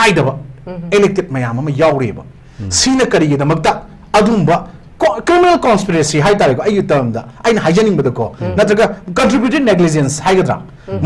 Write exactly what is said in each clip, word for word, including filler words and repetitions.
ꯍꯥꯏꯗꯕ elected ꯃꯌꯥꯝ ꯑꯃ ꯌꯥꯎꯔꯤꯕ꯫ ꯁꯤꯅ ꯀꯔꯤꯒꯤꯗꯃꯛꯇ ꯑꯗꯨꯝꯕ criminal conspiracy ꯍꯥꯏꯇꯥꯔꯦꯀꯣ, ꯑꯩꯒꯤ termꯗ ꯑꯩꯅ ꯍꯥꯏꯖꯅꯤꯡꯕꯗꯀꯣ, ꯅꯠꯇ꯭ꯔꯒ contributory negligence ꯍꯥꯏꯒꯗ꯭ꯔꯥ,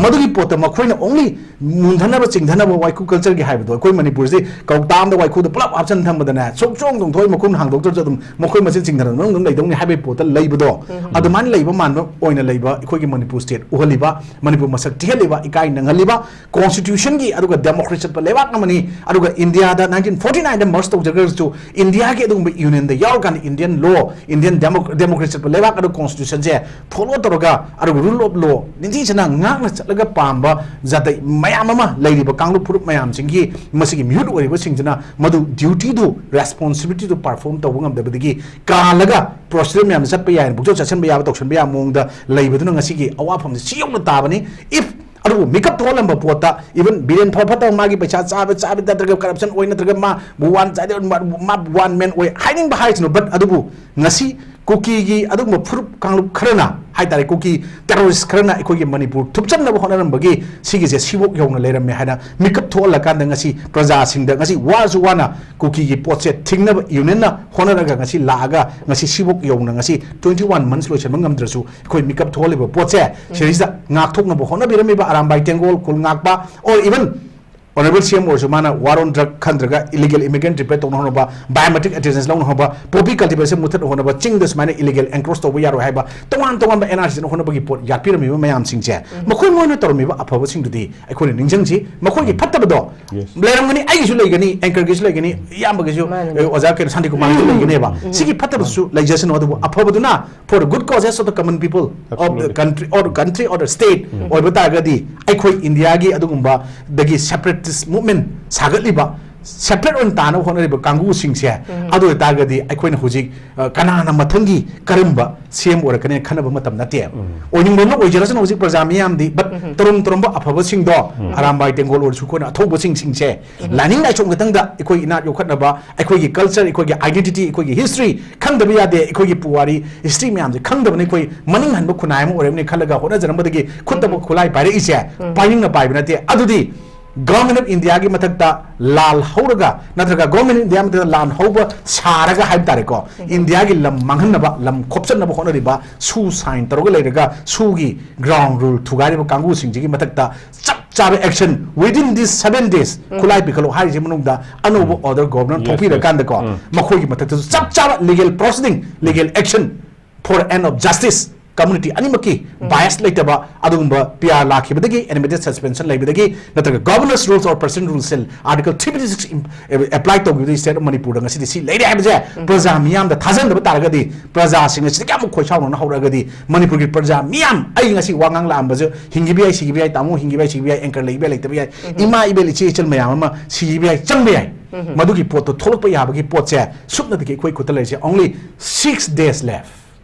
ꯃꯗꯨꯒꯤ ꯄꯣꯠꯇ ꯃꯈꯣꯏꯅ only ꯃꯨꯟꯊꯅꯕ ꯆꯤꯡꯊꯅꯕ ꯋꯥꯏꯈꯨ cultureꯒꯤ ꯍꯥꯏꯕꯗꯣ, ꯑꯩꯈꯣꯏ ꯃꯅꯤꯄꯨꯔꯁꯤ ꯀꯧꯇꯥ ꯑꯃꯗ ꯋꯥꯏꯈꯨꯗ ꯄꯨꯂꯞ ꯍꯥꯞꯆꯤꯟ ꯊꯝꯕꯗꯅꯦ, ꯁꯨꯡꯆꯣꯡ ꯆꯣꯡꯊꯣꯛꯑꯣꯏ, ꯃꯈꯨꯝ ꯍꯥꯡꯗꯣꯛꯇ꯭ꯔꯁꯨ ꯑꯗꯨꯝ ꯃꯈꯣꯏ ꯃꯁꯦꯟ ꯆꯤꯡꯊꯅꯕ ꯃꯅꯨꯡ ꯑꯗꯨꯝ ꯂꯩꯗꯧꯅꯤ ꯍꯥꯏꯕꯒꯤ ꯄꯣꯠꯇ ꯂꯩꯕꯗꯣ, ꯑꯗꯨꯃꯥꯏꯅ ꯂꯩꯕ ꯃꯥꯟꯕ ꯑꯣꯏꯅ ꯂꯩꯕ ꯑꯩꯈꯣꯏꯒꯤ ꯃꯅꯤꯄꯨꯔ state ꯎꯍꯜꯂꯤꯕ, ꯃꯅꯤꯄꯨꯔ ꯃꯁꯛ ꯊꯤꯍꯜꯂꯤꯕ, ꯏꯀꯥꯏ ꯅꯪꯍꯜꯂꯤꯕ, constitutionꯒꯤ ꯑꯗꯨꯒ democracy ꯆꯠꯄ ꯂꯩꯕꯥꯛ ꯑꯃꯅꯤ꯫ ꯑꯗꯨꯒ ꯏꯟꯗꯤꯌꯥꯗ nineteen forty nineꯗ merge ꯇꯧꯖꯈ꯭ꯔꯒꯁꯨ, ꯏꯟꯗꯤꯌꯥꯒꯤ ꯑꯗꯨꯒꯨꯝꯕ unionꯗ ꯌꯥꯎꯔꯀꯥꯟꯗ Indian law, Indian demo-, democracy ꯆꯠꯄ ꯂꯩꯕꯥꯛ ꯑꯗꯨ constitutionꯁꯦ follow ꯇꯧꯔꯒ, ꯑꯗꯨꯒ rule of law ꯅꯤꯡꯊꯤꯖꯅ ꯉꯥꯛꯅ ꯆꯠꯂꯒ ꯄꯥꯝꯕ ꯖꯥꯇꯤ ꯃꯌꯥꯝ ꯑꯃ ꯂꯩꯔꯤꯕ ꯀꯥꯡꯂꯨꯞ ꯐꯨꯔꯨꯞ ꯃꯌꯥꯝꯁꯤꯡꯒꯤ ꯃꯁꯤꯒꯤ ꯃꯤꯍꯨꯠ ꯑꯣꯏꯔꯤꯕꯁꯤꯡꯁꯤꯅ ꯃꯗꯨ dutyꯗꯨ, responsibilityꯗꯨ perform ꯇꯧꯕ ꯉꯝꯗꯕꯗꯒꯤ ꯀꯥꯜꯂꯒ procedural ꯃꯌꯥꯝꯗ ꯆꯠꯄ ꯌꯥꯏꯅ, ꯄꯨꯛꯆꯣꯏ ꯆꯠꯁꯟꯕ ꯌꯥꯕ, ꯇꯧꯁꯟꯕ ꯌꯥꯕ ꯃꯑꯣꯡꯗ ꯂꯩꯕꯗꯨꯅ ꯉꯁꯤꯒꯤ ꯑꯋꯥꯐꯝꯁꯦ ꯁꯤ ꯌꯧꯅ ꯇꯥꯕꯅꯤ꯫ If ꯑꯗꯨꯕꯨ ꯃꯤꯀꯞ ꯊꯣꯛꯍꯜꯂꯝꯕ ꯄꯣꯠꯇ, even ꯕꯤꯔꯦꯟ ꯐ-, ꯐꯠꯇꯕ, ꯃꯥꯒꯤ ꯄꯩꯁꯥ ꯆꯥꯕ, ꯆꯥꯕ ꯅꯠꯇ꯭ꯔꯒ corruption ꯑꯣꯏ, ꯅꯠꯇ꯭ꯔꯒ ꯃꯥ ꯕꯨ ꯋꯥꯟ ꯆꯥꯏꯗ, ꯃꯥ, ꯃꯥ ꯋꯥꯟ ꯃꯦꯟ ꯑꯣꯏ ꯍꯥꯏꯅꯤꯡꯕ ꯍꯥꯏꯁꯅꯨ, but ꯑꯗꯨꯕꯨ ꯉꯁꯤ ꯀꯨꯀꯤꯒꯤ ꯑꯗꯨꯒꯨꯝꯕ ꯐꯨꯔꯨꯞ ꯀꯥꯡꯂꯨꯞ ꯈꯔꯅ ꯍꯥꯏꯇꯥꯔꯦ, ꯀꯨꯀꯤ terrorist ꯈꯔꯅ ꯑꯩꯈꯣꯏꯒꯤ ꯃꯅꯤꯄꯨꯔ ꯊꯨꯞꯆꯟꯅꯕ ꯍꯣꯠꯅꯔꯝꯕꯒꯤ ꯁꯤꯒꯤꯁꯦ ꯁꯤꯕꯣꯛ ꯌꯧꯅ ꯂꯩꯔꯝꯃꯦ ꯍꯥꯏꯅ ꯃꯤꯀꯞ ꯊꯣꯛꯍꯜꯂꯀꯥꯟꯗ, ꯉꯁꯤ ꯄ꯭ꯔꯖꯥꯁꯤꯡꯗ, ꯉꯁꯤ ꯋꯥꯁꯨ ꯋꯥꯅ ꯀꯨꯀꯤꯒꯤ ꯄꯣꯠꯁꯦ ꯊꯤꯡꯅꯕ unionꯅ ꯍꯣꯠꯅꯔꯒ ꯉꯁꯤ ꯂꯥꯛꯑꯒ, ꯉꯁꯤ ꯁꯤꯕꯣꯛ ꯌꯧꯅ, ꯉꯁꯤ twenty one months ꯂꯣꯏꯁꯤꯟꯕ ꯉꯝꯗ꯭ꯔꯁꯨ, ꯑꯩꯈꯣꯏ ꯃꯤꯀꯞ ꯊꯣꯛꯍꯜꯂꯤꯕ ꯄꯣꯠꯁꯦ ꯁꯤꯗꯩꯁꯤꯗ ꯉꯥꯛꯊꯣꯛꯅꯕ ꯍꯣꯠꯅꯕꯤꯔꯝꯃꯤꯕ ꯑꯔꯥꯝꯕꯥꯏ ꯇꯦꯡꯒꯣꯜ, ꯀꯨꯜ ꯉꯥꯛꯄ, or even Honourable C M ꯑꯣꯏꯔꯁꯨ, ꯃꯥꯅ war on drug ꯈꯟꯗ꯭ꯔꯒ illegal immigrant repatriate ꯇꯧꯅ ꯍꯣꯠꯅꯕ, biometric attendance ꯂꯧꯅ ꯍꯣꯠꯅꯕ, poppy cultivation ꯃꯨꯊꯠꯅ ꯍꯣꯠꯅꯕ, ꯆꯤꯡꯗ ꯁꯨꯃꯥꯏꯅ illegal encroach ꯇꯧꯕ ꯌꯥꯔꯣꯏ ꯍꯥꯏꯕ ꯇꯣꯉꯥꯟ ꯇꯣꯉꯥꯟꯕ N R C ꯆꯠꯅ ꯍꯣꯠꯅꯕꯒꯤ ꯄꯣꯠ ꯌꯥꯠꯄꯤꯔꯝꯃꯤꯕ ꯃꯌꯥꯝꯁꯤꯡꯁꯦ, ꯃꯈꯣꯏ ꯃꯣꯏꯅ ꯇꯧꯔꯝꯃꯤꯕ ꯑꯐꯕꯁꯤꯡꯗꯨꯗꯤ ꯑꯩꯈꯣꯏꯅ ꯅꯤꯡꯁꯤꯡꯁꯤ꯫ ꯃꯈꯣꯏꯒꯤ ꯐꯠꯇꯕꯗꯣ ꯂꯩꯔꯝꯒꯅꯤ, ꯑꯩꯒꯤꯁꯨ ꯂꯩꯒꯅꯤ, anchorꯒꯤꯁꯨ ꯂꯩꯒꯅꯤ, ꯏꯌꯥꯝꯕꯒꯤꯁꯨ, ꯃꯥꯅꯦ꯫ ꯑꯦ, ꯑꯣꯖꯥ ꯀꯩꯅꯣ ꯁꯥꯟꯇꯤꯀꯨꯃꯥꯔꯒꯤꯁꯨ ꯂꯩꯒꯅꯦꯕ꯫ ꯁꯤꯒꯤ ꯐꯠꯇꯕꯁꯨ ꯂꯩꯖꯁꯅꯨ, ꯑꯗꯨꯕꯨ ꯑꯐꯕꯗꯨꯅ for the good causes of the common people of the country or country or the state ꯑꯣꯏꯕ ꯇꯥꯔꯒꯗꯤ, ꯑꯩꯈꯣꯏ ꯏꯟꯗꯤꯌꯥꯒꯤ ꯑꯗꯨꯒꯨꯝꯕꯗꯒꯤ separatist movement ꯁꯥꯒꯠꯂꯤꯕ, separate ꯑꯣꯏꯅ ꯇꯥꯅꯕ ꯍꯣꯠꯅꯔꯤꯕ ꯀꯥꯡꯕꯨꯁꯤꯡꯁꯦ, ꯑꯗꯨ ꯑꯣꯏꯇꯥꯔꯒꯗꯤ ꯑꯩꯈꯣꯏꯅ ꯍꯧꯖꯤꯛ, ꯑ, ꯀꯅꯥꯅ ꯃꯊꯪꯒꯤ ꯀꯔꯝꯕ C M ꯑꯣꯏꯔꯛꯀꯅꯤ ꯈꯟꯅꯕ ꯃꯇꯝ ꯅꯠꯇꯦ꯫ ꯑꯣꯏꯅꯤꯡꯕ ꯑꯃ ꯑꯣꯏꯖꯔꯁꯅꯨ ꯍꯧꯖꯤꯛ ꯄ꯭ꯔꯖꯥ ꯃꯤꯌꯥꯝꯗꯤ, but ꯇꯔꯨꯝ ꯇꯔꯨꯝꯕ ꯑꯐꯕꯁꯤꯡꯗꯣ, ꯑꯔꯥꯝꯕꯥꯏ ꯇꯦꯡꯒꯣꯜ ꯑꯣꯏꯔꯁꯨ, ꯑꯩꯈꯣꯏꯅ ꯑꯊꯧꯕꯁꯤꯡꯁꯤꯡꯁꯦ ꯂꯥꯏꯅꯤꯡ ꯂꯥꯏꯁꯣꯟ ꯈꯛꯇꯪꯗ ꯑꯩꯈꯣꯏꯒꯤ ꯏꯅꯥꯠ ꯌꯣꯛꯈꯠꯅꯕ, ꯑꯩꯈꯣꯏꯒꯤ culture, ꯑꯩꯈꯣꯏꯒꯤ identity, ꯑꯩꯈꯣꯏꯒꯤ history ꯈꯪꯗꯕ ꯌꯥꯗꯦ꯫ ꯑꯩꯈꯣꯏꯒꯤ ꯄꯨꯋꯥꯔꯤ, history ꯃꯌꯥꯝꯁꯦ ꯈꯪꯗꯕꯅ ꯑꯩꯈꯣꯏ ꯃꯅꯤꯡ ꯍꯟꯕ ꯈꯨꯟꯅꯥꯏ ꯑꯃ ꯑꯣꯏꯔꯕꯅꯤ ꯈꯜꯂꯒ ꯍꯣꯠꯅꯖꯔꯝꯕꯗꯒꯤ ꯈꯨꯠꯇꯕꯨ ꯈꯨꯠꯂꯥꯏ ꯄꯥꯏꯔꯛꯏꯁꯦ ꯄꯥꯏꯅꯤꯡꯅ ꯄꯥꯏꯕ ꯅꯠꯇꯦ꯫ ꯑꯗꯨꯗꯤ Government of Indiaꯒꯤ ꯃꯊꯛꯇ ꯂꯥꯜ ꯍꯧꯔꯒ, ꯅꯠꯇ꯭ꯔꯒ Government of India ꯃꯊꯛꯇ ꯂꯥꯟ ꯍꯧꯕ ꯁꯥꯔꯒ ꯍꯥꯏꯕ ꯇꯥꯔꯦꯀꯣ, ꯏꯟꯗꯤꯌꯥꯒꯤ ꯂꯝ ꯃꯥꯡꯍꯟꯅꯕ, ꯂꯝ ꯈꯣꯞꯆꯠꯅꯕ ꯍꯣꯠꯅꯔꯤꯕ, ꯁꯨ ꯁꯥꯏꯟ ꯇꯧꯔꯒ ꯂꯩꯔꯒ ꯁꯨꯒꯤ ground rule ꯊꯨꯒꯥꯏꯔꯤꯕ ꯀꯥꯡꯕꯨꯁꯤꯡꯁꯤꯒꯤ ꯃꯊꯛꯇ ꯆꯞ ꯆꯥꯕ action within these seven days, ꯈꯨꯠꯂꯥꯏ ꯄꯤꯈꯠꯂꯣ ꯍꯥꯏꯔꯤꯁꯤ ꯃꯅꯨꯡꯗ ꯑꯅꯧꯕ order governor ꯊꯣꯛꯄꯤꯔꯀꯥꯟꯗꯀꯣ, ꯃꯈꯣꯏꯒꯤ ꯃꯊꯛꯇꯁꯨ ꯆꯞ ꯆꯥꯕ legal proceeding, legal action for end of justice, community ꯑꯅꯤꯃꯛꯀꯤ bias ꯂꯩꯇꯕ ꯑꯗꯨꯒꯨꯝꯕ P R ꯂꯥꯛꯈꯤꯕꯗꯒꯤ, animated suspension ꯂꯩꯕꯗꯒꯤ, ꯅꯠꯇ꯭ꯔꯒ Governor's Rules or President Rules say Article three fifty six apply ꯇꯧꯈꯤꯕꯗꯒꯤ State of ꯃꯅꯤꯄꯨꯔꯗ ꯉꯁꯤꯗꯤ ꯁꯤ ꯂꯩꯔꯦ ꯍꯥꯏꯕꯁꯦ ꯄ꯭ꯔꯖꯥ ꯃꯤꯌꯥꯝꯗ ꯊꯥꯖꯍꯟꯗꯕ ꯇꯥꯔꯒꯗꯤ, ꯄ꯭ꯔꯖꯥꯁꯤꯡ ꯑꯁꯤꯗ ꯀꯌꯥꯃꯨꯛ ꯈꯣꯏꯁꯥꯎꯅꯅ ꯍꯧꯔꯛꯑꯒꯗꯤ, ꯃꯅꯤꯄꯨꯔꯒꯤ ꯄ꯭ꯔꯖꯥ ꯃꯤꯌꯥꯝ, ꯑꯩ ꯉꯁꯤ ꯋꯥ ꯉꯥꯡꯂꯛꯑꯝꯕꯁꯨ, ꯍꯤꯡꯈꯤꯕ ꯌꯥꯏ, ꯁꯤꯈꯤꯕ ꯌꯥꯏ, ꯇꯥꯃꯣ ꯍꯤꯡꯈꯤꯕ ꯌꯥꯏ, ꯁꯤꯈꯤꯕ ꯌꯥꯏ, anchor ꯂꯩꯕ ꯌꯥꯏ, ꯂꯩꯇꯕ ꯌꯥꯏ, ꯏꯃꯥ ꯏꯕꯦꯜ ꯏꯆꯦ ꯏꯆꯜ ꯃꯌꯥꯝ ꯑꯃ ꯁꯤꯈꯤꯕ ꯌꯥꯏ, ꯆꯪꯕ ꯌꯥꯏ꯫ ꯃꯗꯨꯒꯤ ꯄꯣꯠꯇꯣ ꯊꯣꯛꯂꯛꯄ ꯌꯥꯕꯒꯤ ꯄꯣꯠꯁꯦ ꯁꯨꯞꯅꯇꯒꯤ ꯑꯩꯈꯣꯏ ꯈꯨꯠꯇ ꯂꯩꯔꯤꯁꯦ only six days left꯫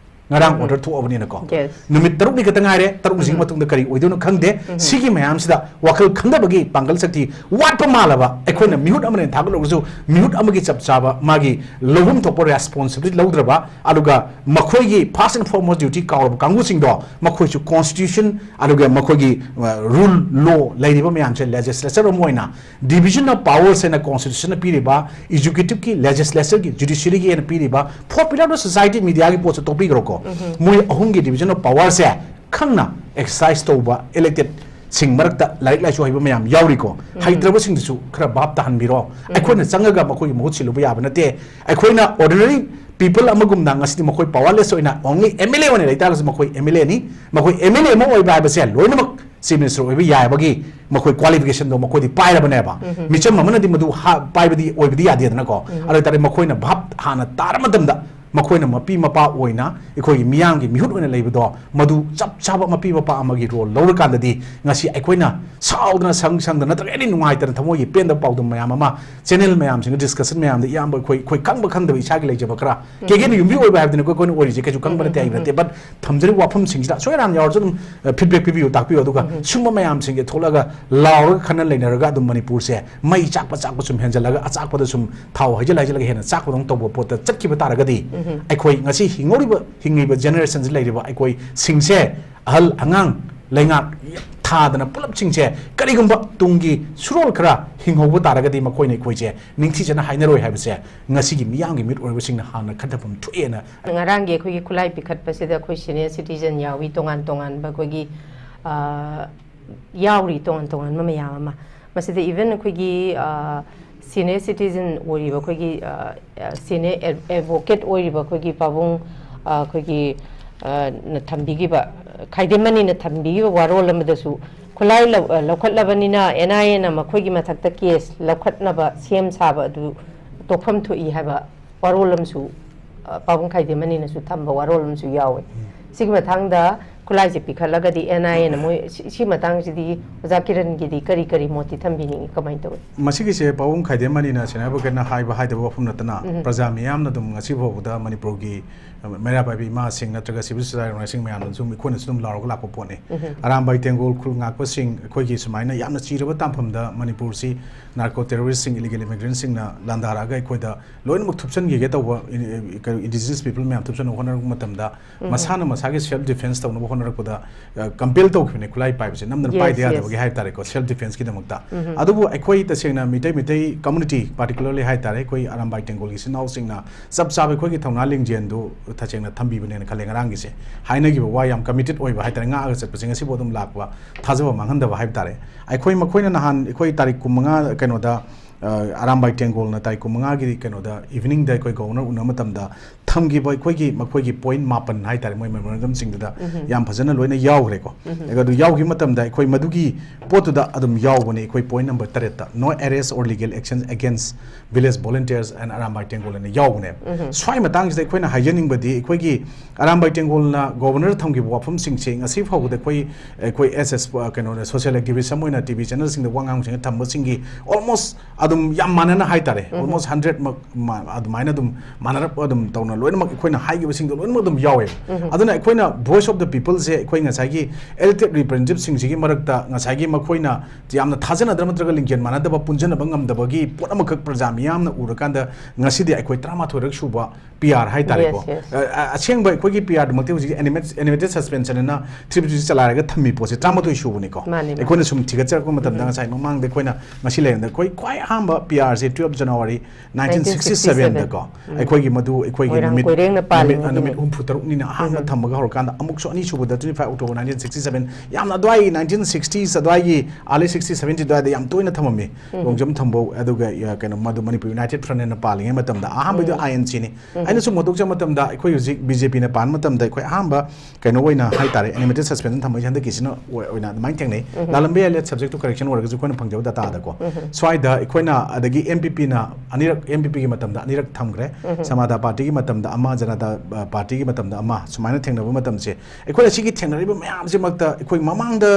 ꯉꯔꯥꯡ order ꯊꯣꯛꯑꯕꯅꯤꯅꯀꯣ꯫ Yes. ꯅꯨꯃꯤꯠ ꯇꯔꯨꯛꯅꯤ ꯈꯛꯇ ꯉꯥꯏꯔꯦ, ꯇꯔꯨꯛꯅꯤꯁꯤꯒꯤ ꯃꯇꯨꯡꯗ ꯀꯔꯤ ꯑꯣꯏꯗꯣꯏꯅꯣ ꯈꯪꯗꯦ꯫ ꯁꯤꯒꯤ ꯃꯌꯥꯝꯁꯤꯗ ꯋꯥꯈꯜ ꯈꯟꯊꯕꯒꯤ ꯄꯥꯡꯒꯜ ꯁꯛꯇꯤ ꯋꯥꯠꯄ ꯃꯥꯜꯂꯕ, ꯑꯩꯈꯣꯏꯅ ꯃꯤꯍꯨꯠ ꯑꯃꯅꯦꯅ ꯊꯥꯒꯠꯂꯨꯔꯒꯁꯨ ꯃꯤꯍꯨꯠ ꯑꯃꯒꯤ ꯆꯞ ꯆꯥꯕ ꯃꯥꯒꯤ ꯂꯧꯐꯝ ꯊꯣꯛꯄ responsibility ꯂꯧꯗ꯭ꯔꯕ, ꯑꯗꯨꯒ ꯃꯈꯣꯏꯒꯤ first and foremost duty ꯀꯥꯎꯔꯕ ꯀꯥꯡꯕꯨꯁꯤꯡꯗꯣ, ꯃꯈꯣꯏꯁꯨ constitution ꯑꯗꯨꯒ ꯃꯈꯣꯏꯒꯤ, ꯑ, rule, law ꯂꯩꯔꯤꯕ ꯃꯌꯥꯝꯁꯦ legislature ꯑꯃ ꯑꯣꯏꯅ Division of Powers ꯍꯥꯏꯅ constitution ꯅ ꯄꯤꯔꯤꯕ executive ꯀꯤ, legislature ꯒꯤ, judiciary ꯒꯤ ꯍꯥꯏꯅ ꯄꯤꯔꯤꯕ four pillar of society, media ꯒꯤ ꯄꯣꯠꯁꯨ ꯇꯣꯛꯄꯤꯈ꯭ꯔꯣꯀꯣ꯫ ꯃꯣꯏ ꯑꯍꯨꯝꯒꯤ division of power ꯁꯦ ꯈꯪꯅ exercise ꯇꯧꯕ elected ꯁꯤꯡ ꯃꯔꯛꯇ ꯂꯥꯏꯔꯤꯛ ꯂꯥꯏꯁꯨ ꯍꯩꯕ ꯃꯌꯥꯝ ꯌꯥꯎꯔꯤꯀꯣ꯫ ꯍꯩꯇ꯭ꯔꯕꯁꯤꯡꯗꯨꯁꯨ ꯈꯔ ꯚꯥꯞ ꯇꯥꯍꯟꯕꯤꯔꯣ꯫ ꯑꯩꯈꯣꯏꯅ ꯆꯪꯉꯒ ꯃꯈꯣꯏꯒꯤ ꯃꯍꯨꯠ ꯁꯤꯜꯂꯨꯕ ꯌꯥꯕ ꯅꯠꯇꯦ꯫ ꯑꯩꯈꯣꯏꯅ ordinary people ꯑꯃꯒꯨꯝꯅ ꯉꯁꯤꯗꯤ ꯃꯈꯣꯏ powerless ꯑꯣꯏꯅ only M L A ꯑꯣꯏꯅ ꯂꯩꯇꯥꯔꯒꯁꯨ ꯃꯈꯣꯏ M L A ꯅꯤ꯫ ꯃꯈꯣꯏ M L A ꯑꯃ ꯑꯣꯏꯕ ꯍꯥꯏꯕꯁꯦ ꯂꯣꯏꯅꯃꯛ Chief Minister ꯑꯣꯏꯕ ꯌꯥꯏꯕꯒꯤ ꯃꯈꯣꯏ qualification ꯗꯣ ꯃꯈꯣꯏꯗꯤ ꯄꯥꯏꯔꯕꯅꯦꯕ꯫ ꯃꯤꯆꯝ ꯑꯃꯅꯗꯤ ꯃꯗꯨ ꯍꯥ-, ꯄꯥꯏꯕꯗꯤ ꯑꯣꯏꯕꯗꯤ ꯌꯥꯗꯦꯗꯅꯀꯣ꯫ ꯑꯗꯨ ꯑꯣꯏꯇꯥꯔꯗꯤ ꯃꯈꯣꯏꯅ ꯚꯥꯞ ꯍꯥꯟꯅ ꯇꯥꯔ ꯃꯇꯝꯗ ꯃꯈꯣꯏꯅ ꯃꯄꯤ ꯃꯄꯥ ꯑꯣꯏꯅ ꯑꯩꯈꯣꯏꯒꯤ ꯃꯤꯌꯥꯝꯒꯤ ꯃꯤꯍꯨꯠ ꯑꯣꯏꯅ ꯂꯩꯕꯗꯣ ꯃꯗꯨ ꯆꯞ ꯆꯥꯕ ꯃꯄꯤ ꯃꯄꯥ ꯑꯃꯒꯤ role ꯂꯧꯔꯀꯥꯟꯗꯗꯤ ꯉꯁꯤ ꯑꯩꯈꯣꯏꯅ ꯁꯥꯎꯗꯅ ꯁꯪ ꯁꯪꯗꯅ ꯅꯠꯇ꯭ꯔꯒ any ꯅꯨꯡꯉꯥꯏꯇꯅ ꯊꯃꯣꯏꯒꯤ ꯄꯦꯟꯗꯕ ꯄꯥꯎꯗꯝ ꯃꯌꯥꯝ ꯑꯃ channel ꯃꯌꯥꯝꯁꯤꯡꯗ discussion ꯃꯌꯥꯝꯗ ꯏꯌꯥꯝꯕ ꯑꯩꯈꯣꯏ, ꯑꯩꯈꯣꯏ ꯈꯪꯕ ꯈꯪꯗꯕ ꯏꯁꯥꯒꯤ ꯂꯩꯖꯕ ꯈꯔ ꯀꯦꯒꯦꯟ ꯌꯨꯝꯕꯤ ꯑꯣꯏꯕ ꯍꯥꯏꯕꯗꯨꯅ ꯑꯩꯈꯣꯏ, ꯑꯩꯈꯣꯏꯅ ꯑꯣꯏꯔꯤꯁꯦ ꯀꯩꯁꯨ ꯈꯪꯕ ꯅꯠꯇꯦ ꯍꯥꯏꯕ ꯅꯠꯇꯦ꯫ But ꯊꯝꯖꯔꯤꯕ ꯋꯥꯐꯝꯁꯤꯡꯁꯤꯗ ꯑꯁꯣꯏ ꯑꯔꯥꯟ ꯌꯥꯎꯔꯁꯨ ꯑꯗꯨꯝ, ꯑ, feedback ꯄꯤꯕꯤꯌꯨ, ꯇꯥꯛꯄꯤꯌꯨ꯫ ꯑꯗꯨꯒ ꯁꯨꯝꯕ ꯃꯌꯥꯝꯁꯤꯡꯁꯦ ꯊꯣꯛꯂꯒ ꯂꯥꯎꯔꯒ ꯈꯟꯅ ꯂꯩꯅꯔꯒ ꯑꯗꯨꯝ ꯃꯅꯤꯄꯨꯔꯁꯦ ꯃꯩ ꯆꯥꯛꯄ ꯆꯥꯛꯄ ꯁꯨꯝ ꯍꯦꯟꯖꯜꯂꯒ ꯑꯆꯥꯛꯄꯗ ꯁꯨꯝ ꯊꯥꯎ ꯍꯩꯖꯤꯜ ꯍꯩꯖꯤꯜꯂꯒ ꯍꯦꯟꯅ ꯆꯥꯛꯄꯗꯧꯅ ꯇꯧꯕ ꯄꯣꯠꯇ ꯆꯠꯈꯤꯕ ꯇꯥꯔꯒꯗꯤ ꯑꯩꯈꯣꯏ ꯉꯁꯤ ꯍꯤꯡꯍꯧꯔꯤꯕ, ꯍꯤꯡꯉꯤꯕ generation ꯁꯤ ꯂꯩꯔꯤꯕ ꯑꯩꯈꯣꯏ ꯁꯤꯡꯁꯦ, ꯑꯍꯜ ꯑꯉꯥꯡ ꯂꯩꯉꯥꯛ ꯌꯥꯝ ꯊꯥꯗꯅ ꯄꯨꯂꯞꯁꯤꯡꯁꯦ ꯀꯔꯤꯒꯨꯝꯕ ꯇꯨꯡꯒꯤ ꯁꯨꯔꯣꯜ ꯈꯔ ꯍꯤꯡꯍꯧꯕ ꯇꯥꯔꯒꯗꯤ ꯃꯈꯣꯏꯅ ꯑꯩꯈꯣꯏꯁꯦ ꯅꯤꯡꯊꯤꯖꯅ ꯍꯥꯏꯅꯔꯣꯏ ꯍꯥꯏꯕꯁꯦ ꯉꯁꯤꯒꯤ ꯃꯤꯌꯥꯝꯒꯤ ꯃꯤꯠ ꯑꯣꯏꯔꯤꯕꯁꯤꯡꯅ ꯍꯥꯟꯅ ꯈꯟꯊꯐꯝ ꯊꯣꯛꯑꯦꯅ꯫ ꯉꯔꯥꯡꯒꯤ ꯑꯩꯈꯣꯏꯒꯤ ꯈꯨꯠꯂꯥꯏ ꯄꯤꯈꯠꯄꯁꯤꯗ ꯑꯩꯈꯣꯏ senior citizen ꯌꯥꯎꯏ, ꯇꯣꯉꯥꯟ ꯇꯣꯉꯥꯟꯕ ꯑꯩꯈꯣꯏꯒꯤ, ꯑ, ꯌꯥꯎꯔꯤ, ꯇꯣꯉꯥꯟ ꯇꯣꯉꯥꯟꯕ ꯃꯌꯥꯝ ꯑꯃ꯫ ꯃꯁꯤꯗ even ꯑꯩꯈꯣꯏꯒꯤ, ꯑ, senior citizen ꯑꯣꯏꯔꯤꯕ ꯑꯩꯈꯣꯏꯒꯤ, ꯑ, senior ad-, advocate ꯑꯣꯏꯔꯤꯕ ꯑꯩꯈꯣꯏꯒꯤ ꯄꯥꯕꯨꯡ, ꯑ, ꯑꯩꯈꯣꯏꯒꯤ, ꯑ, ꯅ ꯊꯝꯕꯤꯈꯤꯕ, ꯈꯥꯏꯗꯦꯝꯃꯅꯤꯅ ꯊꯝꯕꯤꯈꯤꯕ ꯋꯥꯔꯣꯜ ꯑꯃꯗꯁꯨ ꯈꯨꯠꯂꯥꯏ ꯂꯧ-, ꯑ, ꯂꯧꯈꯠꯂꯕꯅꯤꯅ N I A ꯅ ꯃꯈꯣꯏꯒꯤ ꯃꯊꯛꯇ case ꯂꯧꯈꯠꯅꯕ ꯁꯦꯝ ꯁꯥꯕ ꯑꯗꯨ ꯇꯣꯛꯐꯝ ꯊꯣꯛꯏ ꯍꯥꯏꯕ ꯋꯥꯔꯣꯜ ꯑꯃꯁꯨ, ꯑ, ꯄꯥꯕꯨꯡ ꯈꯥꯏꯗꯦꯝꯃꯅꯤꯅꯁꯨ ꯊꯝꯕ ꯋꯥꯔꯣꯜ ꯑꯃꯁꯨ ꯌꯥꯎꯋꯦ꯫ ꯁꯤꯒꯤ ꯃꯇꯥꯡꯗ ꯈꯨꯠꯂꯥꯏꯁꯦ ꯄꯤꯈꯠꯂꯒꯗꯤ N I A ꯅ ꯃꯣꯏ ꯁꯤ, ꯁꯤ ꯃꯇꯥꯡꯁꯤꯗꯤ ꯑꯣꯖꯥ ꯀꯤꯔꯟꯒꯤꯗꯤ ꯀꯔꯤ ꯀꯔꯤ ꯃꯣꯠꯇꯤ ꯊꯝꯕꯤꯅꯤꯡꯉꯤ, ꯀꯃꯥꯏꯅ ꯇꯧꯋꯤ? ꯃꯁꯤꯒꯤꯁꯦ ꯄꯥꯕꯨꯡ ꯈꯥꯏꯗꯦꯝꯃꯅꯤꯅ ꯁꯦꯅꯥꯄꯇꯤꯅ ꯍꯥꯏꯕ ꯍꯥꯏꯗꯕ ꯋꯥꯐꯝ ꯅꯠꯇꯅ, ꯄ꯭ꯔꯖꯥ ꯃꯤꯌꯥꯝꯅ ꯑꯗꯨꯝ ꯉꯁꯤ ꯐꯥꯎꯕꯗ ꯃꯅꯤꯄꯨꯔꯒꯤ ꯃꯩꯔꯥ ꯄꯥꯏꯕꯤ ꯏꯃꯥꯁꯤꯡ ꯅꯠꯇ꯭ꯔꯒ civil society organization ꯃꯌꯥꯝꯅꯁꯨ ꯑꯩꯈꯣꯏꯅꯁꯨ ꯑꯗꯨꯝ ꯂꯥꯎꯔꯒ ꯂꯥꯛꯄ ꯄꯣꯠꯅꯤ꯫ ꯑꯔꯥꯝꯕꯥꯏ ꯇꯦꯡꯒꯣꯜ ꯈꯨꯜ ꯉꯥꯛꯄꯁꯤꯡ ꯑꯩꯈꯣꯏꯒꯤ ꯁꯨꯃꯥꯏꯅ ꯌꯥꯝꯅ ꯆꯤꯔꯕ ꯇꯥꯟꯐꯝꯗ ꯃꯅꯤꯄꯨꯔꯁꯤ narco terrorist ꯁꯤꯡ, illegal immigrant ꯁꯤꯡꯅ ꯂꯥꯟꯗꯥꯔꯛꯑꯒ ꯑꯩꯈꯣꯏꯗ ꯂꯣꯏꯅꯃꯛ ꯊꯨꯞꯆꯟꯈꯤꯒꯦ ꯇꯧꯕ ꯏꯟ-, ꯀꯩꯅꯣ indigenous people ꯃꯌꯥꯝ ꯊꯨꯞꯆꯟꯅꯕ ꯍꯣꯠꯅꯔꯛꯄ ꯃꯇꯝꯗ ꯃꯁꯥꯅ ꯃꯁꯥꯒꯤ self defence ꯇꯧꯅꯕ ꯍꯣꯠꯅꯔꯛꯄꯗ, ꯑ, compel ꯇꯧꯈꯤꯕꯅꯦ ꯈꯨꯠꯂꯥꯏ ꯄꯥꯏꯕꯁꯦ, ꯅꯝꯗꯅ Yes, ꯄꯥꯏꯗ yes. ꯌꯥꯗꯕꯒꯤ ꯍꯥꯏꯕ ꯇꯥꯔꯦꯀꯣ, self defence ꯀꯤꯗꯃꯛꯇ꯫ ꯑꯗꯨꯕꯨ ꯑꯩꯈꯣꯏ ꯇꯁꯦꯡꯅ ꯃꯤꯇꯩ, ꯃꯤꯇꯩ community particularly ꯍꯥꯏ ꯇꯥꯔꯦ, ꯑꯩꯈꯣꯏ ꯑꯔꯥꯝꯕꯥꯏ ꯇꯦꯡꯒꯣꯜꯒꯤ ꯏꯆꯤꯟ ꯏꯅꯥꯎꯁꯤꯡꯅ ꯆꯞ ꯆꯥꯕ ꯑꯩꯈꯣꯏꯒꯤ ꯊꯧꯅꯥ ꯂꯤꯡꯖꯦꯜꯗꯨ ꯇꯁꯦꯡꯅ ꯊꯝꯕꯤꯕꯅꯦꯅ ꯈꯜꯂꯦ꯫ ꯉꯔꯥꯡꯒꯤꯁꯦ ꯍꯥꯏꯅꯈꯤꯕ ꯋꯥ ꯌꯥꯝ committed ꯑꯣꯏꯕ ꯍꯥꯏ ꯇꯥꯔꯦ, ꯉꯥꯛꯑꯒ ꯆꯠꯄꯁꯦ ꯉꯁꯤꯐꯥꯎ ꯑꯗꯨꯝ ꯂꯥꯛꯄ ꯊꯥꯖꯕ ꯃꯥꯡꯍꯟꯗꯕ ꯍꯥꯏꯕ ꯇꯥꯔꯦ꯫ ꯑꯩꯈꯣꯏ, ꯃꯈꯣꯏꯅ ꯅꯍꯥꯟ ꯑꯩꯈꯣꯏ ꯇꯥꯔꯤꯛ ꯀꯨꯟꯃꯉꯥ ꯀꯩꯅꯣꯗ, ꯑ, ꯑꯔꯥꯝꯕꯥꯏ ꯇꯦꯡꯒꯣꯜꯅ ꯇꯥꯔꯤꯛ ꯀꯨꯟꯃꯉꯥꯒꯤ ꯀꯩꯅꯣꯗ evening ꯗ ꯑꯩꯈꯣꯏ governor ꯎꯅꯕ ꯃꯇꯝꯗ ꯊꯝꯈꯤꯕ ꯑꯩꯈꯣꯏꯒꯤ, ꯃꯈꯣꯏꯒꯤ point ꯃꯥꯄꯟ ꯍꯥꯏ ꯇꯥꯔꯦ, ꯃꯣꯏ memorandum ꯁꯤꯡꯗꯨꯗ ꯌꯥꯝ ꯐꯖꯅ ꯂꯣꯏꯅ ꯌꯥꯎꯈ꯭ꯔꯦꯀꯣ꯫ ꯑꯗꯨ ꯌꯥꯎꯈꯤꯕ ꯃꯇꯝꯗ ꯑꯩꯈꯣꯏ ꯃꯗꯨꯒꯤ ꯄꯣꯠꯇꯨꯗ ꯑꯗꯨꯝ ꯌꯥꯎꯕꯅꯦ, ꯑꯩꯈꯣꯏ point number ꯇꯔꯦꯠꯇ, "No arrest or legal action against village volunteers and Arambai ꯇꯦꯡꯒꯣꯜ" ꯍꯥꯏꯅ ꯌꯥꯎꯕꯅꯦꯕ꯫ ꯁ꯭ꯋꯥꯏ ꯃꯇꯥꯡꯁꯤꯗ ꯑꯩꯈꯣꯏꯅ ꯍꯥꯏꯖꯅꯤꯡꯕꯗꯤ, ꯑꯩꯈꯣꯏꯒꯤ ꯑꯔꯥꯝꯕꯥꯏ ꯇꯦꯡꯒꯣꯜꯅ governor ꯗ ꯊꯝꯈꯤꯕ ꯋꯥꯐꯝꯁꯤꯡꯁꯦ ꯉꯁꯤ ꯐꯥꯎꯕꯗ ꯑꯩꯈꯣꯏ, ꯑꯩꯈꯣꯏ S S, ꯑ, ꯀꯩꯅꯣꯅꯦ, social activist ꯑꯃ ꯑꯣꯏꯅ T V channel ꯁꯤꯡꯗ ꯋꯥ ꯉꯥꯡꯕꯁꯤꯡꯗ ꯊꯝꯕꯁꯤꯡꯒꯤ almost ꯑꯗꯨꯝ ꯌꯥꯝ ꯃꯥꯟꯅꯅ ꯍꯥꯏꯇꯥꯔꯦ, almost hundred ꯃꯛ ꯃꯥ-, ꯑꯗꯨꯃꯥꯏꯅ ꯑꯗꯨꯝ ꯃꯥꯟꯅꯔꯞ ꯑꯗꯨꯝ ꯇꯧꯅ ꯂꯣꯏꯅꯃꯛ ꯑꯩꯈꯣꯏꯅ ꯍꯥꯏꯈꯤꯕꯁꯤꯡꯗꯣ ꯂꯣꯏꯅꯃꯛ ꯑꯗꯨꯝ ꯌꯥꯎꯋꯦꯕ꯫ ꯑꯗꯨꯅ ꯑꯩꯈꯣꯏꯅ Voice of the Peopleꯁꯦ ꯑꯩꯈꯣꯏ ꯉꯁꯥꯏꯒꯤ elected representativeꯁꯤꯡꯁꯤꯒꯤ ꯃꯔꯛꯇ ꯉꯁꯥꯏꯒꯤ ꯃꯈꯣꯏꯅ ꯌꯥꯝꯅ ꯊꯥꯖꯅꯗꯕ ꯅꯠꯇ꯭ꯔꯒ ꯂꯤꯡꯖꯦꯜ ꯃꯥꯟꯅꯗꯕ, ꯄꯨꯟꯖꯟꯅꯕ ꯉꯝꯗꯕꯒꯤ ꯄꯣꯠ ꯑꯃꯈꯛ ꯄ꯭ꯔꯖꯥ ꯃꯤꯌꯥꯝꯅ ꯎꯔꯀꯥꯟꯗ ꯉꯁꯤꯗꯤ ꯑꯩꯈꯣꯏ ꯇꯔꯥꯃꯥꯊꯣꯏꯔꯛ ꯁꯨꯕ P R ꯍꯥꯏꯇꯥꯔꯦꯀꯣ꯫ Yes, yes. ꯑ, ꯑ, ꯑꯁꯦꯡꯕ ꯑꯩꯈꯣꯏꯒꯤ P Rꯗꯨꯃꯛꯇꯤ ꯍꯧꯖꯤꯛ animate-, animated suspension ꯑꯅ three fifty ꯆꯂꯥꯏꯔꯒ ꯊꯝꯃꯤ ꯄꯣꯠꯁꯦ ꯇꯔꯥꯃꯥꯊꯣꯏ ꯁꯨꯕꯅꯤꯀꯣ꯫ ꯃꯥꯅꯤ, ꯃꯥꯅꯤ꯫ ꯑꯩꯈꯣꯏꯅ ꯁꯨꯝ ꯊꯤꯒꯠꯆꯔꯛꯄ ꯃꯇꯝꯗ ꯉꯁꯥꯏ ꯃꯃꯥꯡꯗ ꯑꯩꯈꯣꯏꯅ ꯉꯁꯤ ꯂꯩꯔꯝꯗ ꯑꯩꯈꯣꯏ ꯈ꯭ꯋꯥꯏ ꯑꯍꯥꯟꯕ P Rꯁꯦ twelve January nineteen sixty sevenꯗꯀꯣ꯫ ꯑꯩꯈꯣꯏꯒꯤ ꯃꯗꯨ ꯑꯩꯈꯣꯏꯒꯤ ꯃꯣꯏꯔꯥꯡ ꯅꯨꯃꯤꯠ, ꯀꯣꯏꯔꯦꯡꯅ ꯄꯥꯜꯂꯤ ꯅꯨꯃꯤꯠ, ꯃꯗꯨꯅꯤ꯫ ꯅꯨꯃꯤꯠ ꯍꯨꯝꯐꯨ ꯇꯔꯨꯛꯅꯤꯅ ꯑꯍꯥꯟꯕ ꯊꯝꯃꯒ ꯍꯧꯔꯀꯥꯟꯗ ꯑꯃꯨꯛꯁꯨ ꯑꯅꯤꯁꯨꯕꯗ twenty five October nineteen sixty seven, ꯌꯥꯝꯅ ꯑꯗꯨꯋꯥꯏꯒꯤ nineteen sixties ꯑꯗꯨꯋꯥꯏꯒꯤ, early sixty seventy ꯑꯗꯨꯋꯥꯏꯗ ꯌꯥꯝ ꯇꯣꯏꯅ ꯊꯝꯃꯝꯃꯤ꯫ ꯂꯣꯡꯖꯝ ꯊꯝꯕꯧ, ꯑꯗꯨꯒ, ꯑ, ꯀꯩꯅꯣ, ꯃꯗꯨ ꯃꯅꯤꯄꯨꯔ United Front ꯍꯥꯏꯅ ꯄꯥꯜꯂꯤꯉꯩ ꯃꯇꯝꯗ ꯑꯍꯥꯟꯕꯗ I N Cꯅꯤ꯫ ꯑꯩꯅ ꯁꯨꯝ ꯍꯧꯗꯣꯛꯆꯕ ꯃꯇꯝꯗ ꯑꯩꯈꯣꯏ ꯍꯧꯖꯤꯛ B J Pꯅ ꯄꯥꯟꯕ ꯃꯇꯝꯗ ꯑꯩꯈꯣꯏ ꯑꯍꯥꯟꯕ ꯀꯩꯅꯣ ꯑꯣꯏꯅ ꯍꯥꯏꯇꯥꯔꯦ, animated suspension ꯊꯝꯕꯩꯁꯦ ꯍꯟꯗꯛꯀꯤꯁꯤꯅ ꯑꯣꯏ-, ꯑꯣꯏꯅ ꯑꯗꯨꯃꯥꯏꯅ ꯊꯦꯡꯅꯩ꯫ ꯂꯥꯜꯂꯝꯕ ꯌꯥꯏ, let subject to correction ꯑꯣꯏꯔꯒꯁꯨ ꯑꯩꯈꯣꯏꯅ ꯐꯪꯖꯕ dataꯗꯀꯣ꯫ ꯁ꯭ꯋꯥꯏꯗ ꯑꯩꯈꯣꯏꯅ ꯑꯗꯒꯤ M P Pꯅ ꯑꯅꯤꯔꯛ, M P Pꯒꯤ ꯃꯇꯝꯗ ꯑꯅꯤꯔꯛ ꯊꯝꯈ꯭ꯔꯦ, ꯁꯃꯥꯗꯥ ꯄꯥꯔꯇꯤꯒꯤ ꯃꯇꯝꯗ ꯑꯃ, ꯖꯅꯇꯥ, ꯑ, ꯄꯥꯔꯇꯤꯒꯤ ꯃꯇꯝꯗ ꯑꯃ, ꯁꯨꯃꯥꯏꯅ ꯊꯦꯡꯅꯕ ꯃꯇꯝꯁꯦ ꯑꯩꯈꯣꯏꯅ ꯁꯤꯒꯤ ꯊꯦꯡꯅꯔꯤꯕ ꯃꯌꯥꯝꯁꯤꯃꯛꯇ ꯑꯩꯈꯣꯏ ꯃꯃꯥꯡꯗ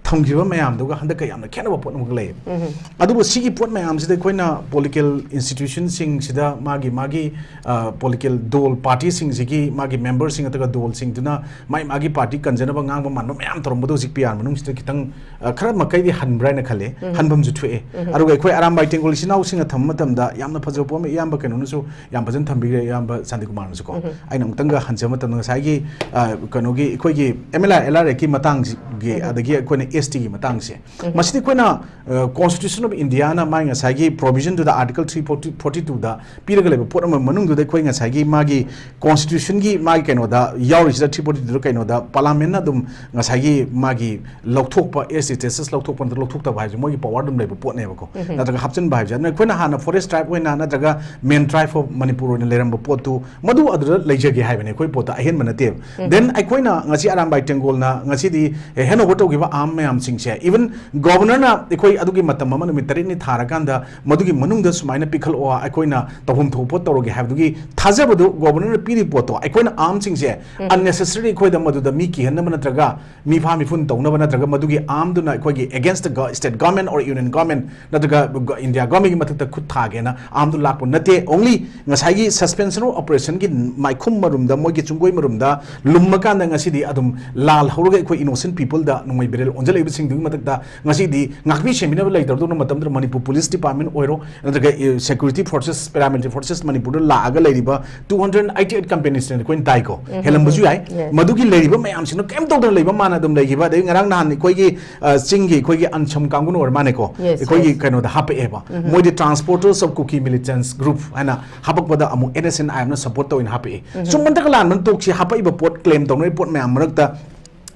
ꯊꯝꯈꯤꯕ ꯃꯌꯥꯝꯗꯨꯒ ꯍꯟꯗꯛꯀ ꯌꯥꯝꯅ ꯈꯦꯠꯅꯕ ꯄꯣꯠ ꯑꯃꯈꯛ ꯂꯩꯌꯦꯕ꯫ ꯑꯗꯨꯕꯨ ꯁꯤꯒꯤ ꯄꯣꯠ ꯃꯌꯥꯝꯁꯤꯗ ꯑꯩꯈꯣꯏꯅ political institutionꯁꯤꯡꯁꯤꯗ ꯃꯥꯒꯤ, ꯃꯥꯒꯤ, ꯑ, political ꯗꯣꯜ, ꯄꯥꯔꯇꯤꯁꯤꯡꯁꯤꯒꯤ ꯃꯥꯒꯤ memberꯁꯤꯡ ꯅꯠꯇ꯭ꯔꯒ ꯗꯣꯜꯁꯤꯡꯗꯨꯅ ꯃꯥꯏ ꯃꯥꯒꯤ ꯄꯥꯔꯇꯤ ꯀꯟꯖꯅꯕ ꯉꯥꯡꯕ ꯃꯥꯟꯕ ꯃꯌꯥꯝ ꯇꯧꯔꯝꯕꯗꯣ ꯍꯧꯖꯤꯛ P R ꯃꯅꯨꯡꯁꯤꯗ ꯈꯤꯇꯪ, ꯑ, ꯈꯔ ꯃꯈꯩꯗꯤ ꯍꯟꯕ꯭ꯔꯥ ꯍꯥꯏꯅ ꯈꯜꯂꯦ꯫ ꯍꯟꯐꯝꯁꯨ ꯊꯣꯛꯑꯦ꯫ ꯑꯗꯨꯒ ꯑꯩꯈꯣꯏ ꯑꯔꯥꯝꯕꯥꯏ ꯇꯦꯡꯒꯣꯜ ꯏꯆꯤꯟ ꯏꯅꯥꯎꯁꯤꯡꯅ ꯊꯝꯕ ꯃꯇꯝꯗ ꯌꯥꯝꯅ ꯐꯖꯕ ꯄꯣꯠ ꯑꯃ ꯏꯌꯥꯝꯕ ꯀꯩꯅꯣꯅꯁꯨ ꯌꯥꯝ ꯐꯖꯅ ꯊꯝꯕꯤꯈ꯭ꯔꯦ, ꯏꯌꯥꯝꯕ ꯁꯥꯟꯇꯤꯀꯨꯃꯥꯔꯅꯁꯨꯀꯣ꯫ ꯑꯩꯅ ꯑꯃꯨꯛꯇꯪꯒ ꯍꯟꯖꯕ ꯃꯇꯝꯗ ꯉꯁꯥꯏꯒꯤ, ꯑ, ꯀꯩꯅꯣꯒꯤ ꯑꯩꯈꯣꯏꯒꯤ M L A, L R Actꯀꯤ ꯃꯇꯥꯡꯁꯤꯒꯤ, ꯑꯗꯒꯤ ꯑꯩꯈꯣꯏꯅ S Tꯒꯤ ꯃꯇꯥꯡꯁꯦ, ꯃꯁꯤꯗꯤ ꯑꯩꯈꯣꯏꯅ, ꯑ, Constitution of Indiaꯅ ꯃꯥꯒꯤ ꯉꯁꯥꯏꯒꯤ provisionꯗꯨꯗ Article three forty, forty twoꯗ ꯄꯤꯔꯒ ꯂꯩꯕ ꯄꯣꯠ ꯑꯃ ꯃꯅꯨꯡꯗꯨꯗ ꯑꯩꯈꯣꯏ ꯉꯁꯥꯏꯒꯤ ꯃꯥꯒꯤ Constitutionꯒꯤ ꯃꯥꯒꯤ ꯀꯩꯅꯣꯗ ꯌꯥꯎꯔꯤꯁꯤꯗ three forty twoꯗ ꯀꯩꯅꯣꯗ Parliamentꯅ ꯑꯗꯨꯝ ꯉꯁꯥꯏꯒꯤ ꯃꯥꯒꯤ ꯂꯧꯊꯣꯛꯄ, S T status ꯂꯧꯊꯣꯛꯄ ꯅꯠꯇ꯭ꯔꯒ ꯂꯧꯊꯣꯛꯇꯕ ꯍꯥꯏꯕꯁꯦ ꯃꯣꯏꯒꯤ power ꯑꯗꯨꯝ ꯂꯩꯕ ꯄꯣꯠꯅꯦꯕꯀꯣ꯫ ꯅꯠꯇ꯭ꯔꯒ ꯍꯥꯞꯆꯤꯟꯕ ꯍꯥꯏꯕꯁꯦ꯫ ꯑꯗꯨꯅ ꯑꯩꯈꯣꯏꯅ ꯍꯥꯟꯅ forest tribe ꯑꯣꯏꯅ ꯅꯠꯇ꯭ꯔꯒ main tribe of Manipur ꯑꯣꯏꯅ ꯂꯩꯔꯝꯕ ꯄꯣꯠꯇꯨ ꯃꯗꯨ ꯑꯗꯨꯗ ꯂꯩꯖꯒꯦ ꯍꯥꯏꯕꯅꯦ, ꯑꯩꯈꯣꯏ ꯄꯣꯠꯇ ꯑꯍꯦꯟꯕ ꯅꯠꯇꯦꯕ꯫ Then ꯑꯩꯈꯣꯏꯅ ꯉꯁꯤ ꯑꯔꯥꯝꯕꯥꯏ ꯇꯦꯡꯒꯣꯜꯅ ꯉꯁꯤꯗꯤ hand over ꯇꯧꯈꯤꯕ arm ꯃꯌꯥꯝꯁꯤꯡꯁꯦ, even ꯒꯣꯕꯔꯅꯔꯅ ꯑꯩꯈꯣꯏ ꯑꯗꯨꯒꯤ ꯃꯇꯝ ꯑꯃ ꯅꯨꯃꯤꯠ ꯇꯔꯦꯠꯅꯤ ꯊꯥꯔꯀꯥꯟꯗ ꯃꯗꯨꯒꯤ ꯃꯅꯨꯡꯗ ꯁꯨꯃꯥꯏꯅ ꯄꯤꯈꯠꯂꯛꯑꯣ, ꯑꯩꯈꯣꯏꯅ ꯇꯧꯐꯝ ꯊꯣꯛꯄ ꯄꯣꯠ ꯇꯧꯔꯒꯦ ꯍꯥꯏꯕꯗꯨꯒꯤ ꯊꯥꯖꯕꯗꯨ ꯒꯣꯕꯔꯅꯔꯅ ꯄꯤꯔꯤꯕ ꯄꯣꯠꯇꯣ ꯑꯩꯈꯣꯏꯅ ꯑꯥꯔꯝꯁꯤꯡꯁꯦ unnecessary ꯑꯩꯈꯣꯏꯗ ꯃꯗꯨꯗ ꯃꯤ ꯀꯤꯍꯟꯅꯕ ꯅꯠꯇ꯭ꯔꯒ ꯃꯤ ꯐꯥ ꯃꯤ ꯐꯨꯟ ꯇꯧꯅꯕ ꯅꯠꯇ꯭ꯔꯒ ꯃꯗꯨꯒꯤ ꯑꯥꯔꯝꯗꯨꯅ ꯑꯩꯈꯣꯏꯒꯤ against the state government or union government ꯅꯠꯇ꯭ꯔꯒ ꯏꯟꯗꯤꯌꯥ ꯒꯣꯔꯃꯦꯟꯒꯤ ꯃꯊꯛꯇ ꯈꯨꯠ ꯊꯥꯒꯦꯅ ꯑꯥꯔꯝꯗꯨ ꯂꯥꯛꯄ ꯅꯠꯇꯦ꯫ Only ꯉꯁꯥꯏꯒꯤ suspension of operationꯒꯤ ꯃꯥꯏꯈꯨꯝ ꯃꯔꯨꯝꯗ, ꯃꯣꯏꯒꯤ ꯆꯨꯡꯒꯣꯏ ꯃꯔꯨꯝꯗ ꯂꯨꯝꯃꯀꯥꯟꯗ ꯉꯁꯤꯗꯤ ꯑꯗꯨꯝ ꯂꯥꯜ ꯍꯧꯔꯒ ꯑꯩꯈꯣꯏ innocent peopleꯗ ꯅꯣꯡꯃꯩ barrel ꯑꯣꯟꯁꯤꯜꯂꯛꯏꯕꯁꯤꯡꯗꯨꯒꯤ ꯃꯊꯛꯇ ꯉꯁꯤꯗꯤ ꯉꯥꯛꯄꯤ ꯁꯦꯟꯕꯤꯅꯕ ꯂꯩꯇ꯭ꯔꯕꯗꯧꯅ ꯃꯇꯝꯗꯨꯗ ꯃꯅꯤꯄꯨꯔ police department ꯑꯣꯏꯔꯣ, ꯅꯠꯇ꯭ꯔꯒ security forces, paramilitary forces ꯃꯅꯤꯄꯨꯔꯗ ꯂꯥꯛꯑꯒ ꯂꯩꯔꯤꯕ two hundred eighty eight companiesꯅꯦ ꯑꯩꯈꯣꯏꯅ ꯇꯥꯏꯀꯣ꯫ ꯍꯦꯜꯂꯝꯕꯁꯨ ꯌꯥꯏ꯫ Yes. ꯃꯗꯨꯒꯤ ꯂꯩꯔꯤꯕ ꯃꯌꯥꯝꯁꯤꯡꯗꯣ ꯀꯩꯝ ꯇꯧꯗꯅ ꯂꯩꯕ ꯃꯥꯅ ꯑꯗꯨꯝ ꯂꯩꯈꯤꯕ꯫ ꯑꯗꯩ ꯉꯔꯥꯡ ꯅꯍꯥꯟ ꯑꯩꯈꯣꯏꯒꯤ, ꯑ, ꯆꯤꯡꯒꯤ ꯑꯩꯈꯣꯏꯒꯤ ꯑꯟꯁꯝ ꯀꯥꯡꯕꯨꯅ ꯑꯣꯏꯔ ꯃꯥꯅꯦꯀꯣ꯫ Yes, ꯑꯩꯈꯣꯏꯒꯤ yes. ꯀꯩꯅꯣꯗ ꯍꯥꯄꯛꯑꯦꯕ꯫ ꯃꯣꯏꯗꯤ Transporters of Kuki Militants Group ꯍꯥꯏꯅ ꯍꯥꯄꯛꯄꯗ ꯑꯃꯨꯛ NSCN-IMꯅ support ꯇꯧꯋꯦꯅ ꯍꯥꯄꯛꯑꯦ꯫ ꯆꯨꯝꯕ ꯅꯠꯇ꯭ꯔꯒ ꯂꯥꯟꯕ ꯇꯣꯛꯁꯤ, ꯍꯥꯄꯛꯏꯕ ꯄꯣꯠ, claim ꯇꯧꯅꯔꯤꯕ ꯄꯣꯠ ꯃꯌꯥꯝ ꯃꯔꯛꯇ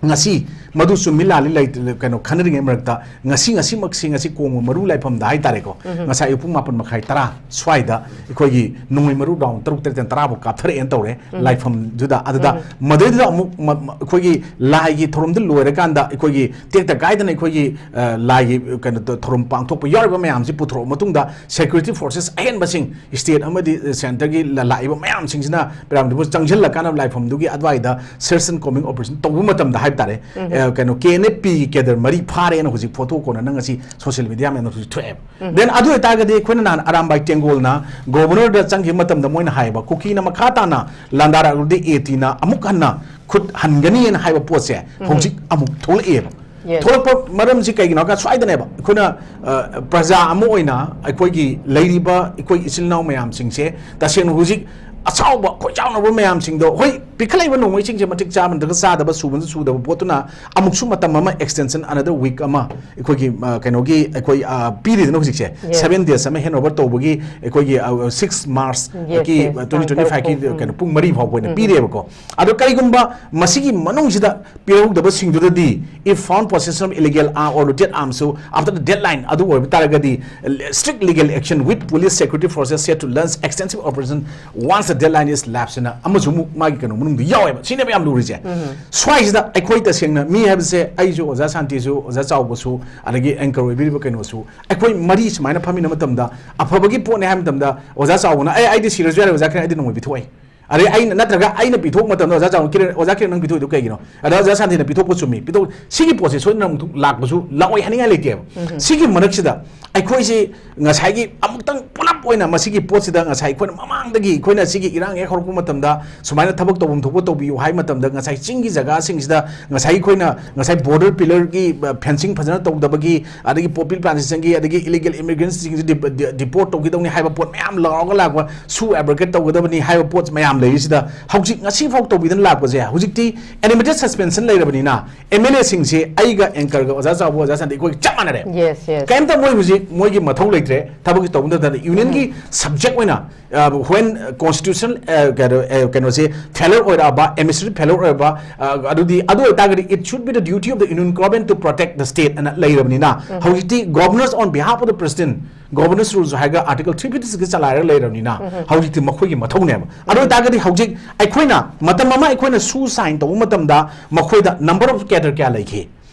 ꯉꯁꯤ ꯃꯗꯨ ꯆꯨꯝꯃꯤ ꯂꯥꯜꯂꯤ ꯂꯩ-, ꯀꯩꯅꯣ ꯈꯟꯅꯔꯤꯉꯩ ꯃꯔꯛꯇ ꯉꯁꯤ, ꯉꯁꯤꯃꯛꯁꯤ, ꯉꯁꯤ ꯀꯣꯡꯕ ꯃꯔꯨ ꯂꯥꯏꯐꯝꯗ ꯍꯥꯏꯇꯥꯔꯦꯀꯣ, ꯉꯁꯥꯏ ꯑꯌꯨꯛ ꯄꯨꯡ ꯃꯥꯄꯟ ꯃꯈꯥꯏ, ꯇꯔꯥ ꯁ꯭ꯋꯥꯏꯗ ꯑꯩꯈꯣꯏꯒꯤ ꯅꯣꯡꯃꯩ ꯃꯔꯨ round ꯇꯔꯨꯛ, ꯇꯔꯦꯠ, ꯇꯔꯥ ꯐꯥꯎ ꯀꯥꯞꯊꯔꯛꯑꯦꯅ ꯇꯧꯔꯦ꯫ ꯂꯥꯏꯐꯝꯗꯨꯗ, ꯑꯗꯨꯗ ꯃꯗꯩꯗꯨꯗ ꯑꯃꯨꯛ ꯃ-, ꯃ-, ꯑꯩꯈꯣꯏꯒꯤ ꯂꯥꯏꯒꯤ ꯊꯧꯔꯝꯗꯨ ꯂꯣꯏꯔꯀꯥꯟꯗ ꯑꯩꯈꯣꯏꯒꯤ ꯇꯦꯛꯇ ꯀꯥꯏꯗꯅ ꯑꯩꯈꯣꯏꯒꯤ, ꯑ, ꯂꯥꯏꯒꯤ ꯀꯩꯅꯣ ꯇ-, ꯊꯧꯔꯝ ꯄꯥꯡꯊꯣꯛꯄ ꯌꯥꯎꯔꯤꯕ ꯃꯌꯥꯝꯁꯤ ꯄꯨꯊꯣꯔꯛꯑ ꯃꯇꯨꯡꯗ security forces ꯑꯍꯦꯟꯕꯁꯤꯡ state ꯑꯃꯗꯤ centreꯒꯤ ꯂ-, ꯂꯥꯛꯏꯕ ꯃꯌꯥꯝꯁꯤꯡꯁꯤꯅ ꯄꯦꯔꯥꯃꯤꯂꯤꯇꯔꯤꯕꯨ ꯆꯪꯁꯤꯜꯂꯀꯥꯟꯗ ꯂꯥꯏꯐꯝꯗꯨꯒꯤ ꯑꯗꯨꯋꯥꯏꯗ search and combing operation ꯇꯧꯕ ꯃꯇꯝꯗ ꯍꯥꯏꯕ ꯇꯥꯔꯦ, ꯑ, ꯀꯩꯅꯣ KNA-Pꯒꯤ cadre ꯃꯔꯤ ꯐꯥꯔꯦꯅ ꯍꯧꯖꯤꯛ ꯐꯣꯇꯣ ꯀꯣꯟꯅ ꯅꯪ ꯉꯁꯤ social media ꯃꯌꯥꯝꯗ ꯍꯧꯖꯤꯛ ꯊꯣꯛꯑꯦꯕ꯫ Then ꯑꯗꯨ ꯑꯣꯏꯇꯥꯔꯒꯗꯤ ꯑꯩꯈꯣꯏꯅ ꯅꯍꯥꯟ ꯑꯔꯥꯝꯕꯥꯏ ꯇꯦꯡꯒꯣꯜꯅ governorꯗ ꯆꯪꯈꯤꯕ ꯃꯇꯝꯗ ꯃꯣꯏꯅ ꯍꯥꯏꯌꯦꯕ, ꯀꯨꯀꯤꯅ ꯃꯈꯥ ꯇꯥꯅ ꯂꯥꯟꯗꯥꯔꯛꯂꯗꯤ ATꯅ ꯑꯃꯨꯛ ꯍꯟꯅ ꯈꯨꯠ ꯍꯟꯒꯅꯤꯅ ꯍꯥꯏꯕ ꯄꯣꯠꯁꯦ ꯍꯧꯖꯤꯛ ꯑꯃꯨꯛ ꯊꯣꯛꯂꯛꯑꯦꯕ꯫ Yes. ꯊꯣꯛꯂꯛꯄ ꯃꯔꯝꯁꯤ ꯀꯩꯒꯤꯅꯣ ꯍꯥꯏ ꯁ꯭ꯋꯥꯏꯗꯅꯦꯕ ꯑꯩꯈꯣꯏꯅ, ꯑ, ꯄ꯭ꯔꯖꯥ ꯑꯃ ꯑꯣꯏꯅ ꯑꯩꯈꯣꯏꯒꯤ ꯂꯩꯔꯤꯕ ꯑꯩꯈꯣꯏ ꯏꯆꯤꯜ ꯏꯅꯥꯎ ꯃꯌꯥꯝꯁꯤꯡꯁꯦ ꯇꯁꯦꯡꯅ ꯍꯧꯖꯤꯛ ꯑꯆꯥꯎꯕ ꯈꯣꯏꯆꯥꯎꯅꯕ ꯃꯌꯥꯝꯁꯤꯡꯗꯣ, ꯍꯣꯏ, ꯄꯤꯈꯠꯂꯛꯏꯕ ꯅꯣꯡꯃꯩꯁꯤꯡꯁꯦ ꯃꯇꯤꯛ ꯆꯥꯕ ꯅꯠꯇ꯭ꯔꯒ ꯆꯥꯗꯕ, ꯁꯨꯕ ꯁꯨꯗꯕ ꯄꯣꯠꯇꯨꯅ ꯑꯃꯨꯛꯁꯨ ꯃꯇꯝ ꯑꯃ extension another week ꯑꯃ ꯑꯩꯈꯣꯏꯒꯤ, ꯑ, ꯀꯩꯅꯣꯒꯤ ꯑꯩꯈꯣꯏ, ꯑ, ꯄꯤꯔꯤꯗꯅ ꯍꯧꯖꯤꯛꯁꯦ, yes, seven days ꯑꯃ hand over ꯇꯧꯕꯒꯤ ꯑꯩꯈꯣꯏꯒꯤ, ꯑ, six March yes, yes, ꯀꯤ, ꯑ, twenty twenty-five ꯀꯤ ꯇꯥꯡ ꯇꯔꯨꯛ ꯐꯥꯎ꯫ ꯀꯩꯅꯣ ꯄꯨꯡ ꯃꯔꯤ ꯐꯥꯎꯕ ꯑꯣꯏꯅ ꯄꯤꯔꯦꯕꯀꯣ꯫ ꯑꯗꯣ ꯀꯔꯤꯒꯨꯝꯕ ꯃꯁꯤꯒꯤ ꯃꯅꯨꯡꯁꯤꯗ ꯄꯤꯔꯧꯗꯕꯁꯤꯡꯗꯨꯗꯗꯤ, if found possession of illegal arm or looted arms, so after the deadline ꯑꯗꯨ ꯑꯣꯏꯕ ꯇꯥꯔꯒꯗꯤ, strict legal action with police security forces set to launch extensive operation once the deadline is lapsed ꯍꯥꯏꯅ ꯑꯃꯁꯨ ꯑꯃꯨꯛ ꯃꯥꯒꯤ ꯀꯩꯅꯣ ꯃꯅꯨꯡꯗ ꯌꯥꯎꯋꯦꯕ꯫ ꯁꯤꯅꯦꯕ ꯌꯥꯝ ꯂꯨꯔꯤꯁꯦ꯫ ꯁ꯭ꯋꯥꯏꯁꯤꯗ ꯑꯩꯈꯣꯏ ꯇꯁꯦꯡꯅ ꯃꯤ ꯍꯥꯏꯕꯁꯦ, ꯑꯩꯁꯨ, ꯑꯣꯖꯥ ꯁꯥꯟꯇꯤꯁꯨ, ꯑꯣꯖꯥ ꯆꯥꯎꯕꯁꯨ, ꯑꯗꯒꯤ anchor ꯑꯣꯏꯕꯤꯔꯤꯕ ꯀꯩꯅꯣꯁꯨ, ꯑꯩꯈꯣꯏ ꯃꯔꯤ ꯁꯨꯃꯥꯏꯅ ꯐꯝꯃꯤꯟꯅ ꯃꯇꯝꯗ ꯑꯐꯕꯒꯤ ꯄꯣꯠꯅꯦ ꯍꯥꯏꯕ ꯃꯇꯝꯗ ꯑꯣꯖꯥ ꯆꯥꯎꯕꯅ "ꯑꯦ, ꯑꯩꯗꯤ ꯁꯤꯔꯁꯨ ꯌꯥꯔꯦ ꯑꯣꯖꯥ ꯀꯤꯔꯟ, ꯑꯩꯗꯤ ꯅꯣꯡꯃꯩ ꯄꯤꯊꯣꯛꯑꯣꯏ"꯫ ꯑꯗꯩ ꯑꯩꯅ, ꯅꯠꯇ꯭ꯔꯒ ꯑꯩꯅ ꯄꯤꯊꯣꯛꯄ ꯃꯇꯝꯗ ꯑꯣꯖꯥ ꯆꯥꯎꯕꯅ "ꯀꯤꯔꯟ, ꯑꯣꯖꯥ ꯀꯤꯔꯟ, ꯅꯪ ꯄꯤꯊꯣꯛꯏꯗꯣ ꯀꯩꯒꯤꯅꯣ?" ꯑꯗ ꯑꯣꯖꯥ ꯁꯥꯟꯇꯤꯅ "ꯄꯤꯊꯣꯛꯄ ꯆꯨꯝꯃꯤ, ꯄꯤꯊꯣꯛ"꯫ ꯁꯤꯒꯤ ꯄꯣꯠꯁꯦ ꯁꯣꯏꯗꯅ ꯑꯃꯨꯛ ꯂꯥꯛꯄꯁꯨ, ꯂꯥꯛꯑꯣꯏ ꯍꯥꯏꯅꯤꯡꯉꯥꯏ ꯂꯩꯇꯦꯕ꯫ ꯁꯤꯒꯤ ꯃꯔꯛꯁꯤꯗ ꯑꯩꯈꯣꯏꯁꯤ ꯉꯁꯥꯏꯒꯤ ꯑꯃꯨꯛꯇꯪ ꯄꯨꯂꯞ ꯑꯣꯏꯅ ꯃꯁꯤꯒꯤ ꯄꯣꯠꯁꯤꯗ, ꯉꯁꯥꯏ ꯑꯩꯈꯣꯏꯅ ꯃꯃꯥꯡꯗꯒꯤ ꯑꯩꯈꯣꯏꯅ ꯁꯤꯒꯤ ꯏꯔꯥꯡ ꯍꯦꯛ ꯍꯧꯔꯛꯄ ꯃꯇꯝꯗ ꯁꯨꯃꯥꯏꯅ ꯊꯕꯛ ꯇꯧꯐꯝ ꯊꯣꯛꯄ ꯇꯧꯕꯤꯌꯨ ꯍꯥꯏ ꯃꯇꯝꯗ, ꯉꯁꯥꯏ ꯆꯤꯡꯒꯤ ꯖꯒꯥꯁꯤꯡꯁꯤꯗ ꯉꯁꯥꯏ ꯑꯩꯈꯣꯏꯅ ꯉꯁꯥꯏ border pillarꯒꯤ, ꯑ, fencing ꯐꯖꯅ ꯇꯧꯗꯕꯒꯤ, ꯑꯗꯒꯤ poppy plantationꯒꯤ, ꯑꯗꯒꯤ illegal immigrantꯁꯤꯡꯁꯤ dep-, de-, deport ꯇꯧꯈꯤꯗꯧꯅꯤ ꯍꯥꯏꯕ ꯄꯣꯠ ꯃꯌꯥꯝ ꯂꯥꯎꯔꯒ ꯂꯥꯛꯄ, sue abrogate ꯇꯧꯒꯗꯕꯅꯤ ꯍꯥꯏꯕ ꯄꯣꯠ ꯃꯌꯥꯝ ꯂꯩꯔꯤꯁꯤꯗ, ꯍꯧꯖꯤꯛ ꯉꯁꯤꯐꯥꯎ ꯇꯧꯕꯤꯗꯅ ꯂꯥꯛꯄꯁꯦ, ꯍꯧꯖꯤꯛꯇꯤ unlimited suspension ꯂꯩꯔꯕꯅꯤꯅ, MLAꯁꯤꯡꯁꯦ ꯑꯩꯒ anchorꯒ ꯑꯣꯖꯥ ꯆꯥꯎꯕ, ꯑꯣꯖꯥ ꯁꯥꯟꯇꯤ, ꯑꯩꯈꯣꯏ ꯆꯞ ꯃꯥꯟꯅꯔꯦ꯫ Yes, yes. ꯀꯩꯝꯇ ꯃꯣꯏ ꯍꯧꯖꯤꯛ ꯃꯣꯏꯒꯤ ꯃꯊꯧ ꯂꯩꯇ꯭ꯔꯦ꯫ ꯊꯕꯛꯁꯤ ꯇꯧꯕ ꯅꯠꯇꯅ unionꯒꯤ subject ꯑꯣꯏꯅ, ꯑ, when constitutional, ꯑ, ꯀꯩꯅꯣ, ꯑ, ꯀꯩꯅꯣꯁꯦ failure ꯑꯣꯏꯔꯛꯑꯕ, administrative failure ꯑꯣꯏꯔꯕ, ꯑ, ꯑꯗꯨꯗꯤ, ꯑꯗꯨ ꯑꯣꯏꯇꯥꯔꯒꯗꯤ it should be the duty of the union government to protect the state ꯑꯅ ꯂꯩꯔꯕꯅꯤꯅ, ꯍꯧꯖꯤꯛꯇꯤ governors on behalf of the president, governors rules ꯍꯥꯏꯔꯒ article three fifty sixꯀꯤ ꯆꯂꯥꯏꯔꯒ ꯂꯩꯔꯕꯅꯤꯅ, ꯍꯧꯖꯤꯛꯇꯤ ꯃꯈꯣꯏꯒꯤ ꯃꯊꯧꯅꯦꯕ꯫ ꯑꯗꯨ ꯑꯣꯏꯇꯥꯔꯒꯗꯤ ꯍꯧꯖꯤꯛ ꯑꯩꯈꯣꯏꯅ ꯃꯇꯝ ꯑꯃ ꯑꯩꯈꯣꯏꯅ sue sign ꯇꯧꯕ ꯃꯇꯝꯗ ꯃꯈꯣꯏꯗ number of cadre ꯀꯌꯥ ꯂꯩꯈꯤ,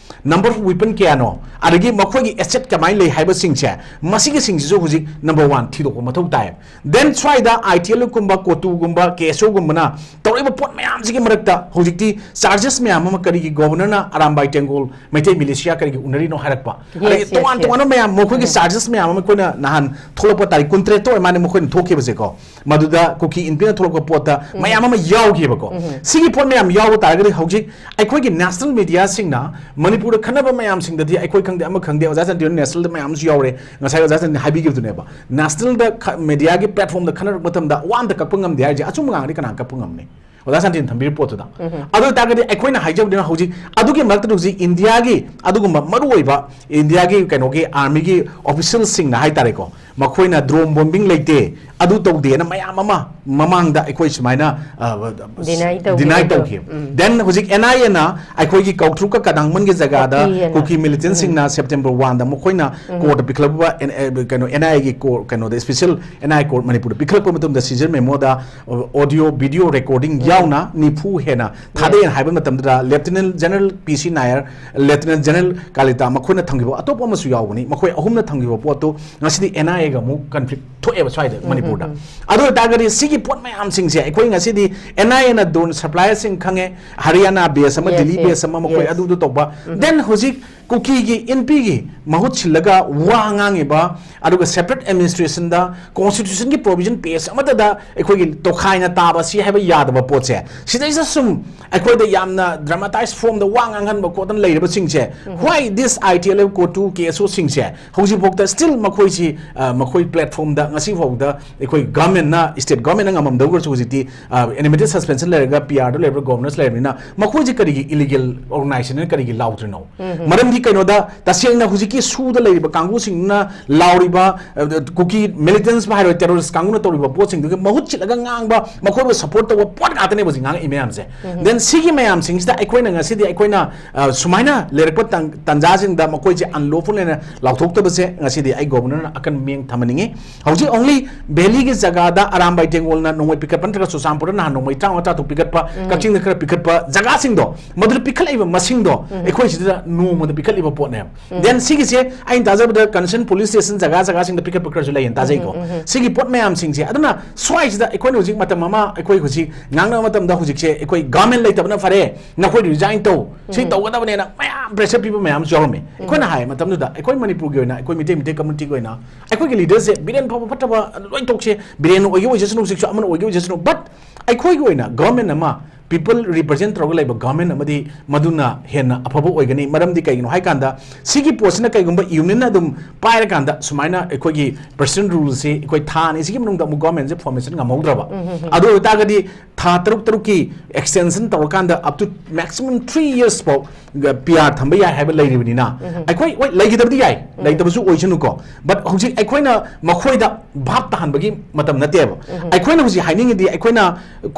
number of weapon ꯀꯌꯥꯅꯣ, ꯑꯗꯒꯤ ꯃꯈꯣꯏꯒꯤ asset ꯀꯃꯥꯏꯅ ꯂꯩ ꯍꯥꯏꯕꯁꯤꯡꯁꯦ, ꯃꯁꯤꯒꯤꯁꯤꯡꯁꯤꯁꯨ ꯍꯧꯖꯤꯛ number one ꯊꯤꯗꯣꯛꯄ ꯃꯊꯧ ꯇꯥꯏ꯫ Then ꯁ꯭ꯋꯥꯏꯗ ITLꯒꯨꯝꯕ, COTUꯒꯨꯝꯕ, KSOꯒꯨꯝꯕꯅ ꯇꯧꯔꯛꯏꯕ ꯄꯣꯠ ꯃꯌꯥꯝꯁꯤꯒꯤ ꯃꯔꯛꯇ ꯍꯧꯖꯤꯛꯇꯤ charges ꯃꯌꯥꯝ ꯑꯃ ꯀꯔꯤꯒꯤ governorꯅ ꯑꯔꯥꯝꯕꯥꯏ ꯇꯦꯡꯒꯣꯜ ꯃꯩꯇꯩ militia ꯀꯔꯤꯒꯤ ꯎꯅꯔꯤꯅꯣ ꯍꯥꯏꯔꯛꯄ, Yes, ꯑꯗꯒꯤ yes, ꯇꯣꯉꯥꯟ yes. ꯇꯣꯉꯥꯟꯕ ꯃꯌꯥꯝ ꯃꯈꯣꯏꯒꯤ charges ꯃꯌꯥꯝ ꯑꯃ ꯑꯩꯈꯣꯏꯅ ꯅꯍꯥꯟ ꯊꯣꯛꯂꯛꯄ ꯇꯥꯔꯤꯛ ꯀꯨꯟꯇꯔꯦꯠꯇ ꯑꯣꯏ ꯃꯥꯜꯂꯦ ꯃꯈꯣꯏꯅ ꯊꯣꯛꯈꯤꯕꯁꯦꯀꯣ, ꯃꯗꯨꯗ ꯀꯨꯀꯤ ꯏꯟꯄꯤꯅ ꯊꯣꯛꯂꯛꯄ ꯄꯣꯠꯇ ꯃꯌꯥꯝ ꯑꯃ ꯌꯥꯎꯈꯤꯕꯀꯣ꯫ ꯁꯤꯒꯤ ꯄꯣꯠ ꯃꯌꯥꯝ ꯌꯥꯎꯕ ꯇꯥꯔꯒꯗꯤ ꯍꯧꯖꯤꯛ ꯑꯩꯈꯣꯏꯒꯤ national mediaꯁꯤꯡꯅ ꯃꯅꯤꯄꯨꯔꯗ ꯈꯟꯅꯕ ꯃꯌꯥꯝꯁꯤꯡꯗꯗꯤ ꯑꯩꯈꯣꯏ ꯈꯪꯗꯦ, ꯑꯃ ꯈꯪꯗꯦ, ꯑꯣꯖꯥ ꯆꯟꯗ꯭ꯔꯅ nationalꯗ ꯃꯌꯥꯝ ꯑꯃꯁꯨ ꯌꯥꯎꯔꯦ꯫ ꯉꯁꯥꯏ ꯑꯣꯖꯥ ꯆꯟꯗ꯭ꯔꯅ ꯍꯥꯏꯕꯤꯈꯤꯕꯗꯨꯅꯦꯕ, nationalꯗ ꯈ-, mediaꯒꯤ platformꯗ ꯈꯟꯅꯔꯛꯄ ꯃꯇꯝꯗ ꯋꯥ ꯑꯝꯇ ꯀꯛꯄ ꯉꯝꯗꯦ ꯍꯥꯏꯔꯤꯁꯦ ꯑꯆꯨꯝꯕ ꯉꯥꯡꯗꯤ ꯀꯅꯥ ꯀꯛꯄ ꯉꯝꯅꯤ? ꯑꯣꯖꯥ ꯁꯥꯟꯇꯤꯅ ꯊꯝꯕꯤꯔꯤꯕ ꯄꯣꯠꯇꯨꯗ꯫ ꯑꯗꯨ ꯑꯣꯏꯇꯥꯔꯒꯗꯤ ꯑꯩꯈꯣꯏꯅ ꯍꯥꯏꯖꯕꯗꯨꯅ ꯍꯧꯖꯤꯛ ꯑꯗꯨꯒꯤ ꯃꯔꯛꯇ ꯍꯧꯖꯤꯛ ꯏꯟꯗꯤꯌꯥꯒꯤ ꯑꯗꯨꯒꯨꯝꯕ ꯃꯔꯨꯑꯣꯏꯕ ꯏꯟꯗꯤꯌꯥꯒꯤ ꯀꯩꯅꯣꯒꯤ armyꯒꯤ officialꯁꯤꯡꯅ ꯍꯥꯏꯇꯥꯔꯦꯀꯣ, ꯃꯈꯣꯏꯅ drone bombing ꯂꯩꯇꯦ, ꯑꯗꯨ ꯇꯧꯗꯦꯅ ꯃꯌꯥꯝ ꯑꯃ ꯃꯃꯥꯡꯗ ꯑꯩꯈꯣꯏ ꯁꯨꯃꯥꯏꯅ, ꯑ, Deny ꯇꯧꯈꯤꯕ deny ꯑꯗꯣ, ꯇꯧꯈꯤ꯫ Then ꯍꯧꯖꯤꯛ N I A ꯅ ꯑꯩꯈꯣꯏꯒꯤ ꯀꯧꯇ꯭ꯔꯨꯛꯀ ꯀꯗꯥꯡꯕꯟꯒꯤ ꯖꯒꯥꯗ ꯀꯣꯀꯤ ꯍꯥꯏꯅ꯫ ꯀꯨꯀꯤ militants ꯁꯤꯡꯅ September one ꯗ ꯃꯈꯣꯏꯅ court ꯇ ꯄꯤꯈꯠꯂꯛꯄ, N-, ꯑ, ꯀꯩꯅꯣ, N I A ꯒꯤ court, ꯀꯩꯅꯣꯗ, special N I A court ꯃꯅꯤꯄꯨꯔꯗ ꯄꯤꯈꯠꯂꯛꯄ ꯃꯇꯝꯗ seizure memo ꯗ, ꯑ, audio, video recording ꯌꯥꯎꯅ ꯅꯤꯐꯨ ꯍꯦꯟꯅ ꯊꯥꯗꯩ ꯍꯥꯏꯕ ꯃꯇꯝꯗꯨꯗ Lieutenant General P C Nair, Lieutenant General Kalita ꯃꯈꯣꯏꯅ ꯊꯝꯈꯤꯕ ꯑꯇꯣꯞꯄ ꯑꯃꯁꯨ ꯌꯥꯎꯕꯅꯤ꯫ ꯃꯈꯣꯏ ꯑꯍꯨꯝꯅ ꯊꯝꯈꯤꯕ ꯄꯣꯠꯇꯨ ꯉꯁꯤꯗꯤ N I A ꯒ ꯑꯃꯨꯛ conflict ꯊꯣꯛꯑꯦꯕ ꯁ꯭ꯋꯥꯏꯗ ꯃꯅꯤꯄꯨꯔꯗ꯫ ꯑꯗꯨ ꯑꯣꯏꯇꯥꯔꯒꯗꯤ ꯁꯤꯒꯤ ꯄꯣꯠ ꯃꯌꯥꯝꯁꯤꯡꯁꯦ ꯑꯩꯈꯣꯏ ꯉꯁꯤꯗꯤ N I A ꯅ drone supplier ꯁꯤꯡ ꯈꯪꯉꯦ, Haryana base ꯑꯃ, Yes, Delhi yes, base ꯑꯃ, ꯃꯈꯣꯏ yes. ꯑꯗꯨꯗꯨ ꯇꯧꯕ꯫ Then ꯍꯧꯖꯤꯛ ꯀꯨꯀꯤꯒꯤ, ꯏꯟꯄꯤꯒꯤ ꯃꯍꯨꯠ ꯁꯤꯜꯂꯒ ꯋꯥ ꯉꯥꯡꯉꯤꯕ, ꯑꯗꯨꯒ separate administration ꯗ constitution ꯒꯤ provision page ꯑꯃꯠꯇꯗ ꯑꯩꯈꯣꯏꯒꯤ ꯇꯣꯈꯥꯏꯅ ꯇꯥꯕ ꯁꯤ ꯍꯥꯏꯕ ꯌꯥꯗꯕ ꯄꯣꯠꯁꯦ, ꯁꯤꯗꯩꯁꯤꯗ ꯁꯨꯝ ꯑꯩꯈꯣꯏꯗ ꯌꯥꯝꯅ dramatized form ꯗ ꯋꯥ ꯉꯥꯡꯍꯟꯕ ꯈꯣꯠꯇꯅ ꯂꯩꯔꯤꯕꯁꯤꯡꯁꯦ, why this I T L F, COTU, K S O ꯁꯤꯡꯁꯦ ꯍꯧꯖꯤꯛꯐꯥꯎꯗ still ꯃꯈꯣꯏꯁꯤ, ꯑ, ꯃꯈꯣꯏ platform ꯗ ꯉꯁꯤꯐꯥꯎꯗ ꯑꯩꯈꯣꯏ government ꯅ, state government ꯅ ꯉꯝꯃꯝꯗꯧꯔꯁꯨ ꯍꯧꯖꯤꯛꯇꯤ, ꯑ, animated suspension ꯂꯩꯔꯒ P R ꯗ ꯂꯩꯔꯤꯕ governors ꯂꯩꯔꯕꯅꯤꯅ ꯃꯈꯣꯏꯁꯦ ꯀꯔꯤꯒꯤ illegal organization ꯅ ꯀꯔꯤꯒꯤ ꯂꯥꯎꯗ꯭ꯔꯤꯅꯣ? ꯃꯔꯝꯗꯤ ꯀꯩꯅꯣꯗ ꯇꯁꯦꯡꯅ ꯍꯧꯖꯤꯛꯀꯤ ꯁꯨꯗ ꯂꯩꯔꯤꯕ ꯀꯥꯡꯕꯨꯁꯤꯡꯅ ꯂꯥꯎꯔꯤꯕ, ꯑ, ꯀꯨꯀꯤ militants ꯍꯥꯏꯔꯣ, terrorist ꯀꯥꯡꯕꯨꯅ ꯇꯧꯔꯤꯕ ꯄꯣꯠꯁꯤꯡꯗꯨꯒꯤ ꯃꯍꯨꯠ ꯁꯤꯠꯂꯒ ꯉꯥꯡꯕ, ꯃꯈꯣꯏꯕꯨ support ꯇꯧꯕ ꯄꯣꯠ ꯉꯥꯛꯇꯅꯦꯕ ꯍꯧꯖꯤꯛ ꯉꯥꯡꯉꯛꯏ ꯃꯌꯥꯝꯁꯦ꯫ Then ꯁꯤꯒꯤ ꯃꯌꯥꯝꯁꯤꯡꯁꯤꯗ ꯑꯩꯈꯣꯏꯅ ꯉꯁꯤꯗꯤ ꯑꯩꯈꯣꯏꯅ, ꯑ, ꯁꯨꯃꯥꯏꯅ ꯂꯩꯔꯛꯄ ꯇꯥꯟ-, ꯇꯥꯟꯖꯥꯁꯤꯡꯗ ꯃꯈꯣꯏꯁꯦ unlawful ꯍꯥꯏꯅ ꯂꯥꯎꯊꯣꯛꯇꯕꯁꯦ ꯉꯁꯤꯗꯤ ꯑꯩ governor ꯅ ꯑꯀꯟꯕ ꯃꯤꯠꯌꯦꯡ ꯊꯝꯍꯟꯅꯤꯡꯉꯤ꯫ ꯍꯧꯖꯤꯛ only Valley ꯒꯤ ꯖꯒꯥꯗ ꯑꯔꯥꯝꯕꯥꯏ ꯇꯦꯡꯒꯣꯜꯅ ꯅꯣꯡꯃꯩ ꯄꯤꯈꯠꯄ ꯅꯠꯇ꯭ꯔꯒ ꯆꯨꯔꯆꯥꯟꯄꯨꯔꯗ ꯅꯍꯥꯟ ꯅꯣꯡꯃꯩ ꯇꯔꯥꯃꯉꯥ ꯇꯔꯥꯇꯔꯨꯛ ꯄꯤꯈꯠꯄ, ꯀꯛꯆꯤꯡꯗ ꯈꯔ ꯄꯤꯈꯠꯄ ꯖꯒꯥꯁꯤꯡꯗꯣ, ꯃꯗꯨꯗ ꯄꯤꯈꯠꯂꯛꯏꯕ ꯃꯁꯤꯡꯗꯣ ꯑꯩꯈꯣꯏ ꯁꯤꯗ ꯅꯣꯡꯃꯗ ꯄꯤꯈꯠꯂꯤꯕ ꯄꯣꯠꯅꯦꯕ꯫ Then ꯁꯤꯒꯤꯁꯦ ꯑꯩꯅ ꯇꯥꯖꯕꯗ concerned police station ꯖꯒꯥ ꯖꯒꯥꯁꯤꯡꯗ ꯄꯤꯈꯠꯄ ꯈꯔꯁꯨ ꯂꯩꯌꯦꯅ ꯇꯥꯖꯩꯀꯣ꯫ ꯁꯤꯒꯤ ꯄꯣꯠ ꯃꯌꯥꯝꯁꯤꯡꯁꯦ, ꯑꯗꯨꯅ ꯁ꯭ꯋꯥꯏꯁꯤꯗ ꯑꯩꯈꯣꯏꯅ ꯍꯧꯖꯤꯛ ꯃꯇꯝ ꯑꯃ ꯑꯩꯈꯣꯏ ꯍꯧꯖꯤꯛ ꯉꯥꯡꯅꯕ ꯃꯇꯝꯗ ꯍꯧꯖꯤꯛꯁꯦ ꯑꯩꯈꯣꯏ government ꯂꯩꯇꯕꯅ ꯐꯔꯦ, ꯅꯈꯣꯏ resign ꯇꯧ, ꯁꯤ ꯇꯧꯒꯗꯕꯅꯦꯅ ꯃꯌꯥꯝ pressure ꯄꯤꯕ ꯃꯌꯥꯝꯁꯨ ꯌꯥꯎꯔꯝꯃꯤ꯫ ꯑꯩꯈꯣꯏꯅ ꯍꯥꯏ ꯃꯇꯝꯗꯨꯗ ꯑꯩꯈꯣꯏ ꯃꯅꯤꯄꯨꯔꯒꯤ ꯑꯣꯏꯅ, ꯑꯩꯈꯣꯏ ꯃꯤꯇꯩ, ꯃꯤꯇꯩ community ꯒꯤ ꯑꯣꯏꯅ ꯑꯩꯈꯣꯏꯒꯤ leader ꯁꯦ ꯕꯤꯔꯦꯟ ꯐꯕ ꯐꯠꯇꯕ ꯂꯣꯏ ꯇꯣꯛꯁꯦ, ꯕꯤꯔꯦꯟ ꯑꯣꯏꯒꯦ ꯑꯣꯏꯖꯁꯅꯨ, ꯍꯧꯖꯤꯛꯁꯨ ꯑꯃꯅ ꯑꯣꯏꯒꯦ ꯑꯣꯏꯖꯁꯅꯨ, but ꯑꯩꯈꯣꯏꯒꯤ ꯑꯣꯏꯅ government ꯑꯃ, people represent ꯇꯧꯔꯒ ꯂꯩꯕ government ꯑꯃꯗꯤ ꯃꯗꯨꯅ ꯍꯦꯟꯅ ꯑꯐꯕ ꯑꯣꯏꯒꯅꯤ꯫ ꯃꯔꯝꯗꯤ ꯀꯩꯒꯤꯅꯣ ꯍꯥꯏꯀꯥꯟꯗ ꯁꯤꯒꯤ ꯄꯣꯠꯁꯤꯅ ꯀꯩꯒꯨꯝꯕ union ꯅ ꯑꯗꯨꯝ ꯄꯥꯏꯔꯀꯥꯟꯗ ꯁꯨꯃꯥꯏꯅ ꯑꯩꯈꯣꯏꯒꯤ president rule ꯁꯤ ꯑꯩꯈꯣꯏ ꯊꯥ ꯑꯅꯤꯁꯤꯒꯤ ꯃꯅꯨꯡꯗ ꯑꯃꯨꯛ government ꯁꯦ formation ꯉꯝꯍꯧꯗ꯭ꯔꯕ, ꯑꯗꯨ ꯑꯣꯏꯇꯥꯔꯒꯗꯤ ꯊꯥ ꯇꯔꯨꯛ ꯇꯔꯨꯛꯀꯤ extension ꯇꯧꯔꯀꯥꯟꯗ up to maximum three years ꯐꯥꯎ ꯄꯤ ꯑꯥꯔ ꯊꯝꯕ ꯌꯥꯏ ꯍꯥꯏꯕ ꯂꯩꯔꯤꯕꯅꯤꯅ, ꯑꯩꯈꯣꯏ, ꯍꯣꯏ, ꯂꯩꯒꯗꯕꯗꯤ ꯌꯥꯏ, ꯂꯩꯇꯕꯁꯨ ꯑꯣꯏꯁꯅꯨꯀꯣ, but ꯍꯧꯖꯤꯛ ꯑꯩꯈꯣꯏꯅ ꯃꯈꯣꯏꯗ ꯚꯥꯞ ꯇꯥꯍꯟꯕꯒꯤ ꯃꯇꯝ ꯅꯠꯇꯦꯕ꯫ ꯑꯩꯈꯣꯏꯅ ꯍꯧꯖꯤꯛ ꯍꯥꯏꯅꯤꯡꯉꯤꯗꯤ, ꯑꯩꯈꯣꯏꯅ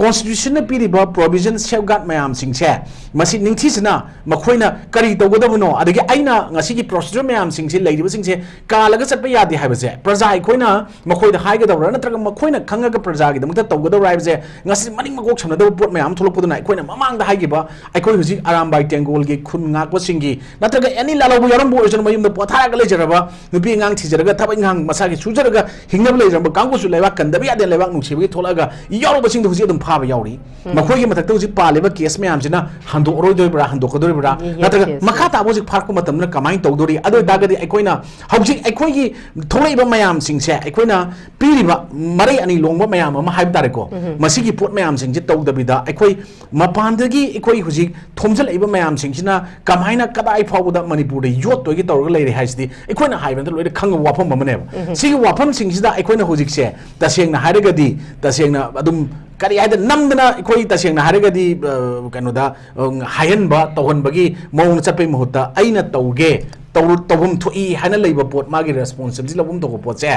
constitution ꯅ ꯄꯤꯔꯤꯕ provision, safeguard ꯃꯌꯥꯝꯁꯤꯡꯁꯦ, ꯃꯁꯤ ꯅꯤꯡꯊꯤꯖꯅ ꯃꯈꯣꯏꯅ ꯀꯔꯤ ꯇꯧꯒꯗꯕꯅꯣ, ꯑꯗꯒꯤ ꯑꯩꯅ ꯉꯁꯤꯒꯤ procedure ꯃꯌꯥꯝꯁꯤꯡꯁꯦ, ꯂꯩꯔꯤꯕꯁꯤꯡꯁꯦ ꯀꯥꯜꯂꯒ ꯆꯠꯄ ꯌꯥꯗꯦ ꯍꯥꯏꯕꯁꯦ ꯄ꯭ꯔꯖꯥ ꯑꯩꯈꯣꯏꯅ ꯃꯈꯣꯏꯗ ꯍꯥꯏꯒꯗꯕ꯭ꯔꯥ, ꯅꯠꯇ꯭ꯔꯒ ꯃꯈꯣꯏꯅ ꯈꯪꯉꯒ ꯄ꯭ꯔꯖꯥꯒꯤꯗꯃꯛꯇ ꯇꯧꯒꯗꯕ꯭ꯔꯥ ꯍꯥꯏꯕꯁꯦ ꯉꯁꯤ ꯃꯅꯤꯡ ꯃꯀꯣꯛ ꯁꯝꯅꯗꯕ ꯄꯣꯠ ꯃꯌꯥꯝ ꯑꯃ ꯊꯣꯛꯂꯛꯄꯗꯨꯅ, ꯑꯩꯈꯣꯏꯅ ꯃꯃꯥꯡꯗ ꯍꯥꯏꯈꯤꯕ, ꯑꯩꯈꯣꯏ ꯍꯧꯖꯤꯛ ꯑꯔꯥꯝꯕꯥꯏ ꯇꯦꯡꯒꯣꯜꯒꯤ ꯈꯨꯟ ꯉꯥꯛꯄꯁꯤꯡꯒꯤ, ꯅꯠꯇ꯭ꯔꯒ ꯑꯦꯅꯤ ꯂꯥꯜꯍꯧꯕ ꯌꯥꯎꯔꯝꯕ ꯑꯣꯏꯔꯁꯅꯨ, ꯃꯌꯨꯝꯗ ꯄꯣꯊꯥꯔꯒ ꯂꯩꯖꯔꯕ ꯅꯨꯄꯤ ꯑꯉꯥꯡ ꯊꯤꯖꯔꯒ ꯊꯕꯛ ꯏꯪꯈꯥꯡ ꯃꯁꯥꯒꯤ ꯁꯨꯖꯔꯒ ꯍꯤꯡꯅꯕ ꯂꯩꯖꯔꯝꯕ ꯀꯥꯡꯕꯨꯁꯨ ꯂꯩꯕꯥꯛ ꯀꯟꯗꯕ ꯌꯥꯗꯦ, ꯂꯩꯕꯥꯛ ꯅꯨꯡꯁꯤꯕꯒꯤ ꯊꯣꯛꯂꯛꯑꯒ ꯌꯥꯎꯔꯕꯁꯤꯡꯗꯣ ꯍꯧꯖꯤꯛ ꯑꯗꯨꯝ ꯐꯥꯕ ꯌꯥꯎꯔꯤ꯫ ꯃꯈꯣꯏꯒꯤ ꯃꯊꯛꯇ ꯍꯧꯖꯤꯛ ꯄꯥꯜꯂꯤꯕ case ꯃꯌꯥꯝꯁꯤꯅ ꯍꯟꯗꯣꯛꯑꯔꯣꯏꯗꯣꯔꯤꯕ꯭ꯔꯥ, ꯍꯟꯗꯣꯛꯀꯗꯣꯔꯤꯕ꯭ꯔꯥ, Yes, ꯅꯠꯇ꯭ꯔꯒ yes, yes. ꯃꯈꯥ ꯇꯥꯕ ꯍꯧꯖꯤꯛ ꯐꯥꯔꯛꯄ ꯃꯇꯝꯗꯅ ꯀꯃꯥꯏꯅ ꯇꯧꯗꯣꯔꯤ? ꯑꯗꯨ ꯑꯣꯏꯇꯥꯔꯒꯗꯤ ꯑꯩꯈꯣꯏꯅ ꯍꯧꯖꯤꯛ ꯑꯩꯈꯣꯏꯒꯤ ꯊꯣꯛꯂꯛꯏꯕ ꯃꯌꯥꯝꯁꯤꯡꯁꯦ, ꯑꯩꯈꯣꯏꯅ ꯄꯤꯔꯤꯕ ꯃꯔꯩ ꯑꯅꯤ ꯂꯣꯡꯕ ꯃꯌꯥꯝ ꯑꯃ ꯍꯥꯏꯕ ꯇꯥꯔꯦꯀꯣ, ꯃꯁꯤꯒꯤ ꯄꯣꯠ ꯃꯌꯥꯝꯁꯤꯡꯁꯦ ꯇꯧꯗꯕꯤꯗ, ꯑꯩꯈꯣꯏ ꯃꯄꯥꯟꯗꯒꯤ ꯑꯩꯈꯣꯏ ꯍꯧꯖꯤꯛ ꯊꯣꯝꯖꯤꯜꯂꯛꯏꯕ ꯃꯌꯥꯝꯁꯤꯡꯁꯤꯅ ꯀꯃꯥꯏꯅ ꯀꯗꯥꯏ ꯐꯥꯎꯕꯗ ꯃꯅꯤꯄꯨꯔꯗ ꯌꯣꯠꯇꯣꯏꯒꯤ ꯇꯧꯔꯒ ꯂꯩꯔꯦ ꯍꯥꯏꯁꯤꯗꯤ ꯑꯩꯈꯣꯏꯅ ꯍꯥꯏꯕꯗ ꯂꯣꯏꯅ ꯈꯪꯕ ꯋꯥꯐꯝ ꯑꯃꯅꯦꯕ꯫ ꯁꯤꯒꯤ ꯋꯥꯐꯝꯁꯤꯡꯁꯤꯗ ꯑꯩꯈꯣꯏꯅ ꯍꯧꯖꯤꯛꯁꯦ ꯇꯁꯦꯡꯅ ꯍꯥꯏꯔꯒꯗꯤ, ꯇꯁꯦꯡꯅ ꯑꯗꯨꯝ ꯀꯔꯤ ꯍꯥꯏꯗ ꯅꯝꯗꯅ ꯑꯩꯈꯣꯏ ꯇꯁꯦꯡꯅ ꯍꯥꯏꯔꯒꯗꯤ, ꯑ, ꯀꯩꯅꯣꯗ, ꯑ, ꯍꯥꯏꯍꯟꯕ ꯇꯧꯍꯟꯕꯒꯤ ꯃꯑꯣꯡꯗ ꯆꯠꯄꯒꯤ ꯃꯍꯨꯠꯇ ꯑꯩꯅ ꯇꯧꯒꯦ, ꯇꯧꯔ-, ꯇꯧꯐꯝ ꯊꯣꯛꯏ ꯍꯥꯏꯅ ꯂꯩꯕ ꯄꯣꯠ, ꯃꯥꯒꯤ responsibility ꯂꯧꯐꯝ ꯊꯣꯛꯄ ꯄꯣꯠꯁꯦ,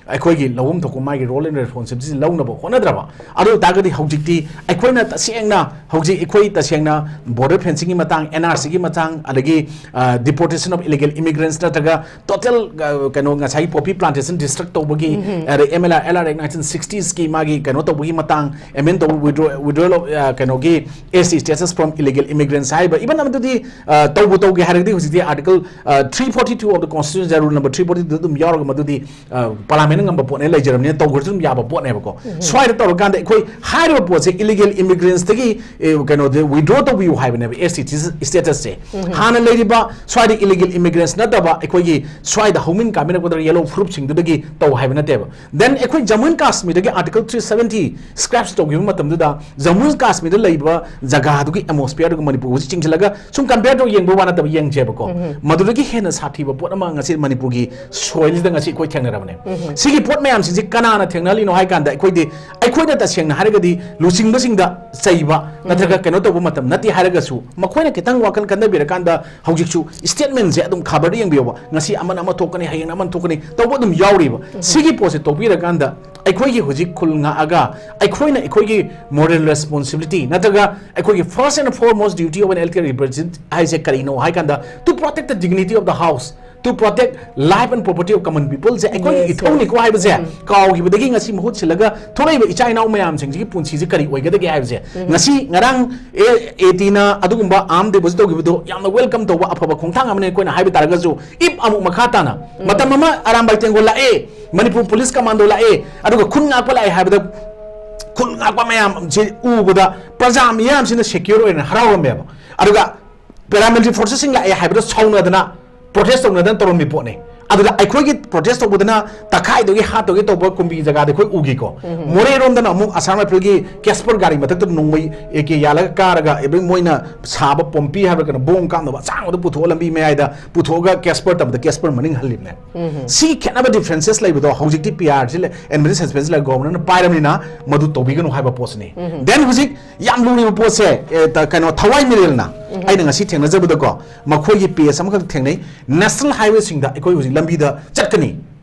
ꯑꯩꯈꯣꯏꯒꯤ ꯂꯧꯐꯝ ꯊꯣꯛꯄ ꯃꯥꯒꯤ role and responsibility ꯂꯧꯅꯕ ꯍꯣꯠꯅꯗ꯭ꯔꯕ, ꯑꯗꯨ ꯑꯣꯏꯇꯥꯔꯒꯗꯤ ꯍꯧꯖꯤꯛꯇꯤ ꯑꯩꯈꯣꯏꯅ ꯇꯁꯦꯡꯅ, ꯍꯧꯖꯤꯛ ꯑꯩꯈꯣꯏ ꯇꯁꯦꯡꯅ border fencing ꯒꯤ ꯃꯇꯥꯡ, N R C ꯒꯤ ꯃꯇꯥꯡ, ꯑꯗꯒꯤ, ꯑ, deportation of illegal immigrants ꯅꯠꯇ꯭ꯔꯒ total, ꯑ, ꯀꯩꯅꯣ, ꯉꯁꯥꯏꯒꯤ poppy plantation destruct ꯇꯧꯕꯒꯤ, ꯑꯗꯩ M L R, L R Act nineteen sixties ꯀꯤ ꯃꯥꯒꯤ ꯀꯩꯅꯣ ꯇꯧꯕꯒꯤ ꯃꯇꯥꯡ, amend ꯇꯧꯕ, withdraw-, withdrawal of, ꯑ, ꯀꯩꯅꯣꯒꯤ S T status from illegal immigrants ꯍꯥꯏꯔꯤꯕ, even ꯑꯗꯨꯗꯤ, ꯑ, ꯇꯧꯕ ꯇꯧꯒꯦ ꯍꯥꯏꯔꯒꯗꯤ ꯍꯧꯖꯤꯛꯇꯤ article, ꯑ, three forty-two of the constitution, rule number three forty-two ꯑꯗꯨꯝ ꯌꯥꯎꯔꯒ ꯃꯗꯨꯗꯤ, ꯑ, parliament ꯅ ꯉꯝꯕ ꯄꯣꯠꯅꯦ, ꯂꯩꯖꯔꯕꯅꯤꯅ ꯇꯧꯈ꯭ꯔꯁꯨ ꯑꯗꯨꯝ ꯌꯥꯕ ꯄꯣꯠꯅꯦꯕꯀꯣ꯫ ꯁ꯭ꯋꯥꯏꯗ ꯇꯧꯔꯀꯥꯟꯗ ꯑꯩꯈꯣꯏ ꯍꯥꯏꯔꯤꯕ ꯄꯣꯠꯁꯦ illegal immigrants ꯇꯒꯤ, ꯑꯦ, ꯀꯩꯅꯣꯗ withdraw ꯇꯧꯕꯤꯌꯨ ꯍꯥꯏꯕꯅꯦꯕ, S T status ꯁꯦ꯫ ꯍꯥꯟꯅ ꯂꯩꯔꯤꯕ ꯁ꯭ꯋꯥꯏꯗ illegal immigrants ꯅꯠꯇꯕ ꯑꯩꯈꯣꯏꯒꯤ ꯁ꯭ꯋꯥꯏꯗ ꯍꯧꯃꯤꯟ ꯀꯥꯃꯤꯟꯅꯒꯗꯕ yellow ꯐꯨꯔꯨꯞꯁꯤꯡꯗꯨꯗꯒꯤ ꯇꯧ ꯍꯥꯏꯕ ꯅꯠꯇꯦꯕ꯫ Then ꯑꯩꯈꯣꯏ ꯖꯝꯃꯨ ꯑꯦꯟ ꯀꯥꯁꯃꯤꯔꯗꯒꯤ article three seventy scraps ꯇꯧꯈꯤꯕ ꯃꯇꯝꯗꯨꯗ ꯖꯝꯃꯨ ꯑꯦꯟ ꯀꯥꯁꯃꯤꯔꯗ ꯂꯩꯕ ꯖꯒꯥꯗꯨꯒꯤ atmosphere ꯗꯨꯒ ꯃꯅꯤꯄꯨꯔꯒ ꯆꯤꯡꯁꯤꯜꯂꯒ ꯁꯨꯝ compare ꯇꯧ ꯌꯦꯡꯕ ꯋꯥ ꯅꯠꯇꯕ ꯌꯦꯡꯖꯦꯕꯀꯣ꯫ ꯃꯗꯨꯗꯒꯤ ꯍꯦꯟꯅ ꯁꯥꯊꯤꯕ ꯄꯣꯠ ꯑꯃ ꯉꯁꯤ ꯃꯅꯤꯄꯨꯔꯒꯤ soil ꯁꯤꯗ ꯉꯁꯤ ꯑꯩꯈꯣꯏ ꯊꯦꯡꯅꯔꯕꯅꯦ꯫ ꯁꯤꯒꯤ ꯄꯣꯠ ꯃꯌꯥꯝꯁꯤꯡꯁꯤ ꯀꯅꯥꯅ ꯊꯦꯡꯅꯍꯜꯂꯤꯅꯣ ꯍꯥꯏ ꯀꯥꯟꯗ, ꯑꯩꯈꯣꯏꯗꯤ, ꯑꯩꯈꯣꯏꯅ ꯇꯁꯦꯡꯅ ꯍꯥꯏꯔꯒꯗꯤ ꯂꯨꯆꯤꯡꯕꯁꯤꯡꯗ ꯆꯩꯕ ꯅꯠꯇ꯭ꯔꯒ ꯀꯩꯅꯣ ꯇꯧꯕ ꯃꯇꯝ ꯅꯠꯇꯦ ꯍꯥꯏꯔꯒꯁꯨ, ꯃꯈꯣꯏꯅ ꯈꯤꯇꯪ ꯋꯥꯈꯜ ꯈꯟꯊꯕꯤꯔꯀꯥꯟꯗ ꯍꯧꯖꯤꯛꯁꯨ statement ꯁꯦ ꯑꯗꯨꯝ ꯈꯕꯔꯗ ꯌꯦꯡꯕꯤꯌꯣꯕ, ꯉꯁꯤ ꯑꯃꯅ ꯑꯃ ꯊꯣꯛꯀꯅꯤ, ꯍꯌꯦꯡ ꯑꯃꯅ ꯊꯣꯛꯀꯅꯤ ꯇꯧꯕ ꯑꯗꯨꯝ ꯌꯥꯎꯔꯤꯕ꯫ ꯁꯤꯒꯤ ꯄꯣꯠꯁꯦ ꯇꯣꯛꯄꯤꯔꯀꯥꯟꯗ ꯑꯩꯈꯣꯏꯒꯤ ꯍꯧꯖꯤꯛ ꯈꯨꯜ ꯉꯥꯛꯑꯒ ꯑꯩꯈꯣꯏꯅ ꯑꯩꯈꯣꯏꯒꯤ moral responsibility ꯅꯠꯇ꯭ꯔꯒ ꯑꯩꯈꯣꯏꯒꯤ first and foremost duty of an healthcare representative ꯍꯥꯏꯁꯦ ꯀꯔꯤꯅꯣ ꯍꯥꯏ ꯀꯥꯟꯗ, to protect the dignity of the house, to protect life and property of common people ꯁꯦ ꯑꯩꯈꯣꯏꯒꯤ ꯏꯊꯧꯅꯤꯀꯣ ꯍꯥꯏꯕꯁꯦ ꯀꯥꯎꯈꯤꯕꯗꯒꯤ ꯉꯁꯤ ꯃꯍꯨꯠ ꯁꯤꯜꯂꯒ ꯊꯣꯛꯂꯛꯏꯕ ꯏꯆꯥ ꯏꯅꯥꯎ ꯃꯌꯥꯝꯁꯤꯡꯁꯤꯒꯤ ꯄꯨꯟꯁꯤꯁꯦ ꯀꯔꯤ ꯑꯣꯏꯒꯗꯒꯦ ꯍꯥꯏꯕꯁꯦ ꯉꯁꯤ ꯉꯔꯥꯡ ꯑꯦ ꯑꯦ ꯇꯤꯅ ꯑꯗꯨꯒꯨꯝꯕ armed deposit ꯇꯧꯈꯤꯕꯗꯣ ꯌꯥꯝꯅ welcome ꯇꯧꯕ ꯑꯐꯕ ꯈꯣꯡꯊꯥꯡ ꯑꯃꯅꯤ꯫ ꯑꯩꯈꯣꯏꯅ ꯍꯥꯏꯕ ꯇꯥꯔꯒꯁꯨ, if ꯑꯃꯨꯛ ꯃꯈꯥ ꯇꯥꯅ ꯃꯇꯝ ꯑꯃ ꯑꯔꯥꯝꯕꯥꯏ ꯇꯦꯡꯒꯣꯜ ꯂꯥꯛꯑꯦ, ꯃꯅꯤꯄꯨꯔ ꯄꯨꯂꯤꯁ ꯀꯃꯥꯟꯗꯣ ꯂꯥꯛꯑꯦ, ꯑꯗꯨꯒ ꯈꯨꯟ ꯉꯥꯛꯄ ꯂꯥꯛꯑꯦ ꯍꯥꯏꯕꯗ ꯈꯨꯟ ꯉꯥꯛꯄ ꯃꯌꯥꯝꯁꯦ ꯎꯕꯗ ꯄ꯭ꯔꯖꯥ ꯃꯤꯌꯥꯝꯁꯤꯅ secure ꯑꯣꯏꯅ ꯍꯔꯥꯎꯔꯝꯃꯦꯕ꯫ ꯑꯗꯨꯒ paramilitary forces ꯁꯤꯡ ꯂꯥꯛꯑꯦ ꯍꯥꯏꯕꯗ ꯁꯥꯎꯅꯗꯅ protest ꯇꯧꯅꯗꯅ ꯇꯧꯔꯝꯃꯤ ꯄꯣꯠꯅꯤ꯫ ꯑꯗꯨꯗ ꯑꯩꯈꯣꯏꯒꯤ protest ꯇꯧꯕꯗꯅ ꯇꯛꯈꯥꯏꯗꯧꯒꯤ ꯍꯥꯠꯇꯧꯒꯤ ꯇꯧꯕ ꯀꯨꯝꯕꯤ ꯖꯒꯥꯗꯤ ꯑꯩꯈꯣꯏ ꯎꯈꯤꯀꯣ꯫ ꯃꯣꯔꯦꯔꯣꯝꯗꯅ ꯑꯃꯨꯛ Assam Rifle ꯒꯤ Casper ꯒꯥꯔꯤ ꯃꯊꯛꯇ ꯅꯣꯡꯃꯩ ꯑꯦ ꯀꯦ ꯌꯥꯜꯂꯒ ꯀꯥꯔꯒ ꯑꯗꯨꯝ ꯃꯣꯏꯅ ꯁꯥꯕ ꯄꯣꯝꯄꯤ ꯍꯥꯏꯕ꯭ꯔꯥ ꯀꯩꯅꯣ, ꯕꯣꯝ ꯀꯥꯞꯅꯕ ꯑꯁꯥꯡꯕꯗꯣ ꯄꯨꯊꯣꯛꯑ ꯂꯝꯕꯤ ꯃꯌꯥꯏꯗ ꯄꯨꯊꯣꯛꯑꯒ Casper ꯇꯝꯕꯗ Casper ꯃꯅꯤꯡ ꯍꯜꯂꯤꯕꯅꯦ꯫ ꯁꯤꯒꯤ ꯈꯦꯠꯅꯕ differences ꯂꯩꯕꯗꯣ ꯍꯧꯖꯤꯛꯇꯤ P R ꯁꯤ ꯂꯩ, administration ꯁꯤ ꯂꯩ, governor ꯅ ꯄꯥꯏꯔꯕꯅꯤꯅ ꯃꯗꯨ ꯇꯧꯕꯤꯒꯅꯨ ꯍꯥꯏꯕ ꯄꯣꯠꯁꯤꯅꯤ꯫ Then ꯍꯧꯖꯤꯛ ꯌꯥꯝ ꯂꯨꯔꯤꯕ ꯄꯣꯠꯁꯦ, ꯑꯦ, ꯇ-, ꯀꯩꯅꯣ, ꯊꯋꯥꯏ ꯃꯤꯔꯦꯜꯅ ꯑꯩꯅ ꯉꯁꯤ ꯊꯦꯡꯅꯖꯕꯗꯀꯣ, ꯃꯈꯣꯏꯒꯤ page ꯑꯃꯈꯛ ꯊꯦꯡꯅꯩ, national highway ꯁꯤꯡꯗ ꯑꯩꯈꯣꯏ ꯍꯧꯖꯤꯛ ꯂꯝꯕꯤꯗ ꯆꯠꯀꯅꯤ꯫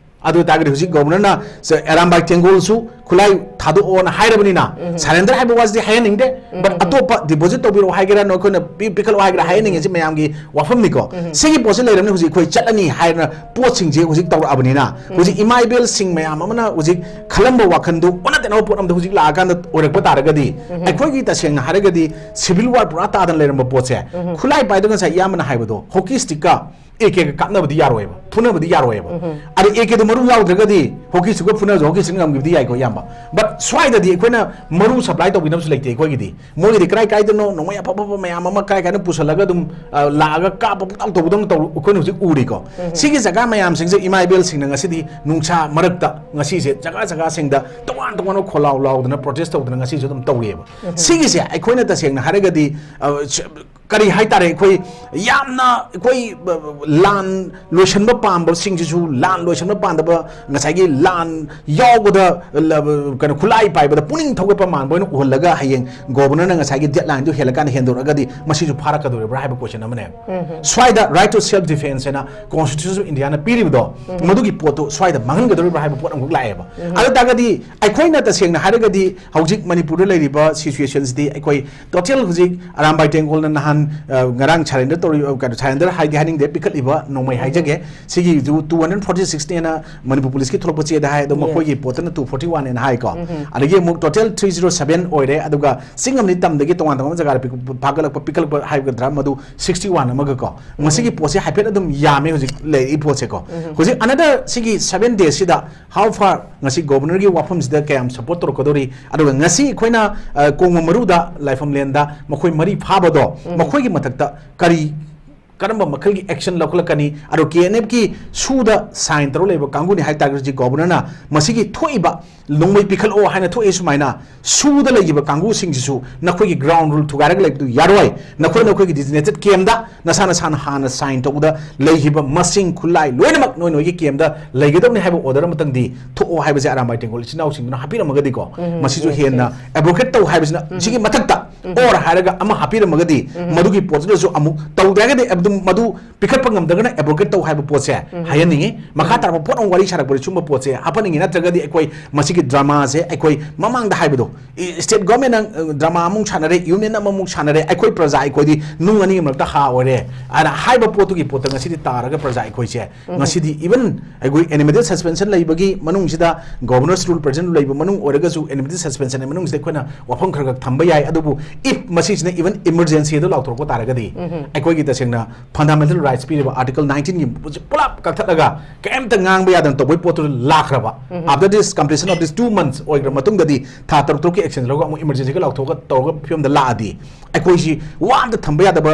ꯑꯗꯨ ꯑꯣꯏꯇꯥꯔꯒꯗꯤ ꯍꯧꯖꯤꯛ governor ꯅ ꯁ-, ꯑꯔꯥꯝꯕꯥꯏ ꯇꯦꯡꯒꯣꯜꯁꯨ ꯈꯨꯠꯂꯥꯏ ꯊꯥꯗꯣꯛꯑꯣꯅ ꯍꯥꯏꯔꯕꯅꯤꯅ, surrender ꯍꯥꯏꯕ ꯋꯥꯁꯤꯗꯤ ꯍꯥꯏꯍꯟꯅꯤꯡꯗꯦ, but ꯑꯇꯣꯞꯄ deposit ꯇꯧꯕꯤꯔꯛꯑꯣ ꯍꯥꯏꯒꯦꯔꯥ, ꯅꯈꯣꯏꯅ ꯄꯤ-, ꯄꯤꯈꯠꯂꯛꯑꯣ ꯍꯥꯏꯒꯦꯔꯥ, ꯍꯥꯏꯍꯟꯅꯤꯡꯉꯤꯁꯤ ꯃꯌꯥꯝꯒꯤ ꯋꯥꯐꯝꯅꯤꯀꯣ꯫ ꯁꯤꯒꯤ ꯄꯣꯠꯁꯤ ꯂꯩꯔꯕꯅꯤꯅ ꯍꯧꯖꯤꯛ ꯑꯩꯈꯣꯏ ꯆꯠꯂꯅꯤ ꯍꯥꯏꯅ ꯄꯣꯠꯁꯤꯡꯁꯦ ꯍꯧꯖꯤꯛ ꯇꯧꯔꯛꯑꯕꯅꯤꯅ, ꯍꯧꯖꯤꯛ ꯏꯃꯥ ꯏꯕꯦꯜꯁꯤꯡ ꯃꯌꯥꯝ ꯑꯃꯅ ꯍꯧꯖꯤꯛ ꯈꯜꯂꯝꯕ ꯋꯥꯈꯜꯗꯨ ꯑꯣꯟꯅ ꯇꯩꯅꯕ ꯄꯣꯠ ꯑꯃꯗ ꯍꯧꯖꯤꯛ ꯂꯥꯛꯑꯀꯥꯟꯗ ꯑꯣꯏꯔꯛꯄ ꯇꯥꯔꯒꯗꯤ, ꯑꯩꯈꯣꯏꯒꯤ ꯇꯁꯦꯡꯅ ꯍꯥꯏꯔꯒꯗꯤ civil war ꯄꯨꯔꯥ ꯇꯥꯗꯅ ꯂꯩꯔꯝꯕ ꯄꯣꯠꯁꯦ, ꯈꯨꯠꯂꯥꯏ ꯄꯥꯏꯗꯨꯅ ꯉꯁꯥꯏ ꯏꯌꯥꯝꯕꯅ ꯍꯥꯏꯕꯗꯣ, hockey stick ꯀ ꯑꯦ ꯀꯦꯒ ꯀꯥꯞꯅꯕꯗꯤ ꯌꯥꯔꯣꯏꯕ, ꯐꯨꯅꯕꯗꯤ ꯌꯥꯔꯣꯏꯕ꯫ ꯑꯗ ꯑꯦ ꯀꯦꯗꯣ ꯃꯔꯨ ꯌꯥꯎꯗ꯭ꯔꯒꯗꯤ hockey stick ꯀ ꯐꯨꯅꯔꯁꯨ hockey stick ꯉꯝꯈꯤꯕꯗꯤ ꯌꯥꯏꯀꯣ ꯏꯌꯥꯝꯕ, but ꯁ꯭ꯋꯥꯏꯗꯗꯤ ꯑꯩꯈꯣꯏꯅ ꯃꯔꯨ supply ꯇꯧꯕꯤꯅꯕꯁꯨ ꯂꯩꯇꯦ ꯑꯩꯈꯣꯏꯒꯤꯗꯤ꯫ ꯃꯣꯏꯒꯤꯗꯤ ꯀꯔꯥꯏ ꯀꯥꯏꯗꯅꯣ ꯅꯣꯡꯃꯩ ꯑꯐ ꯑꯐꯕ ꯃꯌꯥꯝ ꯑꯃ ꯀꯔꯥꯏ ꯀꯥꯏꯗꯅꯣ ꯄꯨꯁꯜꯂꯒ ꯑꯗꯨꯝ, ꯑ, ꯂꯥꯛꯑꯒ ꯀꯥꯞꯄ ꯄꯨꯡꯇꯧ ꯇꯧꯕꯗꯧꯅ ꯇꯧ-, ꯑꯩꯈꯣꯏꯅ ꯍꯧꯖꯤꯛ ꯎꯔꯤꯀꯣ꯫ ꯁꯤꯒꯤ ꯖꯒꯥ ꯃꯌꯥꯝꯁꯤꯡꯁꯦ ꯏꯃꯥ ꯏꯕꯦꯜꯁꯤꯡꯅ ꯉꯁꯤꯗꯤ ꯅꯨꯡꯁꯥ ꯃꯔꯛꯇ ꯉꯁꯤꯁꯦ ꯖꯒꯥ ꯖꯒꯥꯁꯤꯡꯗ ꯇꯣꯉꯥꯟ ꯇꯣꯉꯥꯟꯕ ꯈꯣꯜꯂꯥꯎ ꯂꯥꯎꯗꯅ protest ꯇꯧꯗꯅ ꯉꯁꯤꯁꯨ ꯑꯗꯨꯝ ꯇꯧꯔꯤꯑꯕ꯫ ꯁꯤꯒꯤꯁꯦ ꯑꯩꯈꯣꯏꯅ ꯇꯁꯦꯡꯅ ꯍꯥꯏꯔꯒꯗꯤ, ꯑ, ꯁ-, ꯀꯔꯤ ꯍꯥꯏꯇꯥꯔꯦ, ꯑꯩꯈꯣꯏ ꯌꯥꯝꯅ ꯑꯩꯈꯣꯏ, ꯑ, ꯂꯥꯟ ꯂꯣꯏꯁꯤꯟꯕ ꯄꯥꯝꯕꯁꯤꯡꯁꯤꯁꯨ ꯂꯥꯟ ꯂꯣꯏꯁꯤꯟꯕ ꯄꯥꯝꯗꯕ, ꯉꯁꯥꯏꯒꯤ ꯂꯥꯟ ꯌꯥꯎꯕꯗ, ꯂ-, ꯀꯩꯅꯣ, ꯈꯨꯠꯂꯥꯏ ꯄꯥꯏꯕꯗ ꯄꯨꯛꯅꯤꯡ ꯊꯧꯒꯠꯄ ꯃꯥꯟꯕ ꯑꯣꯏꯅ ꯎꯍꯜꯂꯒ ꯍꯌꯦꯡ ꯒꯣꯕꯔꯅꯔꯅ ꯉꯁꯥꯏꯒꯤ ꯗꯦꯗꯂꯥꯏꯟꯗꯨ ꯍꯦꯜꯂꯀꯥꯟꯗ ꯍꯦꯟꯗꯣꯔꯛꯑꯒꯗꯤ ꯃꯁꯤꯁꯨ ꯐꯥꯔꯛꯀꯗꯧꯔꯤꯕ꯭ꯔꯥ ꯍꯥꯏꯕ ꯀꯣꯏꯁꯟ ꯑꯃꯅꯦ꯫ ꯁ꯭ꯋꯥꯏꯗ right to self defense ꯍꯥꯏꯅ Constitution of Indiaꯅ ꯄꯤꯔꯤꯕꯗꯣ, ꯃꯗꯨꯒꯤ ꯄꯣꯠꯇꯨ ꯁ꯭ꯋꯥꯏꯗ ꯃꯥꯡꯍꯟꯒꯗꯧꯔꯤꯕ꯭ꯔꯥ ꯍꯥꯏꯕ ꯄꯣꯠ ꯑꯃꯈꯛ ꯂꯥꯛꯑꯦꯕ꯫ ꯑꯗꯨ ꯇꯥꯔꯒꯗꯤ ꯑꯩꯈꯣꯏꯅ ꯇꯁꯦꯡꯅ ꯍꯥꯏꯔꯒꯗꯤ ꯍꯧꯖꯤꯛ ꯃꯅꯤꯄꯨꯔꯗ ꯂꯩꯔꯤꯕ situationꯁꯤꯗꯤ ꯑꯩꯈꯣꯏ total ꯍꯧꯖꯤꯛ ꯑꯔꯥꯝꯕꯥꯏ ꯇꯦꯡꯒꯣꯜꯅ ꯅꯍꯥꯟ, ꯑ, ꯉꯔꯥꯡ surrender ꯇꯧꯔꯤꯕ, ꯑ, ꯀꯩꯅꯣ, surrender ꯍꯥꯏꯗꯤ ꯍꯥꯏꯅꯤꯡꯗꯦ, ꯄꯤꯈꯠꯂꯤꯕ ꯅꯣꯡꯃꯩ ꯍꯥꯏꯖꯒꯦ, ꯁꯤꯒꯤꯁꯨ two hundred forty sixꯅꯦꯅ ꯃꯅꯤꯄꯨꯔ ꯄꯨꯂꯤꯁꯀꯤ ꯊꯣꯛꯂꯛꯄ ꯆꯦꯗ ꯍꯥꯏ, ꯑꯗꯣ ꯃꯈꯣꯏꯒꯤ ꯄꯣꯠꯇꯅ two forty oneꯅꯦꯅ ꯍꯥꯏꯀꯣ꯫ ꯑꯗꯒꯤ ꯑꯃꯨꯛ total three zero seven ꯑꯣꯏꯔꯦ, ꯑꯗꯨꯒ ꯆꯤꯡ ꯑꯃꯗꯤ ꯇꯝꯗꯒꯤ ꯇꯣꯉꯥꯟ ꯇꯣꯉꯥꯟꯕ ꯖꯒꯥꯗ ꯄꯤꯛ-, ꯐꯥꯒꯠꯂꯛꯄ, ꯄꯤꯈꯠꯂꯛꯄ ꯍꯥꯏꯒꯗ꯭ꯔꯥ, ꯃꯗꯨ sixty one ꯑꯃꯒ ꯀꯣ꯫ ꯃꯁꯤꯒꯤ ꯄꯣꯠꯁꯦ ꯍꯥꯏꯐꯦꯠ ꯑꯗꯨꯝ ꯌꯥꯝꯃꯦ ꯍꯧꯖꯤꯛ ꯂꯩꯔꯤ ꯄꯣꯠꯁꯦꯀꯣ꯫ ꯍꯧꯖꯤꯛ another ꯁꯤꯒꯤ seven daysꯁꯤꯗ how far ꯉꯁꯤ ꯒꯣꯕꯔꯅꯔꯒꯤ ꯋꯥꯐꯝꯁꯤꯗ ꯀꯌꯥꯝ support ꯇꯧꯔꯛꯀꯗꯧꯔꯤ? ꯑꯗꯨꯒ ꯉꯁꯤ ꯑꯩꯈꯣꯏꯅ, ꯑ, ꯀꯣꯡꯕ ꯃꯔꯨꯗ ꯂꯥꯏꯐꯝꯂꯦꯟꯗ ꯃꯈꯣꯏ ꯃꯔꯤ ꯐꯥꯕꯗꯣ, ꯃꯈꯣꯏꯒꯤ ꯃꯊꯛꯇ ꯀꯔꯤ, ꯀꯔꯝꯕ ꯃꯈꯜꯒꯤ action ꯂꯧꯈꯠꯂꯛꯀꯅꯤ? ꯑꯗꯣ KNFꯀꯤ ꯁꯨꯗ sign ꯇꯧꯔ ꯂꯩꯕ ꯀꯥꯡꯕꯨꯅꯤ ꯍꯥꯏꯇꯥꯔꯒꯁꯨ ꯒꯣꯕꯔꯅꯔꯅ ꯃꯁꯤꯒꯤ ꯊꯣꯛꯏꯕ ꯅꯣꯡꯃꯩ ꯄꯤꯈꯠꯂꯛꯑꯣ ꯍꯥꯏꯅ ꯊꯣꯛꯑꯦ ꯁꯨꯃꯥꯏꯅ, ꯁꯨꯗ ꯂꯩꯈꯤꯕ ꯀꯥꯡꯕꯨꯁꯤꯡꯁꯤꯁꯨ ꯅꯈꯣꯏꯒꯤ ground rule ꯊꯨꯒꯥꯏꯔꯒ ꯂꯩꯕꯗꯨ ꯌꯥꯔꯣꯏ꯫ ꯅꯈꯣꯏ ꯅꯈꯣꯏꯒꯤ designated campꯗ ꯅꯁꯥ ꯅꯁꯥꯅ ꯍꯥꯟꯅ sign ꯇꯧꯕꯗ ꯂꯩꯈꯤꯕ ꯃꯁꯤꯡ ꯈꯨꯠꯂꯥꯏ ꯂꯣꯏꯅꯃꯛ ꯅꯣꯏ ꯅꯣꯏꯒꯤ campꯗ ꯂꯩꯒꯗꯕꯅꯤ ꯍꯥꯏꯕ order ꯑꯃꯇꯪꯗꯤ ꯊꯣꯛꯑꯣ ꯍꯥꯏꯕꯁꯦ ꯑꯔꯥꯝꯕꯥꯏ ꯇꯦꯡꯒꯣꯜ ꯏꯆꯤꯟ ꯏꯅꯥꯎꯁꯤꯡꯗꯨꯅ ꯍꯥꯞꯄꯤꯔꯝꯃꯒꯗꯤꯀꯣ, ꯃꯁꯤꯁꯨ ꯍꯦꯟꯅ abrogate ꯇꯧ ꯍꯥꯏꯕꯁꯤꯅ, ꯁꯤꯒꯤ ꯃꯊꯛꯇ or ꯍꯥꯏꯔꯒ ꯑꯃ ꯍꯥꯞꯄꯤꯔꯝꯃꯒꯗꯤ, ꯃꯗꯨꯒꯤ ꯄꯣꯠꯇꯨꯗꯁꯨ ꯑꯃꯨꯛ ꯇꯧꯗ꯭ꯔꯒꯗꯤ ꯑꯗꯨꯝ ꯃꯗꯨ ꯄꯤꯈꯠꯄ ꯉꯝꯗ꯭ꯔꯒꯅ abrogate ꯇꯧ ꯍꯥꯏꯕ ꯄꯣꯠꯁꯦ ꯍꯥꯏꯍꯟꯅꯤꯡꯉꯤ꯫ ꯃꯈꯥ ꯇꯥꯔꯛꯄ ꯄꯣꯠ ꯑꯃ ꯋꯥꯔꯤ ꯁꯥꯔꯛꯄꯗ ꯁꯨꯝꯕ ꯄꯣꯠꯁꯦ ꯍꯥꯞꯍꯟꯅꯤꯡꯉꯤ, ꯅꯠꯇ꯭ꯔꯒꯗꯤ ꯑꯩꯈꯣꯏ ꯃꯁꯤꯒꯤ dramaꯁꯦ ꯑꯩꯈꯣꯏ ꯃꯃꯥꯡꯗ ꯍꯥꯏꯕꯗꯣ, ꯏ-, state governmentꯅ, ꯑ, drama ꯑꯃꯨꯛ ꯁꯥꯟꯅꯔꯦ, unionꯅ ꯑꯃꯃꯨꯛ ꯁꯥꯟꯅꯔꯦ, ꯑꯩꯈꯣꯏ ꯄ꯭ꯔꯖꯥ ꯑꯩꯈꯣꯏꯗꯤ ꯅꯨꯡ ꯑꯅꯤꯒꯤ ꯃꯔꯛꯇ ꯍꯥ ꯑꯣꯏꯔꯦ꯫ ꯑꯗ ꯍꯥꯏꯕ ꯄꯣꯠꯇꯨꯒꯤ ꯄꯣꯠꯇ ꯉꯁꯤꯗꯤ ꯇꯥꯔꯒ ꯄ꯭ꯔꯖꯥ ꯑꯩꯈꯣꯏꯁꯦ ꯉꯁꯤꯗꯤ even ꯑꯩꯈꯣꯏ animated suspension ꯂꯩꯕꯒꯤ ꯃꯅꯨꯡꯁꯤꯗ, governor's rule present ꯂꯩꯕ ꯃꯅꯨꯡ ꯑꯣꯏꯔꯒꯁꯨ animated suspension ꯃꯅꯨꯡꯁꯤꯗ ꯑꯩꯈꯣꯏꯅ ꯋꯥꯐꯝ ꯈꯔ ꯈꯔ ꯊꯝꯕ ꯌꯥꯏ꯫ ꯑꯗꯨꯕꯨ if ꯃꯁꯤꯁꯤꯅ even emergencyꯗ ꯂꯥꯎꯊꯣꯔꯛꯄ ꯇꯥꯔꯒꯗꯤ, ꯑꯩꯈꯣꯏꯒꯤ ꯇꯁꯦꯡꯅ ꯐꯟꯗꯥꯃꯦꯟꯇꯦꯜ ꯔꯥꯏꯠꯁ ꯄꯤꯔꯤꯕ ꯑꯥꯔꯇꯤꯀꯜ ꯅꯥꯏꯟꯇꯤꯟꯒꯤ ꯄꯣꯠꯁꯦ ꯄꯨꯂꯞ ꯀꯛꯊꯠꯂꯒ ꯀꯩꯝꯇ ꯉꯥꯡꯕ ꯌꯥꯗꯅ ꯇꯧꯕꯒꯤ ꯄꯣꯠꯇꯨ ꯂꯥꯛꯈ꯭ꯔꯕ꯫ After this completion of this two months ꯑꯣꯏꯈ꯭ꯔ ꯃꯇꯨꯡꯗꯗꯤ, ꯊꯥ ꯇꯔꯨꯛ ꯇꯔꯨꯛꯀꯤ ꯑꯦꯛꯁꯟ ꯂꯧꯔꯒ ꯑꯃꯨꯛ ꯏꯃꯔꯖꯦꯟꯁꯤꯒ ꯂꯥꯎꯊꯣꯛꯑꯒ ꯇꯧꯔꯒ ꯐꯤꯕꯝꯗ ꯂꯥꯛꯑꯗꯤ, ꯑꯩꯈꯣꯏꯁꯤ ꯋꯥ ꯑꯝꯇ ꯊꯝꯕ ꯌꯥꯗꯕ,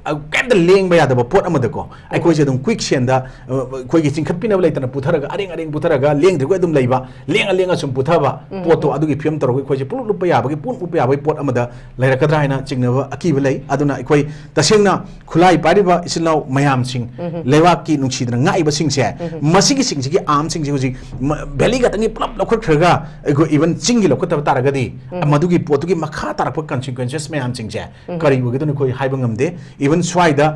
ꯑ, ꯀꯩꯝꯇ ꯂꯦꯡꯕ ꯌꯥꯗꯕ ꯄꯣꯠ ꯑꯃꯗꯀꯣ, ꯑꯩꯈꯣꯏꯁꯦ ꯑꯗꯨꯝ ꯀ꯭ꯋꯤꯛ ꯁꯦꯟꯗ, ꯑ, ꯑꯩꯈꯣꯏꯒꯤ ꯆꯤꯡꯈꯠꯄꯤꯅꯕ ꯂꯩꯇꯅ ꯄꯨꯊꯔꯒ, ꯑꯔꯦꯡ ꯑꯔꯦꯡ ꯄꯨꯊꯔꯒ, ꯂꯦꯡꯗ꯭ꯔꯤꯈꯣꯏ ꯑꯗꯨꯝ ꯂꯩꯕ, ꯂꯦꯡꯉ ꯂꯦꯡꯉ ꯁꯨꯝ ꯄꯨꯊꯕ ꯄꯣꯠꯇꯣ, ꯑꯗꯨꯒꯤ ꯐꯤꯕꯝ ꯇꯧꯔꯒ ꯑꯩꯈꯣꯏꯁꯦ ꯄꯨꯡꯂꯨꯞ ꯂꯨꯞꯄ ꯌꯥꯕꯒꯤ, ꯄꯨꯡꯂꯨꯞ ꯂꯨꯞꯄ ꯌꯥꯕꯒꯤ ꯄꯣꯠ ꯑꯃꯗ ꯂꯩꯔꯛꯀꯗ꯭ꯔꯥ ꯍꯥꯏꯅ ꯆꯤꯡꯅꯕ ꯑꯀꯤꯕ ꯂꯩ꯫ ꯑꯗꯨꯅ ꯑꯩꯈꯣꯏ ꯇꯁꯦꯡꯅ ꯈꯨꯠꯂꯥꯏ ꯄꯥꯏꯔꯤꯕ ꯏꯆꯤꯜ ꯏꯅꯥꯎ ꯃꯌꯥꯝꯁꯤꯡ, ꯂꯩꯕꯥꯛꯀꯤ ꯅꯨꯡꯁꯤꯗꯅ ꯉꯥꯛꯏꯕꯁꯤꯡꯁꯦ, ꯃꯁꯤꯒꯤꯁꯤꯡꯁꯤꯒꯤ ꯑꯥꯔꯝꯁꯤꯡꯁꯦ ꯍꯧꯖꯤꯛ ꯃ-, ꯚꯦꯂꯤ ꯈꯛꯇꯪꯒꯤ ꯄꯨꯂꯞ ꯂꯧꯈꯠꯈ꯭ꯔꯒ ꯑꯩꯈꯣꯏ ꯏꯚꯟ ꯆꯤꯡꯒꯤ ꯂꯧꯈꯠꯇꯕ ꯇꯥꯔꯒꯗꯤ, ꯃꯗꯨꯒꯤ ꯄꯣꯠꯇꯨꯒꯤ ꯃꯈꯥ ꯇꯥꯔꯛꯄ ꯀꯟꯁꯤꯀ꯭ꯋꯦꯟꯁꯦꯁ ꯃꯌꯥꯝꯁꯤꯡꯁꯦ ꯀꯔꯤ ꯑꯣꯏꯒꯗꯣꯏꯅꯣ ꯑꯩꯈꯣꯏ ꯍꯥꯏꯕ ꯉꯝꯗꯦ꯫ ꯏꯚꯟ ꯁ꯭ꯋꯥꯏꯗ,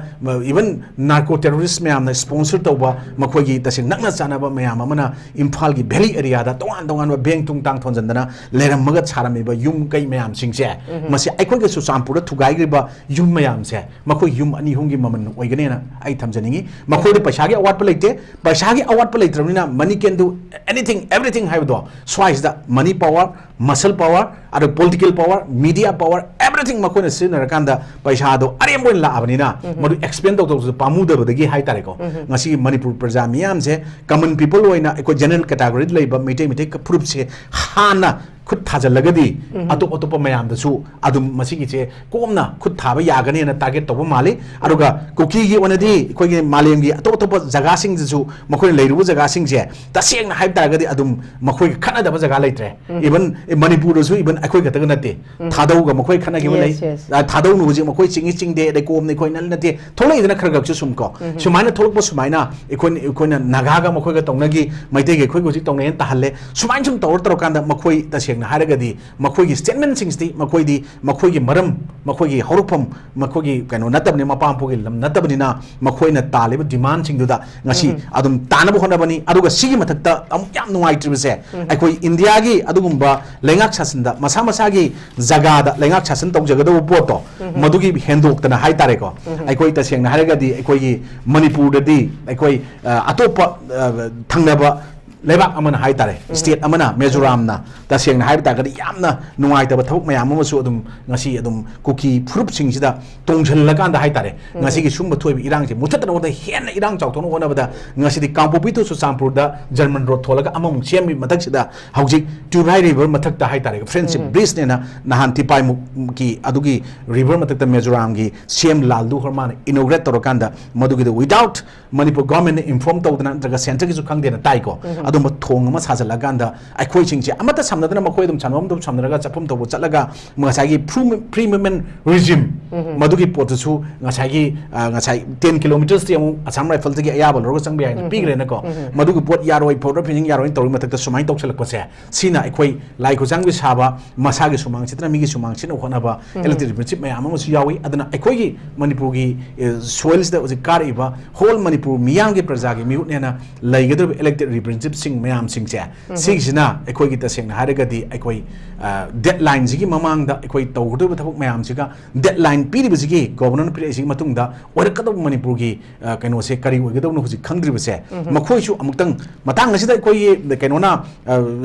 ꯏꯚꯟ ꯅꯥꯔꯀꯣ ꯇꯦꯔꯣꯔꯤꯁ ꯃꯌꯥꯝꯅ ꯁ꯭ꯄꯣꯟꯁꯔ ꯇꯧꯕ, ꯃꯈꯣꯏꯒꯤ ꯇꯁꯦꯡ ꯅꯛꯅ ꯆꯥꯟꯅꯕ ꯃꯌꯥꯝ ꯑꯃꯅ ꯏꯝꯐꯥꯜꯒꯤ ꯚꯦꯂꯤ ꯑꯦꯔꯤꯌꯥꯗ ꯇꯣꯉꯥꯟ ꯇꯣꯉꯥꯟꯕ ꯕꯦꯡ ꯊꯨꯡ ꯇꯥꯡ ꯊꯣꯟꯖꯟꯗꯅ ꯂꯩꯔꯝꯃꯒ ꯁꯥꯔꯝꯃꯤꯕ ꯌꯨꯝ ꯀꯩ ꯃꯌꯥꯝꯁꯤꯡꯁꯦ, ꯃꯁꯤ ꯑꯩꯈꯣꯏꯒꯤ ꯆꯨꯔꯆꯥꯟꯄꯨꯔꯗ ꯊꯨꯒꯥꯏꯈ꯭ꯔꯤꯕ ꯌꯨꯝ ꯃꯌꯥꯝꯁꯦ, ꯃꯈꯣꯏ ꯌꯨꯝ ꯑꯅꯤ ꯑꯍꯨꯝꯒꯤ ꯃꯃꯜ ꯑꯣꯏꯒꯅꯦꯅ ꯑꯩ ꯊꯝꯖꯅꯤꯡꯉꯤ꯫ ꯃꯈꯣꯏꯗ ꯄꯩꯁꯥꯒꯤ ꯑꯋꯥꯠꯄ ꯂꯩꯇꯦ꯫ ꯄꯩꯁꯥꯒꯤ ꯑꯋꯥꯠꯄ ꯂꯩꯇ꯭ꯔꯕꯅꯤꯅ, money can do anything, everything ꯍꯥꯏꯕꯗꯣ, ꯁ꯭ꯋꯥꯏꯁꯤꯗ money power, muscle power, ꯑꯗꯨ political power, media power, everything ꯃꯈꯣꯏꯅ ꯁꯤꯖꯤꯟꯅꯔꯀꯥꯟꯗ ꯄꯩꯁꯥꯗꯣ ꯑꯔꯦꯝꯕ ꯑꯣꯏꯅ ꯂꯥꯛꯑꯕꯅꯤꯅ, ꯃꯗꯨ ꯑꯦꯛꯁꯄꯦꯟ ꯇꯧꯊꯣꯛꯄꯁꯨ ꯄꯥꯝꯃꯨꯗꯕꯗꯒꯤ ꯍꯥꯏꯇꯥꯔꯦꯀꯣ, ꯉꯁꯤꯒꯤ ꯃꯅꯤꯄꯨꯔ ꯄ꯭ꯔꯖꯥ ꯃꯤꯌꯥꯝꯁꯦ, ꯀꯃꯟ ꯄꯤꯄꯜ ꯑꯣꯏꯅ ꯑꯩꯈꯣꯏ ꯖꯦꯅꯔꯦꯜ ꯀꯦꯇꯥꯒꯣꯔꯤꯗ ꯂꯩꯕ ꯃꯩꯇꯩ, ꯃꯩꯇꯩ ꯐꯨꯔꯨꯞꯁꯦ ꯍꯥꯟꯅ ꯈꯨꯠ ꯊꯥꯖꯤꯜꯂꯒꯗꯤ, ꯑꯇꯣꯞ ꯑꯇꯣꯞꯄ ꯃꯌꯥꯝꯗꯁꯨ ꯑꯗꯨꯝ ꯃꯁꯤꯒꯤꯁꯦ ꯀꯣꯝꯅ ꯈꯨꯠ ꯊꯥꯕ ꯌꯥꯒꯅꯦꯅ ꯇꯥꯔꯒꯦꯠ ꯇꯧꯕ ꯃꯥꯜꯂꯤ꯫ ꯑꯗꯨꯒ ꯀꯨꯀꯤꯒꯤ ꯑꯣꯏꯅꯗꯤ ꯑꯩꯈꯣꯏꯒꯤ ꯃꯥꯂꯦꯝꯒꯤ ꯑꯇꯣꯞ ꯑꯇꯣꯞꯄ ꯖꯒꯥꯁꯤꯡꯗꯁꯨ, ꯃꯈꯣꯏꯅ ꯂꯩꯔꯨꯕ ꯖꯒꯥꯁꯤꯡꯁꯦ, ꯇꯁꯦꯡꯅ ꯍꯥꯏꯕ ꯇꯥꯔꯒꯗꯤ ꯑꯗꯨꯝ ꯃꯈꯣꯏꯒ ꯈꯠꯅꯗꯕ ꯖꯒꯥ ꯂꯩꯇ꯭ꯔꯦ꯫ ꯏꯚꯟ ꯃꯅꯤꯄꯨꯔꯗꯁꯨ, ꯏꯚꯟ ꯑꯩꯈꯣꯏ ꯈꯛꯇꯒ ꯅꯠꯇꯦ, ꯊꯥꯗꯧꯒ ꯃꯈꯣꯏ ꯈꯠꯅꯈꯤꯕ ꯂꯩ꯫ Yes, yes. ꯑ, ꯊꯥꯗꯧꯅ ꯍꯧꯖꯤꯛ ꯃꯈꯣꯏ ꯆꯤꯡꯏ ꯆꯤꯡꯗꯦ, ꯂꯩꯀꯣꯝꯅꯤ ꯑꯩꯈꯣꯏ ꯅꯠꯇꯦ, ꯊꯣꯛꯂꯛꯏꯗꯅ ꯈꯔ ꯈꯔꯁꯨ ꯁꯨꯝ ꯀꯣ꯫ ꯁꯨꯃꯥꯏꯅ ꯊꯣꯛꯂꯛꯄ ꯁꯨꯃꯥꯏꯅ ꯑꯩꯈꯣꯏꯅ, ꯑꯩꯈꯣꯏꯅ ꯅꯥꯒꯥꯒ ꯃꯈꯣꯏꯒ ꯇꯧꯅꯈꯤ, ꯃꯩꯇꯩꯒ ꯑꯩꯈꯣꯏꯒ ꯍꯧꯖꯤꯛ ꯇꯧꯅꯩꯅ ꯇꯥꯍꯜꯂꯦ꯫ ꯁꯨꯃꯥꯏꯅ ꯁꯨꯝ ꯇꯧꯔ ꯇꯧꯔꯀꯥꯟꯗ ꯃꯈꯣꯏ ꯇꯁꯦꯡꯅ ꯍꯥꯏꯔꯒꯗꯤ ꯃꯈꯣꯏꯒꯤ ꯁ꯭ꯇꯦꯠꯃꯦꯟꯁꯤꯡꯁꯤꯗꯤ ꯃꯈꯣꯏꯗꯤ ꯃꯈꯣꯏꯒꯤ ꯃꯔꯝ, ꯃꯈꯣꯏꯒꯤ ꯍꯧꯔꯛꯐꯝ, ꯃꯈꯣꯏꯒꯤ ꯀꯩꯅꯣ ꯅꯠꯇꯕꯅꯤ, ꯃꯄꯥ ꯃꯄꯨꯒꯤ ꯂꯝ ꯅꯠꯇꯕꯅꯤꯅ ꯃꯈꯣꯏꯅ ꯇꯥꯜꯂꯤꯕ ꯗꯤꯃꯥꯟꯁꯤꯡꯗꯨꯗ ꯉꯁꯤ ꯑꯗꯨꯝ ꯇꯥꯅꯕ ꯍꯣꯠꯅꯕꯅꯤ꯫ ꯑꯗꯨꯒ ꯁꯤꯒꯤ ꯃꯊꯛꯇ ꯑꯃꯨꯛ ꯌꯥꯝ ꯅꯨꯡꯉꯥꯏꯇ꯭ꯔꯤꯕꯁꯦ, ꯑꯩꯈꯣꯏ ꯏꯟꯗꯤꯌꯥꯒꯤ ꯑꯗꯨꯒꯨꯝꯕ ꯂꯩꯉꯥꯛ ꯁꯥꯁꯟꯗ ꯃꯁꯥ ꯃꯁꯥꯒꯤ ꯖꯒꯥꯗ ꯂꯩꯉꯥꯛ ꯁꯥꯁꯟ ꯇꯧꯖꯒꯗꯧꯕ ꯄꯣꯠꯇꯣ, ꯃꯗꯨꯒꯤ ꯍꯦꯟꯗꯣꯛꯇꯅ ꯍꯥꯏꯇꯥꯔꯦꯀꯣ, ꯑꯩꯈꯣꯏ ꯇꯁꯦꯡꯅ ꯍꯥꯏꯔꯒꯗꯤ ꯑꯩꯈꯣꯏꯒꯤ ꯃꯅꯤꯄꯨꯔꯗꯗꯤ ꯑꯩꯈꯣꯏ, ꯑ, ꯑꯇꯣꯞꯄ, ꯑ, ꯊꯪꯅꯕ ꯂꯩꯕꯥꯛ ꯑꯃꯅ ꯍꯥꯏꯇꯥꯔꯦ, ꯁ꯭ꯇꯦꯠ ꯑꯃꯅ, ꯃꯤꯖꯣꯔꯥꯝꯅ, ꯇꯁꯦꯡꯅ ꯍꯥꯏꯕ ꯇꯥꯔꯒꯗꯤ ꯌꯥꯝꯅ ꯅꯨꯡꯉꯥꯏꯇꯕ ꯊꯕꯛ ꯃꯌꯥꯝ ꯑꯃꯁꯨ ꯑꯗꯨꯝ ꯉꯁꯤ ꯑꯗꯨꯝ ꯀꯨꯀꯤ ꯐꯨꯔꯨꯞꯁꯤꯡꯁꯤꯗ ꯇꯣꯡꯁꯤꯜꯂꯀꯥꯟꯗ ꯍꯥꯏꯇꯥꯔꯦ, ꯉꯁꯤꯒꯤ ꯁꯨꯝꯕ ꯊꯣꯛꯏꯕ ꯏꯔꯥꯡꯁꯦ ꯃꯨꯊꯠꯇꯅꯕ ꯍꯣꯠꯅ, ꯍꯦꯟꯅ ꯏꯔꯥꯡ ꯆꯥꯎꯊꯣꯛꯅꯕ ꯍꯣꯠꯅꯕꯗ ꯉꯁꯤꯗꯤ ꯀꯥꯡꯄꯣꯛꯄꯤ to ꯆꯨꯔꯆꯥꯟꯄꯨꯔꯗ ꯖꯔꯃꯟ ꯔꯣꯗ ꯊꯣꯜꯂꯒ ꯑꯃꯃꯨꯛ ꯁꯦꯝꯃꯤ ꯃꯊꯛꯁꯤꯗ ꯍꯧꯖꯤꯛ ꯇ꯭ꯌꯨꯕꯥꯏ ꯔꯤꯚꯔ ꯃꯊꯛꯇ ꯍꯥꯏꯇꯥꯔꯦ, ꯐ꯭ꯔꯦꯟꯁꯤꯞ ꯕ꯭ꯔꯤꯖꯅꯦꯅ ꯅꯍꯥꯟ ꯇꯤꯄꯥꯏꯃꯨꯛꯀꯤ ꯑꯗꯨꯒꯤ ꯔꯤꯚꯔ ꯃꯊꯛꯇ ꯃꯤꯖꯣꯔꯥꯝꯒꯤ ꯁꯤ ꯑꯦꯝ ꯂꯥꯜꯗꯨ ꯍꯣꯔꯃꯥꯅ ꯏꯅꯣꯒ꯭ꯔꯦꯠ ꯇꯧꯔꯀꯥꯟꯗ ꯃꯗꯨꯒꯤꯗ without ꯃꯅꯤꯄꯨꯔ ꯒꯣꯔꯃꯦꯟꯅ ꯏꯟꯐꯣꯔꯝ ꯇꯧꯗꯅ ꯅꯠꯇ꯭ꯔꯒ ꯁꯦꯟꯇꯔꯒꯤꯁꯨ ꯈꯪꯗꯦꯅ ꯇꯥꯏꯀꯣ꯫ ꯑꯗꯨꯝꯕ ꯊꯣꯡ ꯑꯃ ꯁꯥꯖꯤꯜꯂꯀꯥꯟꯗ ꯑꯩꯈꯣꯏꯁꯤꯡꯁꯦ ꯑꯃꯠꯇ ꯁꯝꯅꯗꯅ ꯃꯈꯣꯏ ꯑꯗꯨꯝ ꯁꯝꯅꯐꯝ ꯑꯗꯨꯝ ꯁꯝꯅꯔꯒ ꯆꯠꯐꯝ ꯊꯣꯛꯄ ꯆꯠꯂꯒ ꯉꯁꯥꯏꯒꯤ free movement regime ꯃꯗꯨꯒꯤ ꯄꯣꯠꯇꯨꯁꯨ ꯉꯁꯥꯏꯒꯤ, ꯑ, ꯉꯁꯥꯏ ten kilometersꯇꯤ ꯑꯃꯨꯛ ꯑꯁꯥꯝ ꯔꯥꯏꯐꯜꯗꯒꯤ ꯑꯌꯥꯕ ꯂꯧꯔꯒ ꯆꯪꯕ ꯌꯥꯏꯅ ꯄꯤꯈ꯭ꯔꯦꯅꯀꯣ꯫ ꯃꯗꯨꯒꯤ ꯄꯣꯠ ꯌꯥꯔꯣꯏ, ꯐꯣꯔꯗ ꯐꯤꯅꯤꯡ ꯌꯥꯔꯣꯏꯅ ꯇꯧꯔꯤ ꯃꯊꯛꯇ ꯁꯨꯃꯥꯏꯅ ꯇꯧꯁꯜꯂꯛꯄꯁꯦ, ꯁꯤꯅ ꯑꯩꯈꯣꯏ ꯂꯥꯏ ꯈꯨꯠꯁꯥꯡꯕꯤ ꯁꯥꯕ, ꯃꯁꯥꯒꯤ ꯁꯨꯃꯥꯡ ꯁꯤꯠꯇꯅ ꯃꯤꯒꯤ ꯁꯨꯃꯥꯡ ꯁꯤꯠꯅꯕ ꯍꯣꯠꯅꯕ elected representative ꯃꯌꯥꯝ ꯑꯃꯁꯨ ꯌꯥꯎꯏ꯫ ꯑꯗꯨꯅ ꯑꯩꯈꯣꯏꯒꯤ, ꯑ, soilꯁꯤꯗ ꯍꯧꯖꯤꯛ ꯀꯥꯔꯛꯏꯕ whole ꯃꯅꯤꯄꯨꯔ ꯃꯤꯌꯥꯝꯒꯤ ꯄ꯭ꯔꯖꯥꯒꯤ ꯃꯤꯍꯨꯠꯅꯦꯅ ꯂꯩꯒꯗꯧꯔꯤꯕ elected representativeꯁꯤꯡ ꯃꯌꯥꯝꯁꯤꯡꯁꯦ, ꯁꯤꯒꯤꯁꯤꯅ ꯑꯩꯈꯣꯏꯒꯤ ꯇꯁꯦꯡꯅ ꯍꯥꯏꯔꯒꯗꯤ ꯑꯩꯈꯣꯏ, ꯑ, deadlineꯁꯤꯒꯤ ꯃꯃꯥꯡꯗ ꯑꯩꯈꯣꯏ ꯇꯧꯒꯗꯧꯔꯤꯕ ꯊꯕꯛ ꯃꯌꯥꯝꯁꯤꯒ deadline ꯄꯤꯔꯤꯕꯁꯤꯒꯤ, ꯒꯣꯕꯔꯅꯔꯅ ꯄꯤꯔꯛꯏꯁꯤꯒꯤ ꯃꯇꯨꯡꯗ ꯑꯣꯏꯔꯛꯀꯗꯧꯕ ꯃꯅꯤꯄꯨꯔꯒꯤ, ꯑ, ꯀꯩꯅꯣꯁꯦ ꯀꯔꯤ ꯑꯣꯏꯒꯗꯧꯅꯣ ꯍꯧꯖꯤꯛ ꯈꯪꯗ꯭ꯔꯤꯕꯁꯦ, ꯃꯈꯣꯏꯁꯨ ꯑꯃꯨꯛꯇꯪ ꯃꯇꯥꯡ ꯑꯁꯤꯗ ꯑꯩꯈꯣꯏꯒꯤ ꯀꯩꯅꯣꯅ, ꯑ,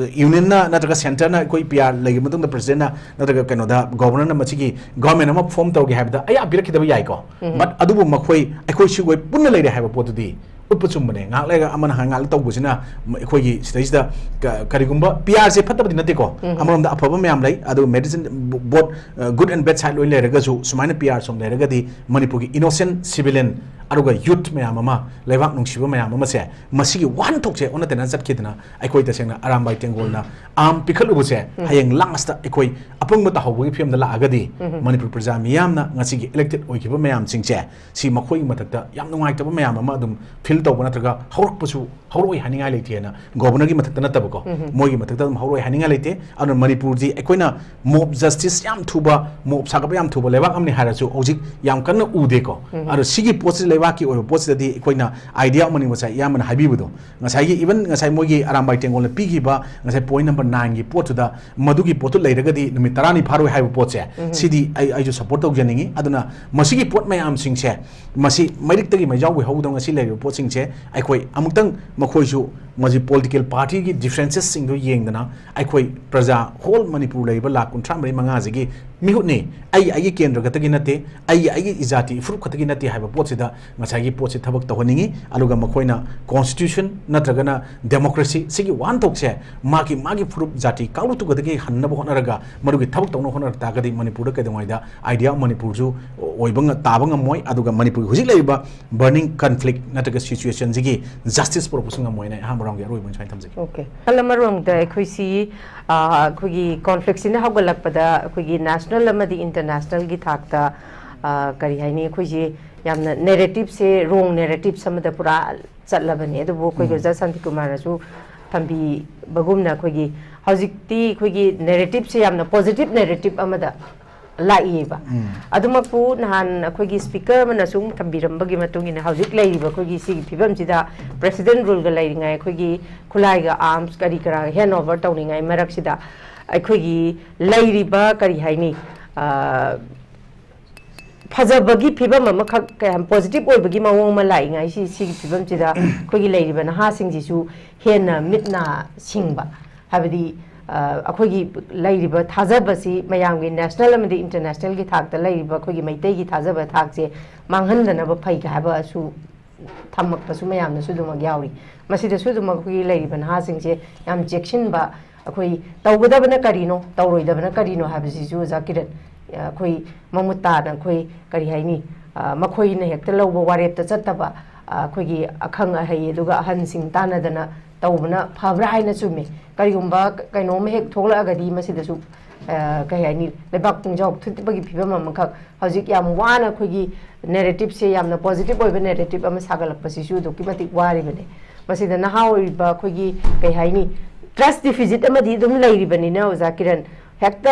unionꯅ ꯅꯠꯇ꯭ꯔꯒ centreꯅ ꯑꯩꯈꯣꯏ P R ꯂꯩꯈꯤꯕ ꯃꯇꯨꯡꯗ presidentꯅ ꯅꯠꯇ꯭ꯔꯒ ꯀꯩꯅꯣꯗ ꯒꯣꯕꯔꯅꯔꯅ ꯃꯁꯤꯒꯤ ꯒꯣꯔꯃꯦꯟ ꯑꯃ ꯐꯣꯔꯝ ꯇꯧꯒꯦ ꯍꯥꯏꯕꯗ ꯑꯌꯥ ꯄꯤꯔꯛꯈꯤꯗꯕ ꯌꯥꯏꯀꯣ꯫ But ꯑꯗꯨꯕꯨ ꯃꯈꯣꯏ, ꯑꯩꯈꯣꯏ ꯁꯤꯈꯣꯏ ꯄꯨꯟꯅ ꯂꯩꯔꯦ ꯍꯥꯏꯕ ꯄꯣꯠꯇꯨꯗꯤ ꯎꯠꯄ ꯆꯨꯝꯕꯅꯦ꯫ ꯉꯥꯏꯍꯥꯛ ꯂꯩꯔꯒ ꯑꯃꯅ ꯍꯥꯏ ꯉꯥꯏꯍꯥꯛ ꯇꯧꯕꯁꯤꯅ ꯃ-, ꯑꯩꯈꯣꯏꯒꯤ ꯁꯤꯗꯩꯁꯤꯗ ꯀ-, ꯀꯔꯤꯒꯨꯝꯕ P Rꯁꯦ ꯐꯠꯇꯕꯗꯤ ꯅꯠꯇꯦꯀꯣ꯫ ꯑꯃꯔꯣꯝꯗ ꯑꯐꯕ ꯃꯌꯥꯝ ꯂꯩ, ꯑꯗꯨꯒ medicine, both, ꯑ, good and bad side ꯂꯣꯏ ꯂꯩꯔꯒꯁꯨ ꯁꯨꯃꯥꯏꯅ P R ꯁꯨꯝ ꯂꯩꯔꯒꯗꯤ ꯃꯅꯤꯄꯨꯔꯒꯤ innocent civilian ꯑꯗꯨꯒ youth ꯃꯌꯥꯝ ꯑꯃ, ꯂꯩꯕꯥꯛ ꯅꯨꯡꯁꯤꯕ ꯃꯌꯥꯝ ꯑꯃꯁꯦ ꯃꯁꯤꯒꯤ ꯋꯥꯍꯟꯊꯣꯛꯁꯦ ꯑꯣꯟꯅ ꯇꯩꯅ ꯆꯠꯈꯤꯗꯅ ꯑꯩꯈꯣꯏ ꯇꯁꯦꯡꯅ ꯑꯔꯥꯝꯕꯥꯏ ꯇꯦꯡꯒꯣꯜꯅ arm ꯄꯤꯈꯠꯂꯨꯕꯁꯦ ꯍꯌꯦꯡ lastꯇ ꯑꯩꯈꯣꯏ ꯑꯄꯪꯕ ꯇꯥꯍꯧꯕꯒꯤ ꯐꯤꯕꯝꯗ ꯂꯥꯛꯑꯒꯗꯤ ꯃꯅꯤꯄꯨꯔ ꯄ꯭ꯔꯖꯥ ꯃꯤꯌꯥꯝꯅ ꯉꯁꯤꯒꯤ elected ꯑꯣꯏꯈꯤꯕ ꯃꯌꯥꯝꯁꯤꯡꯁꯦ ꯁꯤ ꯃꯈꯣꯏꯒꯤ ꯃꯊꯛꯇ ꯌꯥꯝ ꯅꯨꯡꯉꯥꯏꯇꯕ ꯃꯌꯥꯝ ꯑꯃ ꯑꯗꯨꯝ feel ꯇꯧꯕ ꯅꯠꯇ꯭ꯔꯒ ꯍꯧꯔꯛꯄꯁꯨ ꯍꯧꯔꯛꯑꯣꯏ ꯍꯥꯏꯅꯤꯡꯉꯥꯏ ꯂꯩꯇꯦꯅ ꯒꯣꯕꯔꯅꯔꯒꯤ ꯃꯊꯛꯇ ꯅꯠꯇꯕꯀꯣ, ꯃꯣꯏꯒꯤ ꯃꯊꯛꯇ ꯑꯗꯨꯝ ꯍꯧꯔꯛꯑꯣꯏ ꯍꯥꯏꯅꯤꯡꯉꯥꯏ ꯂꯩꯇꯦ꯫ ꯑꯗꯨꯅ ꯃꯅꯤꯄꯨꯔꯗꯤ ꯑꯩꯈꯣꯏꯅ mob justice ꯌꯥꯝ ꯊꯨꯕ, mob ꯁꯥꯒꯠꯄ ꯌꯥꯝ ꯊꯨꯕ ꯂꯩꯕꯥꯛ ꯑꯃꯅꯤ ꯍꯥꯏꯔꯁꯨ ꯍꯧꯖꯤꯛ ꯌꯥꯝ ꯀꯟꯅ ꯎꯗꯦꯀꯣ꯫ ꯑꯗꯣ ꯁꯤꯒꯤ ꯄꯣꯠꯁꯤ ꯂꯩꯕꯥꯛꯀꯤ ꯑꯣꯏꯕ ꯄꯣꯠꯁꯤꯗꯗꯤ ꯑꯩꯈꯣꯏꯅ idea ꯑꯃꯅꯤ ꯉꯁꯥꯏ ꯏꯌꯥꯝꯕꯅ ꯍꯥꯏꯕꯤꯕꯗꯣ, ꯉꯁꯥꯏꯒꯤ even ꯉꯁꯥꯏ ꯃꯣꯏꯒꯤ ꯑꯔꯥꯝꯕꯥꯏ ꯇꯦꯡꯒꯣꯜꯅ ꯄꯤꯈꯤꯕ ꯉꯁꯥꯏ point number ꯅꯥꯏꯟꯒꯤ ꯄꯣꯠꯇꯨꯗ ꯃꯗꯨꯒꯤ ꯄꯣꯠꯇꯨ ꯂꯩꯔꯒꯗꯤ ꯅꯨꯃꯤꯠ ꯇꯔꯥꯅꯤ ꯐꯥꯔꯣꯏ ꯍꯥꯏꯕ ꯄꯣꯠꯁꯦ, ꯁꯤꯗꯤ ꯑꯩ, ꯑꯩꯁꯨ ꯁꯄꯣꯔꯠ ꯇꯧꯖꯅꯤꯡꯉꯤ꯫ ꯑꯗꯨꯅ ꯃꯁꯤꯒꯤ ꯄꯣꯠ ꯃꯌꯥꯝꯁꯤꯡꯁꯦ, ꯃꯁꯤ ꯃꯩꯔꯤꯛꯇꯒꯤ ꯃꯩꯖꯥꯎꯕ ꯍꯧꯗꯕ ꯉꯁꯤ ꯂꯩꯔꯤꯕ ꯄꯣꯠꯁꯤꯡꯁꯦ, ꯑꯩꯈꯣꯏ ꯑꯃꯨꯛꯇꯪ ꯃꯈꯣꯏꯁꯨ ꯃꯁꯤ ꯄꯣꯂꯤꯇꯤꯀꯦꯜ ꯄꯥꯔꯇꯤꯒꯤ ꯗꯤꯐ꯭ꯔꯦꯟꯁꯦꯁꯁꯤꯡꯗꯨ ꯌꯦꯡꯗꯅ, ꯑꯩꯈꯣꯏ ꯄ꯭ꯔꯖꯥ, ꯍꯣꯜ ꯃꯅꯤꯄꯨꯔ ꯂꯩꯔꯤꯕ ꯂꯥꯈ ꯀꯨꯟꯊ꯭ꯔꯥ ꯃꯔꯤ ꯃꯉꯥꯁꯤꯒꯤ ꯃꯤꯍꯨꯠꯅꯤ, ꯑꯩ ꯑꯩꯒꯤ ꯀꯦꯟꯗ꯭ꯔ ꯈꯛꯇꯒꯤ ꯅꯠꯇꯦ, ꯑꯩ ꯑꯩꯒꯤ ꯏꯖꯥꯇꯤ ꯏꯐꯨꯔꯨꯞ ꯈꯛꯇꯒꯤ ꯅꯠꯇꯦ ꯍꯥꯏꯕ ꯄꯣꯠꯁꯤꯗ ꯉꯁꯥꯏꯒꯤ ꯄꯣꯠꯁꯤ ꯊꯕꯛ ꯇꯧꯍꯟꯅꯤꯡꯉꯤ꯫ ꯑꯗꯨꯒ ꯃꯈꯣꯏꯅ ꯀꯣꯟꯁꯇꯤꯇ꯭ꯌꯨꯁꯟ ꯅꯠꯇ꯭ꯔꯒꯅ ꯗꯦꯃꯣꯀ꯭ꯔꯦꯁꯤ ꯁꯤꯒꯤ ꯋꯥꯍꯟꯊꯣꯛꯁꯦ ꯃꯥꯒꯤ ꯃꯥꯒꯤ ꯐꯨꯔꯨꯞ, ꯖꯥꯇꯤ, ꯀꯥꯡꯂꯨꯞꯇꯨ ꯈꯛꯇꯒꯤ ꯍꯟꯅꯕ ꯍꯣꯠꯅꯔꯒ, ꯃꯗꯨꯒꯤ ꯊꯕꯛ ꯇꯧꯅꯕ ꯍꯣꯠꯅꯔꯛ ꯇꯥꯔꯒꯗꯤ ꯃꯅꯤꯄꯨꯔꯗ ꯀꯩꯗꯧꯉꯩꯗ ꯑꯥꯏꯗꯤꯌꯥ ꯑꯣꯐ ꯃꯅꯤꯄꯨꯔꯁꯨ ꯑꯣꯏꯕ ꯉ-, ꯇꯥꯕ ꯉꯝꯃꯣꯏ꯫ ꯑꯗꯨꯒ ꯃꯅꯤꯄꯨꯔꯒꯤ ꯍꯧꯖꯤꯛ ꯂꯩꯔꯤꯕ ꯕꯔꯅꯤꯡ ꯀꯟꯐ꯭ꯂꯤꯛ ꯅꯠꯇ꯭ꯔꯒ ꯁꯤꯆꯨꯋꯦꯁꯟꯁꯤꯒꯤ ꯖꯁꯇꯤꯁ ꯄꯨꯔꯛꯄꯁꯨ ꯉꯝꯃꯣꯏꯅ ꯑꯩ ꯑꯍꯥꯟꯕ ꯔꯥꯎꯟꯒꯤ ꯑꯔꯣꯏꯕ ꯑꯣꯏꯅ ꯁꯨꯃꯥꯏꯅ ꯊꯝꯖꯒꯦ꯫ ꯑꯣꯀꯦ꯫ ꯅꯥꯀꯜ ꯑꯃꯔꯣꯝꯗ ꯑꯩꯈꯣꯏꯁꯤ, ꯑ, ꯑꯩꯈꯣꯏꯒꯤ ꯀꯣꯟꯐ꯭ꯂꯤꯛꯁꯤꯅ ꯍꯧꯒꯠꯂꯛꯄꯗ ꯑꯩꯈꯣꯏꯒꯤ ꯅꯦꯁꯅꯦꯜ ꯑꯃꯗꯤ ꯏꯟꯇꯔꯅꯦꯁꯅꯦꯜꯒꯤ ꯊꯥꯛꯇ, ꯑ, ꯀꯔꯤ ꯍꯥꯏꯅꯤ, ꯑꯩꯈꯣꯏꯁꯤ ꯌꯥꯝꯅ ꯅꯦꯔꯦꯇꯤꯞꯁꯦ ꯔꯣꯡ ꯅꯦꯔꯦꯇꯤꯞꯁ ꯑꯃꯗ ꯄꯨꯔꯥ ꯆꯠꯂꯕꯅꯦ꯫ ꯑꯗꯨꯕꯨ ꯑꯩꯈꯣꯏꯒꯤ ꯑꯣꯖꯥ ꯁꯥꯟꯇꯤꯀꯨꯃꯥꯔꯅꯁꯨ ꯊꯝꯕꯤꯕꯒꯨꯝꯅ ꯑꯩꯈꯣꯏꯒꯤ ꯍꯧꯖꯤꯛꯇꯤ ꯑꯩꯈꯣꯏꯒꯤ ꯅꯦꯔꯦꯇꯤꯞꯁꯦ ꯌꯥꯝꯅ ꯄꯣꯖꯤꯇꯤꯞ ꯅꯦꯔꯦꯇꯤꯞ ꯑꯃꯗ ꯂꯥꯛꯏꯕ꯫ ꯑꯗꯨꯃꯛꯄꯨ ꯅꯍꯥꯟ ꯑꯩꯈꯣꯏꯒꯤ ꯁ꯭ꯄꯤꯀꯔ ꯑꯃꯅꯁꯨ ꯊꯝꯕꯤꯔꯝꯕꯒꯤ ꯃꯇꯨꯡ ꯏꯟꯅ ꯍꯧꯖꯤꯛ ꯂꯩꯔꯤꯕ ꯑꯩꯈꯣꯏꯒꯤ ꯁꯤꯒꯤ ꯐꯤꯕꯝꯁꯤꯗ ꯄ꯭ꯔꯦꯁꯤꯗꯦꯟ ꯔꯨꯜꯒ ꯂꯩꯔꯤꯉꯩ, ꯑꯩꯈꯣꯏꯒꯤ ꯈꯨꯠꯂꯥꯏꯒ ꯑꯥꯔꯝꯁ ꯀꯔꯤ ꯀꯔꯥ ꯍꯦꯟ ꯑꯣꯚꯔ ꯇꯧꯅꯤꯡꯉꯥꯏ ꯃꯔꯛꯁꯤꯗ ꯑꯩꯈꯣꯏꯒꯤ ꯂꯩꯔꯤꯕ ꯀꯔꯤ ꯍꯥꯏꯅꯤ, ꯑ, ꯐꯖꯕꯒꯤ ꯐꯤꯕꯝ ꯑꯃꯈꯛ, ꯀꯌꯥꯝ ꯄꯣꯖꯤꯇꯤꯞ ꯑꯣꯏꯕꯒꯤ ꯃꯑꯣꯡ ꯑꯃ ꯂꯥꯛꯏꯉꯥꯏ ꯁꯤ, ꯁꯤꯒꯤ ꯐꯤꯕꯝꯁꯤꯗ ꯑꯩꯈꯣꯏꯒꯤ ꯂꯩꯔꯤꯕ ꯅꯍꯥꯁꯤꯡꯁꯤꯁꯨ ꯍꯦꯟꯅ ꯃꯤꯠ ꯅꯥ ꯁꯤꯡꯕ, ꯍꯥꯏꯕꯗꯤ, ꯑ, ꯑꯩꯈꯣꯏꯒꯤ ꯂꯩꯔꯤꯕ ꯊꯥꯖꯕꯁꯤ ꯃꯌꯥꯝꯒꯤ ꯅꯦꯁꯅꯦꯜ ꯑꯃꯗꯤ ꯏꯟꯇꯔꯅꯦꯁꯅꯦꯜꯒꯤ ꯊꯥꯛꯇ ꯂꯩꯔꯤꯕ ꯑꯩꯈꯣꯏꯒꯤ ꯃꯩꯇꯩꯒꯤ ꯊꯥꯖꯕ ꯊꯥꯛꯁꯦ ꯃꯥꯡꯍꯟꯗꯅꯕ ꯐꯩ ꯍꯥꯏꯕꯁꯨ ꯊꯝꯃꯛꯄꯁꯨ ꯃꯌꯥꯝꯅꯁꯨ ꯑꯗꯨꯃꯛ ꯌꯥꯎꯔꯤ꯫ ꯃꯁꯤꯗꯁꯨ ꯑꯗꯨꯃꯛ ꯑꯩꯈꯣꯏꯒꯤ ꯂꯩꯔꯤꯕ ꯅꯍꯥꯁꯤꯡꯁꯦ ꯌꯥꯝ ꯆꯦꯛꯁꯤꯟꯕ, ꯑꯩꯈꯣꯏ ꯇꯧꯒꯗꯕꯅ ꯀꯔꯤꯅꯣ, ꯇꯧꯔꯣꯏꯗꯕꯅ ꯀꯔꯤꯅꯣ ꯍꯥꯏꯕꯁꯤꯁꯨ ꯑꯣꯖꯥ ꯀꯤꯔꯟ, ꯑꯩꯈꯣꯏ ꯃꯃꯨꯠ ꯇꯥꯅ ꯑꯩꯈꯣꯏ ꯀꯔꯤ ꯍꯥꯏꯅꯤ, ꯑ, ꯃꯈꯣꯏꯅ ꯍꯦꯛꯇ ꯂꯧꯕ ꯋꯥꯔꯦꯞꯇ ꯆꯠꯇꯕ, ꯑ, ꯑꯩꯈꯣꯏꯒꯤ ꯑꯈꯪ ꯑꯍꯩ ꯑꯗꯨꯒ ꯑꯍꯟꯁꯤꯡ ꯇꯥꯟꯅꯗꯅ ꯇꯧꯕꯅ ꯐꯕ꯭ꯔꯥ ꯍꯥꯏꯅ ꯆꯨꯝꯃꯤ꯫ ꯀꯔꯤꯒꯨꯝꯕ ꯀꯩꯅꯣꯝ ꯍꯦꯛ ꯊꯣꯛꯂꯛꯑꯒꯗꯤ ꯃꯁꯤꯗꯁꯨ, ꯑ, ꯀꯩ ꯍꯥꯏꯅꯤ, ꯂꯩꯕꯥꯛ ꯄꯨꯡꯖꯥꯎ ꯊꯨꯠꯄꯒꯤ ꯐꯤꯕꯝ ꯑꯃꯈꯛ ꯍꯧꯖꯤꯛ ꯌꯥꯝ ꯋꯥꯅ ꯑꯩꯈꯣꯏꯒꯤ ꯅꯦꯔꯦꯇꯤꯞꯁꯦ ꯌꯥꯝꯅ ꯄꯣꯖꯤꯇꯤꯞ ꯑꯣꯏꯕ ꯅꯦꯔꯦꯇꯤꯞ ꯑꯃ ꯁꯥꯒꯠꯂꯛꯄꯁꯤꯁꯨ ꯑꯗꯨꯛꯀꯤ ꯃꯇꯤꯛ ꯋꯥꯔꯤꯕꯅꯦ꯫ ꯃꯁꯤꯗ ꯅꯍꯥ ꯑꯣꯏꯔꯤꯕ ꯑꯩꯈꯣꯏꯒꯤ, ꯀꯩ ꯍꯥꯏꯅꯤ, ꯇ꯭ꯔꯁ ꯗꯤꯐꯤꯁꯤꯠ ꯑꯃꯗꯤ ꯑꯗꯨꯝ ꯂꯩꯔꯤꯕꯅꯤꯅ ꯑꯣꯖꯥ ꯀꯤꯔꯟ, ꯍꯦꯛꯇ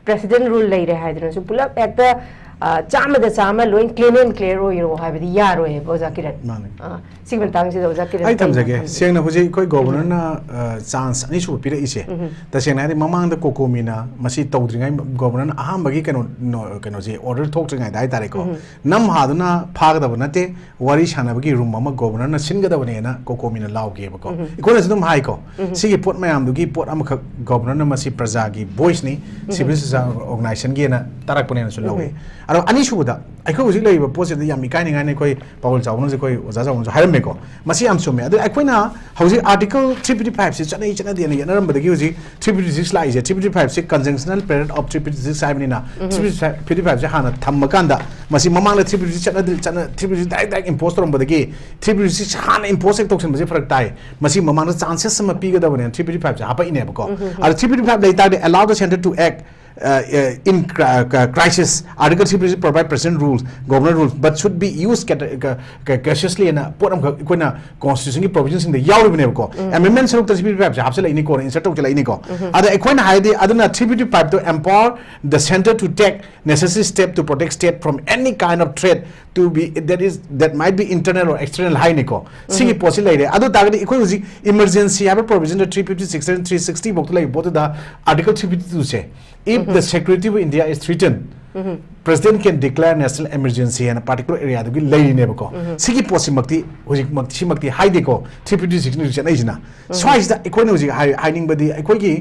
ꯄ꯭ꯔꯦꯁꯤꯗꯦꯟ ꯔꯨꯜ ꯂꯩꯔꯦ ꯍꯥꯏꯗꯅꯁꯨ ꯄꯨꯂꯞ ꯍꯦꯛꯇ, ꯑ, ꯆꯥꯝꯃꯗ ꯆꯥꯝꯃ ꯂꯣꯏ clean and clear ꯑꯣꯏꯔꯣ ꯍꯥꯏꯕꯗꯤ ꯌꯥꯔꯣꯏꯕ, ꯑꯣꯖꯥ ꯀꯤꯔꯟ꯫ ꯃꯥꯅꯤ꯫ ꯑ, ꯁꯤꯒꯤ ꯃꯇꯥꯡꯁꯤꯗ ꯑꯣꯖꯥ ꯀꯤꯔꯟ ꯑꯩ ꯀꯔꯤ ꯊꯝꯖꯒꯦ꯫ ꯊꯝꯕꯤꯒꯦ? ꯁꯦꯡꯅ ꯍꯧꯖꯤꯛ ꯑꯩꯈꯣꯏ ꯒꯣꯕꯔꯅꯔꯅ ꯆꯥꯟꯁ ꯑꯅꯤꯁꯨꯕ ꯄꯤꯔꯛꯏꯁꯦ, ꯇꯁꯦꯡꯅ ꯍꯥꯏꯔꯗꯤ ꯃꯃꯥꯡꯗ ꯀꯣꯀꯣꯃꯤꯅ ꯃꯁꯤ ꯇꯧꯗ꯭ꯔꯤꯉꯩ, ꯒꯣꯕꯔꯅꯔꯅ ꯑꯍꯥꯟꯕꯒꯤ ꯀꯩꯅꯣ, ꯅꯣ-, ꯀꯩꯅꯣꯁꯦ, ꯑꯣꯔꯗꯔ ꯊꯣꯛꯇ꯭ꯔꯤꯉꯩꯗ ꯍꯥꯏꯇꯥꯔꯦꯀꯣ, ꯅꯝꯍꯥꯗꯨꯅ ꯐꯥꯒꯗꯕ ꯅꯠꯇꯦ, ꯋꯥꯔꯤ ꯁꯥꯟꯅꯕꯒꯤ ꯔꯨꯝ ꯑꯃ ꯒꯣꯕꯔꯅꯔꯅ ꯁꯤꯟꯒꯗꯕꯅꯦꯅ ꯀꯣꯀꯣꯃꯤꯅ ꯂꯥꯎꯒꯦꯕꯀꯣ꯫ ꯑꯩꯈꯣꯏꯅꯁꯨ ꯑꯗꯨꯝ ꯍꯥꯏꯀꯣ, ꯁꯤꯒꯤ ꯄꯣꯠ ꯃꯌꯥꯝꯗꯨꯒꯤ ꯄꯣꯠ ꯑꯃꯈꯛ, ꯒꯣꯕꯔꯅꯔꯅ ꯃꯁꯤ ꯄ꯭ꯔꯖꯥꯒꯤ ꯚꯣꯏꯁꯅꯤ, ꯁꯤꯚꯤꯜ ꯁꯣꯁꯥꯏꯇꯤ ꯑꯣꯔꯒꯅꯥꯏꯖꯦꯁꯟꯒꯤꯅ ꯇꯥꯔꯛꯄꯅꯦꯅꯁꯨ ꯂꯧꯋꯦ꯫ ꯑꯗꯣ ꯑꯅꯤꯁꯨꯕꯗ, ꯑꯩꯈꯣꯏ ꯍꯧꯖꯤꯛ ꯂꯩꯔꯤꯕ ꯄꯣꯠꯁꯤꯗ ꯌꯥꯝ ꯏꯀꯥꯏꯅꯤꯡꯉꯥꯏꯅꯤ, ꯑꯩꯈꯣꯏ ꯄꯥꯎꯜ ꯆꯥꯎꯕꯅꯁꯨ, ꯑꯩꯈꯣꯏ ꯑꯣꯖꯥ ꯆꯥꯎꯕꯅꯁꯨ ꯍꯥꯏꯔꯝꯃꯦꯀꯣ, ꯃꯁꯤ ꯌꯥꯝ ꯆꯨꯝꯃꯦ꯫ ꯑꯗꯨ ꯑꯩꯈꯣꯏꯅ ꯍꯧꯖꯤꯛ ꯑꯥꯔꯇꯤꯀꯜ ꯊ꯭ꯔꯤ ꯐꯤꯐꯇꯤ ꯐꯥꯏꯚꯁꯤ ꯆꯠꯅꯩ ꯆꯠꯅꯗꯦꯅ ꯌꯦꯠꯅꯔꯝꯕꯗꯒꯤ ꯍꯧꯖꯤꯛ ꯊ꯭ꯔꯤ ꯐꯤꯐꯇꯤ ꯁꯤꯛꯁ ꯂꯥꯛꯏꯁꯦ, ꯊ꯭ꯔꯤ ꯐꯤꯐꯇꯤ ꯐꯥꯏꯚꯁꯤ conjunctional period of three fifty six ꯍꯥꯏꯕꯅꯤꯅ, ꯊ꯭ꯔꯤ ꯐꯤꯐꯇꯤ ꯐꯥꯏꯚꯁꯤ ꯍꯥꯟꯅ ꯊꯝꯃꯀꯥꯟꯗ, ꯃꯁꯤ ꯃꯃꯥꯡꯗ ꯊ꯭ꯔꯤ ꯐꯤꯐꯇꯤ ꯁꯤꯛꯁ ꯆꯠꯅꯗ꯭ꯔꯤ, ꯆꯠꯅ, three fifty six direct direct impose ꯇꯧꯔꯝꯕꯗꯒꯤ, ꯊ꯭ꯔꯤ ꯐꯤꯐꯇꯤ ꯁꯤꯛꯁ ꯍꯥꯟꯅ impose ꯍꯦꯛ ꯇꯧꯁꯤꯟꯕꯁꯦ ꯐꯔꯛ ꯇꯥꯏ꯫ ꯃꯁꯤ ꯃꯃꯥꯡꯗ chances ꯑꯃ ꯄꯤꯒꯗꯕꯅꯦꯅ ꯊ꯭ꯔꯤ ꯐꯤꯐꯇꯤ ꯐꯥꯏꯚꯁꯦ ꯍꯥꯞꯄꯛꯏꯅꯦꯕꯀꯣ꯫ ꯑꯗ ꯊ꯭ꯔꯤ ꯐꯤꯐꯇꯤ ꯐꯥꯏꯚ ꯂꯩ ꯇꯥꯔꯗꯤ, allow the centre to act uh, uh, in cri- uh, crisis, Article three fifty provide present rules, governor rules, but should be used cat- ca- ca- cautiously ꯍꯥꯏꯅ ꯄꯣꯠ ꯑꯃꯈꯛ ꯑꯩꯈꯣꯏꯅ ꯀꯣꯟꯁꯇꯤꯇ꯭ꯌꯨꯁꯟꯒꯤ ꯄ꯭ꯔꯣꯚꯤꯖꯟꯁꯤꯡꯗ ꯌꯥꯎꯔꯤꯕꯅꯦꯕꯀꯣ꯫ ꯑꯦꯃꯦꯟꯃꯦꯟ ꯁꯔꯨꯛꯇ ꯊ꯭ꯔꯤ ꯐꯤꯐꯇꯤ ꯐꯥꯏꯚꯁꯦ ꯍꯥꯞꯆꯤꯜꯂꯛꯏꯅꯤꯀꯣ, insert ꯇꯧꯁꯤꯜꯂꯛꯏꯅꯤꯀꯣ꯫ ꯑꯗ ꯑꯩꯈꯣꯏꯅ ꯍꯥꯏꯗꯤ ꯑꯗꯨꯅ three fifty five to empower the centre to take necessary step to protect state from any kind of threat to be that is that might be internal or external ꯍꯥꯏꯅꯤꯀꯣ꯫ ꯁꯤꯒꯤ ꯄꯣꯠꯁꯤ ꯂꯩꯔꯦ꯫ ꯑꯗꯨ ꯇꯥꯔꯒꯗꯤ ꯑꯩꯈꯣꯏ ꯍꯧꯖꯤꯛ ꯏꯃꯔꯖꯦꯟꯁꯤ ꯍꯥꯏꯕ ꯄ꯭ꯔꯣꯚꯤꯖꯟꯗ three fifty six three sixty ꯐꯥꯎꯗ ꯂꯩꯕ ꯄꯣꯠꯇꯨꯗ, Article three fifty two say, if the security of India is threatened, president can declare national emergency ꯍꯥꯏꯅ particular areaꯗꯨꯒꯤ ꯂꯩꯔꯤꯅꯦꯕꯀꯣ꯫ ꯁꯤꯒꯤ ꯄꯣꯠꯁꯤꯃꯛꯇꯤ ꯍꯧꯖꯤꯛꯃꯛ ꯁꯤꯃꯛꯇꯤ ꯍꯥꯏꯗꯦꯀꯣ, ꯊ꯭ꯔꯤ ꯐꯤꯐꯇꯤ ꯁꯤꯛꯁꯅ ꯍꯧꯖꯤꯛ ꯆꯠꯅꯩꯁꯤꯅ꯫ ꯁ꯭ꯋꯥꯏꯁꯤꯗ ꯑꯩꯈꯣꯏꯅ ꯍꯧꯖꯤꯛ ꯍꯥꯏ- ꯍꯥꯏꯅꯤꯡꯕꯗꯤ, ꯑꯩꯈꯣꯏꯒꯤ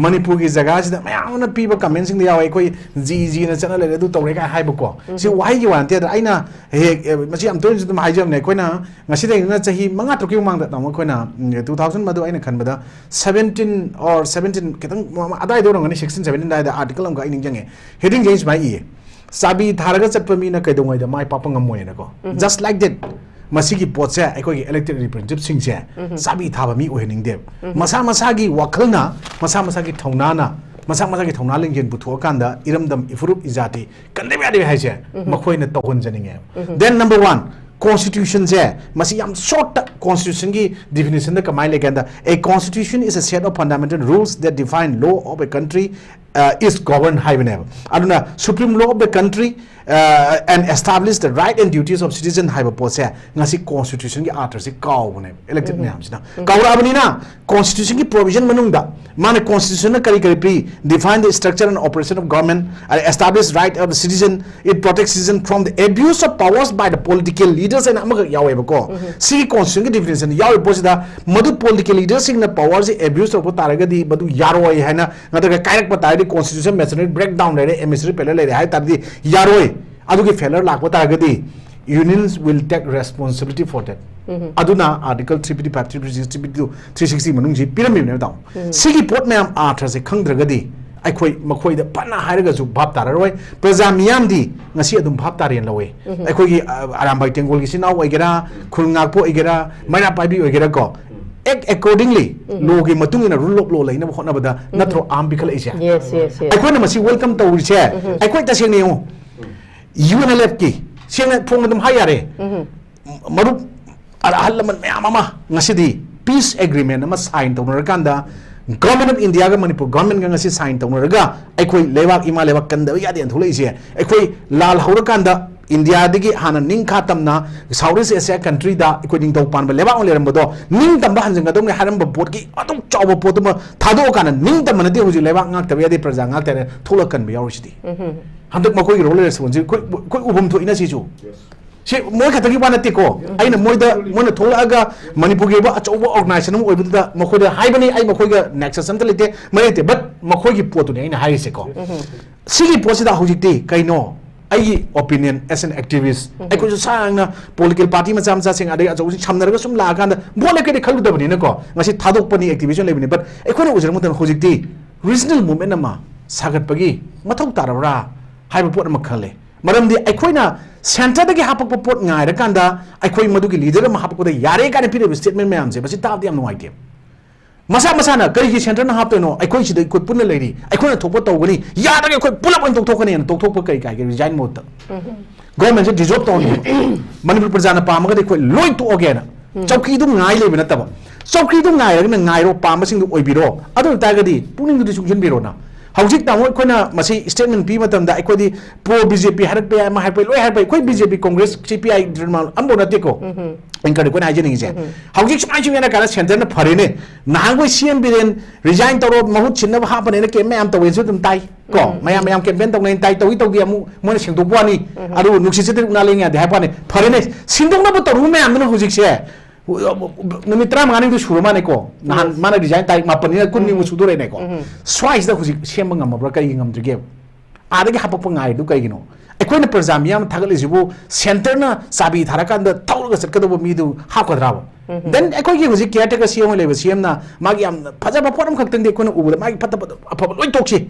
ꯃꯅꯤꯄꯨꯔꯒꯤ ꯖꯒꯥꯁꯤꯗ ꯃꯌꯥꯝ ꯑꯃ ꯄꯤꯕ ꯀꯃꯦꯟꯁꯤꯡꯗ ꯌꯥꯎꯋꯦ, ꯑꯩꯈꯣꯏ ꯖꯤ ꯖꯤꯅ ꯆꯠꯅ ꯂꯩꯔꯦ, ꯑꯗꯨ ꯇꯧꯔꯦ ꯀꯥꯏꯅ ꯍꯥꯏꯕꯀꯣ꯫ ꯁꯤ ꯋꯥꯍꯩꯒꯤ ꯋꯥ ꯅꯠꯇꯦ꯫ ꯑꯗ ꯑꯩꯅ ꯍꯦꯛ, ꯑꯦ, ꯃꯁꯤ ꯌꯥꯝ ꯇꯣꯏꯅꯁꯨ ꯑꯗꯨꯝ ꯍꯥꯏꯖꯕꯅꯦ, ꯑꯩꯈꯣꯏꯅ ꯉꯁꯤꯗꯒꯤꯅ ꯆꯍꯤ ꯃꯉꯥ ꯇꯔꯨꯛꯀꯤ ꯃꯃꯥꯡꯗ, ꯇꯥꯃꯣ, ꯑꯩꯈꯣꯏꯅ, ꯎꯝ, two thousand ꯃꯗꯨ ꯑꯩꯅ ꯈꯟꯕꯗ seventeen or seventeen, ꯈꯤꯇꯪ ꯃ- ꯃ- ꯑꯗꯥꯏꯗ ꯑꯣꯏꯔꯝꯒꯅꯤ, sixteen seventeen ꯑꯗꯥꯏꯗ article ꯑꯃꯈꯛ ꯑꯩ ꯅꯤꯡꯁꯤꯡꯉꯦ꯫ Heading ꯁꯦ ꯁꯨꯃꯥꯏꯅ ꯏꯌꯦ: "ꯆꯥꯕꯤ ꯊꯥꯔꯒ ꯆꯠꯄ ꯃꯤꯅ ꯀꯩꯗꯧꯉꯩꯗ ꯃꯥꯏ ꯄꯥꯛꯄ ꯉꯝꯃꯣꯏꯅꯀꯣ"꯫ Just like that, ꯃꯁꯤꯒꯤ ꯄꯣꯠꯁꯦ ꯑꯩꯈꯣꯏꯒꯤ elected representativeꯁꯤꯡꯁꯦ ꯆꯥꯕꯤ ꯊꯥꯕ ꯃꯤ ꯑꯣꯏꯍꯟꯅꯤꯡꯗꯦꯕ꯫ ꯃꯁꯥ ꯃꯁꯥꯒꯤ ꯋꯥꯈꯜꯅ, ꯃꯁꯥ ꯃꯁꯥꯒꯤ ꯊꯧꯅꯥꯅ, ꯃꯁꯥ ꯃꯁꯥꯒꯤ ꯊꯧꯅꯥ ꯂꯤꯡꯖꯦꯜ ꯄꯨꯊꯣꯛꯑꯀꯥꯟꯗ ꯏꯔꯝꯗꯝ, ꯏꯐꯨꯔꯨꯞ, ꯏꯖꯥꯇꯤ ꯀꯟꯗꯕ ꯌꯥꯗꯦ ꯍꯥꯏꯁꯦ ꯃꯈꯣꯏꯅ ꯇꯧꯍꯟꯖꯅꯤꯡꯉꯦꯕ꯫ Then number one, constitutionꯁꯦ, ꯃꯁꯤ ꯌꯥꯝ shortꯇ constitutionꯒꯤ definitionꯗ ꯀꯃꯥꯏꯅ ꯂꯩꯒꯦ ꯍꯥꯏ ꯀꯥꯟꯗ, "A constitution is a set of fundamental rules that define law of a country, uh, is governed" ꯍꯥꯏꯕꯅꯦꯕ꯫ ꯑꯗꯨꯅ supreme law of the country, and establish the right and duties of citizen ꯍꯥꯏꯕ ꯄꯣꯠꯁꯦ ꯉꯁꯤ constitution ꯒꯤ ꯑꯥꯔꯊꯁꯦ ꯀꯥꯎꯕꯅꯦꯕ elected ꯃꯌꯥꯝꯁꯤꯅ꯫ ꯀꯥꯎꯔꯛꯑꯕꯅꯤꯅ constitution ꯒꯤ provision ꯃꯅꯨꯡꯗ ꯃꯥꯅ constitution ꯅ ꯀꯔꯤ ꯀꯔꯤ ꯄꯤ, define the structure and operation of government, establish right of the citizen, it protects citizen from the abuse of powers by the political leaders ꯍꯥꯏꯅ ꯑꯃꯈꯛ ꯌꯥꯎꯋꯦꯕꯀꯣ꯫ ꯁꯤꯒꯤ constitution ꯒꯤ definition ꯌꯥꯎꯔꯤꯕ ꯄꯣꯠꯁꯤꯗ ꯃꯗꯨ political leader ꯁꯤꯡꯅ power ꯁꯦ abuse ꯇꯧꯔꯛꯄ ꯇꯥꯔꯒꯗꯤ ꯃꯗꯨ ꯌꯥꯔꯣꯏ ꯍꯥꯏꯅ, ꯅꯠꯇ꯭ꯔꯒ ꯀꯥꯏꯔꯛꯄ ꯇꯥꯔꯒꯗꯤ constitution machinery breakdown ꯂꯩꯔꯦ, administrative failure ꯂꯩꯔꯦ ꯍꯥꯏ ꯇꯥꯔꯗꯤ ꯌꯥꯔꯣꯏ꯫ ꯑꯗꯨꯒꯤ failure ꯂꯥꯛꯄ ꯇꯥꯔꯒꯗꯤ unions will take responsibility for that꯫ ꯑꯗꯨꯅ article three fifty five, three fifty six, three fifty two, three sixty ꯃꯅꯨꯡꯁꯤ ꯄꯤꯔꯝꯃꯤꯕꯅꯦꯕ ꯇꯥꯃꯣ꯫ ꯁꯤꯒꯤ ꯄꯣꯠ ꯃꯌꯥꯝ ꯑꯥꯔꯊꯁꯦ ꯈꯪꯗ꯭ꯔꯒꯗꯤ ꯑꯩꯈꯣꯏ ꯃꯈꯣꯏꯗ ꯐꯅ ꯍꯥꯏꯔꯒꯁꯨ ꯚꯥꯞ ꯇꯥꯔꯔꯣꯏ꯫ ꯄ꯭ꯔꯖꯥ ꯃꯤꯌꯥꯝꯗꯤ ꯉꯁꯤ ꯑꯗꯨꯝ ꯚꯥꯞ ꯇꯥꯔꯦꯅ ꯂꯧꯋꯦ꯫ ꯑꯩꯈꯣꯏꯒꯤ ꯑ, ꯑꯔꯥꯝꯕꯥꯏ ꯇꯦꯡꯒꯣꯜꯒꯤ ꯏꯆꯤꯟ ꯏꯅꯥꯎ ꯑꯣꯏꯒꯦꯔꯥ, ꯈꯨꯜ ꯉꯥꯛꯄ ꯑꯣꯏꯒꯦꯔꯥ, ꯃꯩꯔꯥ ꯄꯥꯏꯕꯤ ꯑꯣꯏꯒꯦꯔꯥ ꯀꯣ, act accordingly, law ꯒꯤ ꯃꯇꯨꯡ ꯏꯟꯅ rule of law ꯂꯩꯅꯕ ꯍꯣꯠꯅꯕꯗ ꯅꯠꯇ꯭ꯔꯣ arm ꯄꯤꯈꯠꯂꯛꯏꯁꯦ? Yes, yes, yes. ꯑꯩꯈꯣꯏꯅ ꯃꯁꯤ welcome ꯇꯧꯔꯤꯁꯦ ꯑꯩꯈꯣꯏ ꯇꯁꯦꯡꯅ ꯌꯦꯡꯉꯨ, UNLF ꯀꯤ ꯁꯦꯡꯅ ꯐꯣꯡꯅ ꯑꯗꯨꯝ ꯍꯥꯏ ꯌꯥꯔꯦ꯫ ꯃꯔꯨꯞ ꯑꯍꯜ ꯂꯃꯟ ꯃꯌꯥꯝ ꯑꯃ ꯉꯁꯤꯗꯤ peace agreement ꯑꯃ sign ꯇꯧꯅꯔꯀꯥꯟꯗ Government of India ꯒ Manipur government ꯒ ꯉꯁꯤ sign ꯇꯧꯅꯔꯒ ꯑꯩꯈꯣꯏ ꯂꯩꯕꯥꯛ, ꯏꯃꯥ ꯂꯩꯕꯥꯛ ꯀꯟꯗꯕ ꯌꯥꯗꯦꯅ ꯊꯣꯛꯂꯛꯏꯁꯦ꯫ ꯑꯩꯈꯣꯏ ꯂꯥꯜ ꯍꯧꯔꯀꯥꯟꯗ ꯏꯟꯗꯤꯌꯥꯗꯒꯤ ꯍꯥꯟꯅ ꯅꯤꯡꯈꯥ ꯇꯝꯅ South East Asia country ꯗ ꯑꯩꯈꯣꯏ ꯅꯤꯡꯊꯧ ꯄꯥꯟꯕ ꯂꯩꯕꯥꯛ ꯑꯃ ꯂꯩꯔꯝꯕꯗꯣ ꯅꯤꯡꯇꯝꯕ ꯍꯟꯖꯤꯟꯒꯗꯧꯅꯤ ꯍꯥꯏꯔꯝꯕ ꯄꯣꯠꯀꯤ ꯑꯗꯨꯛ ꯆꯥꯎꯕ ꯄꯣꯠꯇꯨꯃ ꯊꯥꯗꯣꯛꯑꯀꯥꯟꯗ ꯅꯤꯡꯇꯝꯕ ꯅꯠꯇꯦ, ꯍꯧꯖꯤꯛ ꯂꯩꯕꯥꯛ ꯉꯥꯛꯇꯕ ꯌꯥꯗꯦ, ꯄ꯭ꯔꯖꯥ ꯉꯥꯛꯇ ꯌꯥꯗꯦ ꯊꯣꯛꯂꯛꯀꯟꯕ ꯌꯥꯎꯔꯤꯁꯤꯗꯤ꯫ ꯍꯟꯗꯛ ꯃꯈꯣꯏꯒꯤ role and responsibility ꯑꯩꯈꯣꯏ, ꯑꯩꯈꯣꯏ ꯎꯐꯝ ꯊꯣꯛꯏꯅ ꯁꯤꯁꯨ꯫ ꯁꯤ ꯃꯣꯏ ꯈꯛꯇꯒꯤ ꯋꯥ ꯅꯠꯇꯦꯀꯣ꯫ ꯑꯩꯅ ꯃꯣꯏꯗ, ꯃꯣꯏꯅ ꯊꯣꯛꯂꯛꯑꯒ ꯃꯅꯤꯄꯨꯔꯒꯤ ꯑꯣꯏꯕ ꯑꯆꯧꯕ organization ꯑꯃ ꯑꯣꯏꯕꯗꯨꯗ ꯃꯈꯣꯏꯗ ꯍꯥꯏꯕꯅꯤ, ꯑꯩ ꯃꯈꯣꯏꯒ nexus ꯑꯝꯇ ꯂꯩꯇꯦ, ꯃꯔꯤ ꯂꯩꯇꯦ, but ꯃꯈꯣꯏꯒꯤ ꯄꯣꯠꯇꯨꯅꯤ ꯑꯩꯅ ꯍꯥꯏꯔꯤꯁꯦꯀꯣ꯫ ꯁꯤꯒꯤ ꯄꯣꯠꯁꯤꯗ ꯍꯧꯖꯤꯛꯇꯤ ꯀꯩꯅꯣ, ꯑꯩꯒꯤ opinion as an activist, ꯑꯩꯈꯣꯏꯁꯨ ꯁꯥꯡꯅ political party ꯃꯆꯥ ꯃꯆꯥꯁꯤꯡ ꯑꯗꯒꯤ ꯑꯆꯧꯕꯁꯤꯡ ꯁꯝꯅꯔꯒ ꯁꯨꯝ ꯂꯥꯛꯑꯀꯥꯟꯗ vote ꯂꯦꯞꯀꯦꯗꯤ ꯈꯜꯂꯨꯗꯕꯅꯤꯅꯀꯣ꯫ ꯉꯁꯤ ꯊꯥꯗꯣꯛꯄꯅꯤ, activation ꯂꯩꯕꯅꯤ, but ꯑꯩꯈꯣꯏꯅ ꯎꯖꯔꯛꯄ ꯃꯇꯝꯗ ꯍꯧꯖꯤꯛꯇꯤ regional movement ꯑꯃ ꯁꯥꯒꯠꯄꯒꯤ ꯃꯊꯧ ꯇꯥꯔꯕ꯭ꯔꯥ ꯍꯥꯏꯕ ꯄꯣꯠ ꯑꯃ ꯈꯜꯂꯦ꯫ ꯃꯔꯝꯗꯤ ꯑꯩꯈꯣꯏꯅ centre ꯗꯒꯤ ꯍꯥꯞꯄꯛꯄ ꯄꯣꯠ ꯉꯥꯏꯔꯀꯥꯟꯗ ꯑꯩꯈꯣꯏ ꯃꯗꯨꯒꯤ leader ꯑꯃ ꯍꯥꯞꯄꯛꯄꯗ ꯌꯥꯔꯦ ꯀꯥꯏꯅ ꯄꯤꯔꯤꯕ statement ꯃꯌꯥꯝꯁꯦ, ꯃꯁꯤ ꯇꯥꯕꯗ ꯌꯥꯝ ꯅꯨꯡꯉꯥꯏꯇꯦ꯫ ꯃꯁꯥ ꯃꯁꯥꯅ ꯀꯔꯤꯒꯤ centre ꯅ ꯍꯥꯞꯇꯣꯏꯅꯣ? ꯑꯩꯈꯣꯏ ꯁꯤꯗ ꯑꯩꯈꯣꯏ ꯄꯨꯟꯅ ꯂꯩꯔꯤ, ꯑꯩꯈꯣꯏꯅ ꯊꯣꯛꯄ ꯇꯧꯒꯅꯤ, ꯌꯥꯗ꯭ꯔꯒ ꯑꯩꯈꯣꯏ ꯄꯨꯂꯞ ꯑꯣꯏꯅ ꯇꯣꯛꯊꯣꯛꯀꯅꯤꯅ ꯇꯣꯛꯊꯣꯛꯄ ꯀꯔꯤ ꯀꯥꯏꯒꯦ? Resign ꯃꯍꯨꯠꯇ government ꯁꯦ dissolve ꯇꯧꯍꯟꯕ꯫ ꯃꯅꯤꯄꯨꯔ ꯄ꯭ꯔꯖꯥꯅ ꯄꯥꯝꯃꯒꯗꯤ ꯑꯩꯈꯣꯏ ꯂꯣꯏ ꯇꯣꯛꯑꯒꯦꯅ, ꯆꯧꯀꯤꯗꯨ ꯉꯥꯏ ꯂꯩꯕ ꯅꯠꯇꯕ, ꯆꯧꯀꯤꯗꯨ ꯉꯥꯏꯔꯒꯅ ꯉꯥꯏꯔꯣ, ꯄꯥꯝꯕꯁꯤꯡꯗꯨ ꯑꯣꯏꯕꯤꯔꯣ, ꯑꯗꯨ ꯑꯣꯏꯇꯥꯔꯒꯗꯤ ꯄꯨꯛꯅꯤꯡꯗꯨꯗꯤ ꯆꯨꯡꯁꯤꯟꯕꯤꯔꯣꯅ꯫ ꯍꯧꯖꯤꯛ ꯇꯥꯃꯣ ꯑꯩꯈꯣꯏꯅ ꯃꯁꯤ statement ꯄꯤꯕ ꯃꯇꯝꯗ ꯑꯩꯈꯣꯏꯗꯤ pro B J P ꯍꯥꯏꯔꯛꯄ ꯌꯥꯏ, ꯑꯃ ꯍꯥꯏꯔꯛꯄ ꯌꯥꯏ, ꯂꯣꯏ ꯍꯥꯏꯔꯛꯄ ꯌꯥꯏ꯫ ꯑꯩꯈꯣꯏ B J P, Congress, C P I ꯑꯃꯐꯥꯎ ꯅꯠꯇꯦꯀꯣ꯫ Anchor, ꯑꯩꯈꯣꯏꯅ ꯍꯥꯏꯖꯅꯤꯡꯉꯤꯁꯦ, ꯍꯧꯖꯤꯛ ꯁꯨꯃꯥꯏꯅ ꯁꯨꯃꯥꯏꯅ ꯀꯥꯏꯅ centreꯅ ꯐꯔꯦꯅꯦ, ꯅꯍꯥꯟꯈꯣꯏ C M ꯕꯤꯔꯦꯟ resign ꯇꯧꯔꯣ, ꯃꯍꯨꯠ ꯁꯤꯟꯅꯕ ꯍꯥꯞꯄꯅꯦꯅ ꯀꯦꯝ ꯃꯌꯥꯝ ꯇꯧꯋꯦꯁꯨ ꯑꯗꯨꯝ ꯇꯥꯏ ꯀꯣ꯫ ꯃꯌꯥꯝ ꯃꯌꯥꯝ campaign ꯇꯧꯅꯩ ꯇꯥꯏ, ꯇꯧꯏ ꯇꯧꯗꯦ ꯑꯃꯨꯛ ꯃꯣꯏꯅ ꯁꯦꯡꯗꯣꯛꯄ ꯋꯥꯅꯤ꯫ ꯑꯗꯨ ꯅꯨꯡꯁꯤꯠꯁꯤꯗ ꯉꯥ ꯂꯦꯡ ꯌꯥꯗꯦ ꯍꯥꯏꯕ ꯋꯥꯅꯤ꯫ ꯐꯔꯦꯅꯦ, ꯁꯤꯟꯗꯣꯛꯅꯕ ꯇꯧꯔꯨꯕ ꯃꯌꯥꯝꯗꯨꯅ ꯍꯧꯖꯤꯛꯁꯦ ꯅꯨꯃꯤꯠ ꯇꯔꯥꯃꯉꯥꯅꯤꯗꯨ ꯁꯨꯔ ꯃꯥꯜꯂꯦꯀꯣ꯫ ꯅꯍꯥꯟ ꯃꯥꯅ resign ꯇꯥꯔꯤꯛ ꯃꯥꯄꯟꯅꯤꯅ ꯀꯨꯟꯅꯤꯃꯨꯛ ꯁꯨꯗꯣꯔꯦꯅꯦꯀꯣ꯫ ꯁ꯭ꯋꯥꯏꯁꯤꯗ ꯍꯧꯖꯤꯛ ꯁꯦꯝꯕ ꯉꯝꯃꯕ꯭ꯔꯥ? ꯀꯔꯤꯒꯤ ꯉꯝꯗ꯭ꯔꯤꯒꯦ? ꯑꯥꯗꯒꯤ ꯍꯥꯄꯛꯄ ꯉꯥꯏꯔꯤꯗꯨ ꯀꯩꯒꯤꯅꯣ? ꯑꯩꯈꯣꯏꯅ ꯄ꯭ꯔꯖꯥ ꯃꯤꯌꯥꯝ ꯊꯥꯒꯠꯂꯤꯁꯤꯕꯨ centreꯅ ꯆꯥꯕꯤ ꯊꯥꯔꯀꯥꯟꯗ ꯊꯧꯔꯒ ꯆꯠꯀꯗꯧꯕ ꯃꯤꯗꯨ ꯍꯥꯞꯀꯗ꯭ꯔꯥꯕ? Then ꯑꯩꯈꯣꯏꯒꯤ ꯍꯧꯖꯤꯛ caretaker C M ꯑꯣꯏ ꯂꯩꯕ C Mꯅ ꯃꯥꯒꯤ ꯌꯥꯝ ꯐꯖꯕ ꯄꯣꯠ ꯑꯃꯈꯛꯇꯪꯗꯤ ꯑꯩꯈꯣꯏꯅ ꯎꯕꯗ ꯃꯥꯒꯤ ꯐꯠꯇꯕ ꯑꯐꯕ ꯂꯣꯏ ꯇꯣꯛꯁꯤ꯫